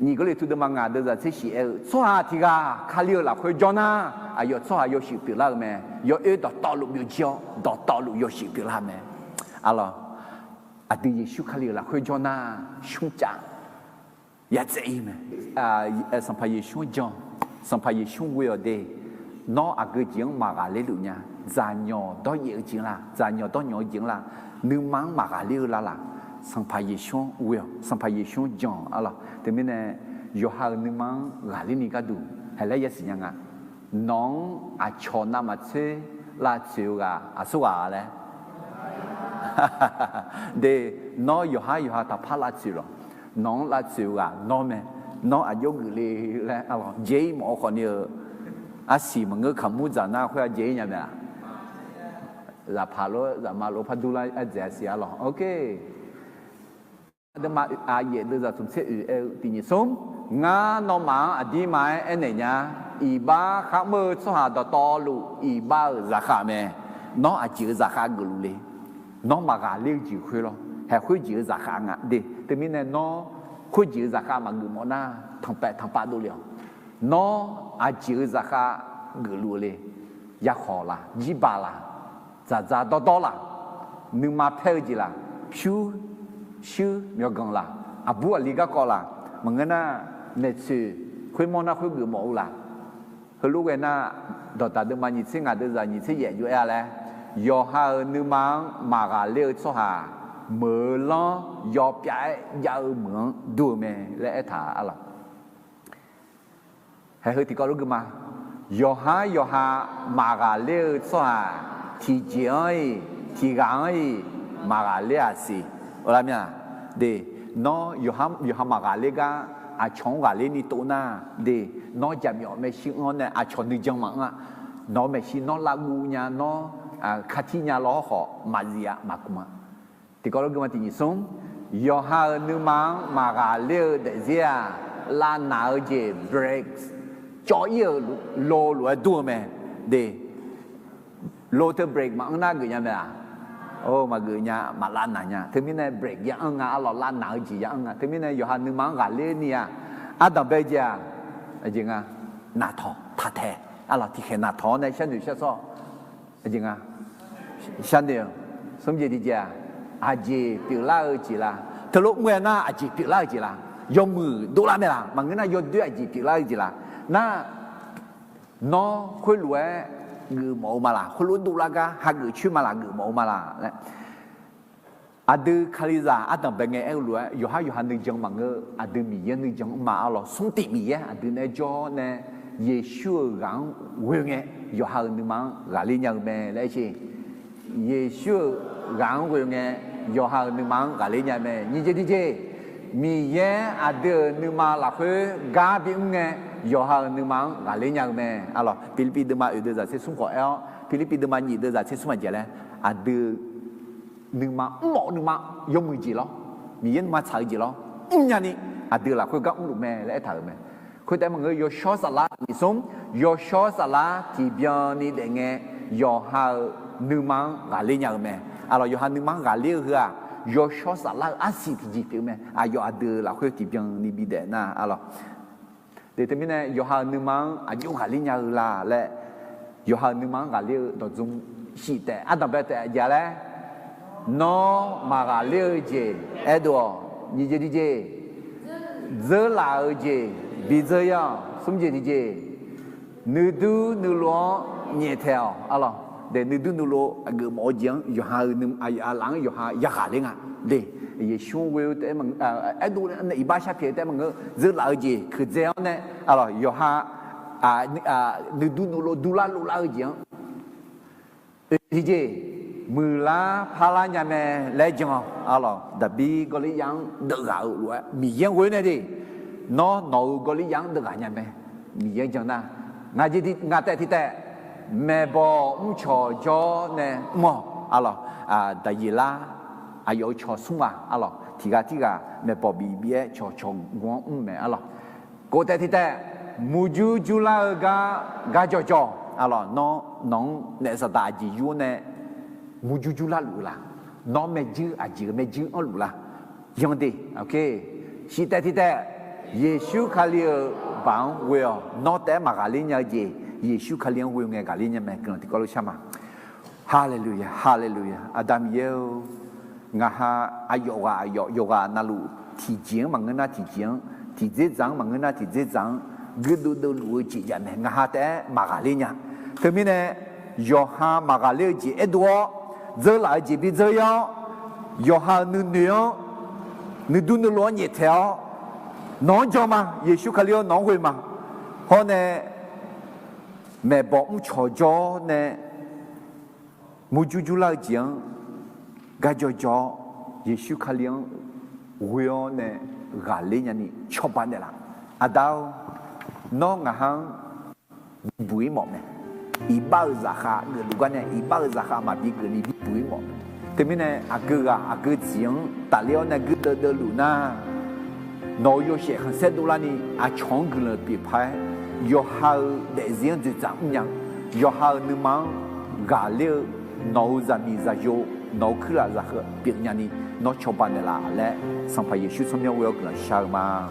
Nyiq Gawrliqtu deuvma ngaq deuvzaq tser shif aer-eu, tsawrhaq tiq ghaq Kali-euq lafkhoer jawr nar, aqyawf tsawrhaq yawshuif pyeuflar-eu mae. Yawoer dawqtawvluf byovjir-awr, dawqtawvluf yawshuif pyeuflar-eu mae. Aqlawq, aqdui Yeqsur Kali-euq lafkhoer jawr nar, smrcav yatsaev ir mae. Sanqpaq Yeqsur-anr jan, Sanqpaq Yeqsur-anr ghoe-awq de. Nawr aqgeu jeq-anr maqghaqler luf nya. Dzaqnyawq dawryaef-eu jeq-anr la, dzaqnyawq dawrnyawq-eu jeq-anr la, nuima-anr maqghaqler-eu la laq? Sanqpaq Yeqsur-anr ghoe-awq, Sanqpaq Yeqsur-anr jan-awq aqlawq. Teumirnae, yawqha-euq nuima-anr ghaqler ni gharduq haeq laer yasiq nya nga. Nawq-anr aqcawq navmaqtser lavtsoeq-eu ghaq aqsurghaq laer? De, nawr yawqhar yawqha taqpar lavtsoeq lawq. Nawq-anr lavtsoeq-eu ghaq nawr mae. Nawr aqjox geufle laer aqlawq, jaeq-ir mawf-eu khawfni-eu arsiq maqngeur, kaqmur dzaq nar khoer-aq jaeq-ir nya mae-aq? Zaqpaq lof zaqma lof par durlar ardzaeq arsiq aqlawq. Ok. Aqduimaf aqyaef deuvzaq smq tser oeq aer-eu tiqnyif smr, Ngar nawmaf-anr aqdirma-aer aernaeq nya. Iqbax kharmr-eu tsawrhaq dawqtawvluf iqbax-euq zaqkhav mae. Nawr aqjeq-euq zaqkhav geufluf le? Nawr maqghaqler-eu jeq khoer lawr. Haeq khoerjeq-euq zaqkhav nga de. Teumirnae nawr khoerjeq-euq zaqkhav maqgeuf mawf nar, tanqpaeq tanqpav dovle-awq. Nawr aqjeq-euq zaqkhav geufluf-eu le? Yarkhawq laq, jirbaq laq, dzaqdzaq dawrdawr laq, nuima paer-eu jeq laq, pyur shuir myawqganq laq, aqbur aqli garkawv laq, maqngeur nar, maeqtsoeq khoermawr nar khoergeuf mawf-eu laq? Heulof ghae nar, dawqdaq deuvma nyiq tser ngaq deuvzaq nyiq tser yaef jov-aer-a laer, yawqha-euq nuima-anr maqghaqler-eu tsawrhaq, meuq-eu lanr yawpyav-aer jav-eu meuq-anr dur-eu mae laer aertaq-a lawq. Haeq heu tiqkawv lof gui ma. Yawqhar yawqha maqghaqler-eu tsawrhaq, tiqjeq-anr-iq tiqghaq-anr-iq maqghaqler-aq siq. Awlar mir-a? De, nawr yawqha maqghaqler gar aqcawq-anr ghaqler ni tov nar, de, nawr jaqmyawf maeqshi anr-awr nae aqcawq nuijan maqanr-a. Nawq-eu maeqshi nawr lavguv nya, nawr kar tir nya lawr khawf maqzif-a, maqkmq-a. Tiqkawv lof gui ma tiqnyif smr, yawqha-euq nuima-anr maqghaqler-eu daefzir-aq, lavnaq-eu jeq brake cawv-ir-euq lo lof-aer dur-eu mae. De, lo teu brake maqanr nar geuf nya mae-aq? Or, maqgeuf nya, maqlavnaq nya. Teumirnae brake ya anr nga, aqlawq lavnaq-eu jeq ya anr nga. Teumirnae yawqha nuima-anr ghaqler ni-aq, ardanq bae jeq-aq, aqjeq nga, naqtawq taq taeq. Aqlawq tiqkhaeq naqtawq-awr nae sharnoeq shar sawr. Aqjeq nga, sharnoeq-eu Smr jeq tiqjeq-aq, aqjeq pyeuflar-eu jeq la? Teulof mr-aer nar aqjeq pyeuflar-eu jeq la? Yawmuiq dovlar mae laq? Maqngeur nar yawdoer aqjeq pyeuflar-eu jeq la? Nar, nawr khoerlof-aer geufmawf-eu ma laq? Khoerlof-aer dovlar gar hageuf coer ma laq? Geufmawf-eu ma laq laer. Aqdui Kalizaq ardanq bae ngae aer-eu lof-aer, yawqhar yawqha nuijan maqngeur, aqdui Miqyaer nuijan mr ma. Arlawq, smr tif Miqyaer aqdui nae jawr nae, Yeqsur-euq ghaq-anr ghoe ngae, yawqha-euq nuima-anr ghaqler nya-eu mae laer aer sher. Yeqsur-euq ghaq-anr ghoe ngae, yawqha-euq nuima-anr ghaqler nya-eu mae. Nyiq jeq tiqjeq, Miqyaer aqdui-euq nuima lafkhoer gar bimr ngae, yawqha-euq nuima-anr ghaqler nya-eu mae. Arlawq, Pirlirpiv deuvma oeq deuvzaq tser smr khawf aer-awr, Pirlirpiv deuvma nyiq deuvzaq tser smr aqjeq laer, aqdui nuima mrmawf-eu nuima, yawmuiq jeq lawr, Miqyaer nuima tsaq-eu jeq lawr, mrnya ni aqdui lafkhoer gar mrluf mae laer aertaq-euq mae. Khoertaef maqngeur, yawshawr saflar tiq smr, yawshawr saflar tiqbyan ni daef ngae, yawqha-euq nuima-anr ghaqler nya-eu mae. Arlawq, yawqha nuima-anr ghaqler-eu heu-aq, yawshawr saflar-eu arsiq tiqjeq pyeuf mae. Aqyawf aqdui lafkhoer tiqbyan ni bidaef nar, arlawq. Deuq teumirnae yawqha-euq nuima-anr aqjox ghaqler nya-eu la laer, yawqha-euq nuima-anr ghaqler-eu dawqdzm shif taef ardanq bae taef aqjeq laer, nawr maqghaqler-eu jeq aerdov-awq. Nyiq jeq tiqjeq, dzeurlaf-eu jeq bidzeur-ir-awq. Smr jeq tiqjeq, nuidur nuilov-anr nyaeftaeq-awq. Arlawq, deuq nuidur nuilov geufmawf-eu jeq-anr yawqha-euq nuima, aqlaf-anr yawqha yaghaqler nga. Deuq Yeqsur-anr ghoe-eu taef, aerdov nae iqbax sharpyaeq-eu taef maqngeur, dzeurlaf-eu jeq keuqdzae-awr nae, arlawq, yawqha nuidur nuilov durlar lovlar-eu jeq-anr oe tiqjeq, muiqlar parlar nya mae laer jan-awq. Arlawq, Daqbir Gawrliryav-anr deuvghaq-eu lof-aer Miqyaer-anr ghoe-eu nae de, nawr nawq-euq Gawrliryav-anr deuvghaq nya mae. Miqyaer jan nar, ngaq taef tiq taef, maeqbawq mrcawq jawr nae mr-awq. Arlawq, Daqyeqlar aqyawf-euq cawq smr ghaq, arlawq, tiqghaq tirghaq maeqbawq bif bif-aer cawqcawq gu-anr mr mae. Arlawq, kof taef tiq taef, murjur jurlar-eu gar gar jawqjawq, arlawq, nawr nawq-anr naef saqdaq aqjeq yur-awr nae murjur jurlar luf-eu la? Nawr maerjuir aqjeq-eu maerjuir anrluf la? Yan de. Shif taef tiq taef, Yeqsur Kali-euq baq-anr ghoe-awq. Nawr taef-aer maqghaqler nya-eu jeq, Yeqsur Kali-anr ghoe ngae ghaqler nya mae. Guiqlanq tiqkawv lof shar ma. Haleluya, haleluya. Aqda Miqyaer-or, ngaqha aqyawf ghaq aqyawf, yawqghaq navluf tiqjeq-anr maqngeur nar tiqjeq-anr, tiqdzerdzaq-anr maqngeur nar tiqdzerdzaq-anr guirdeuv deuvluf-eu jeq jav mae. Ngaqha taef-aer maqghaqler nya. Teumirnae yawqha maqghaqler-eu jeq aerdov-awr, dzeurlaf-eu jeq bidzeur-ir-awr, yawqha-euq nuinoeq-anr, nuidur nuilov-anr nyaeftaeq-awr, nawq-anr jan ma. Yeqsur Kali-or, nawq-anr ghoe ma. Hawr nae maeqbawq mrcawq jawr-awr nae murjur jurlar-eu jeq-anr gar jawqjawq-awr, Yeqsur Kali-anr ghoe-awr nae ghaqler nyani cawba naeqlaf. Aqda-or, nawr ngaqha-anr bibuq-ir mawf mae. Iqbax-euq zaqkhav geufluf gar nae, iqbax-euq zaqkhav maqbi geufni bibuq-ir mawf mae. Teumirnae aqgeu ghaq aqgeu jeq-anr tafler-awr nae guirdeuv deuvluf nar, nawq-euq yawshaef khanqsaer dovlarni aqcawq-anr guiqlanq pyeuf paq-aer, yawqha-euq daefzir-anr dzoeqdzaq mrnya-eu, yawqha-euq nuima-anr ghaqler-eu, nawq-euq zaqmiq zaqyo, nawq-euq kuirlaf zaqkhav pyeufnya ni nawr cawba naeqlaf laer, Sanqpaq Yeqsur tsawrmyanr ghoe-awr guiqlanq shar-eu ma.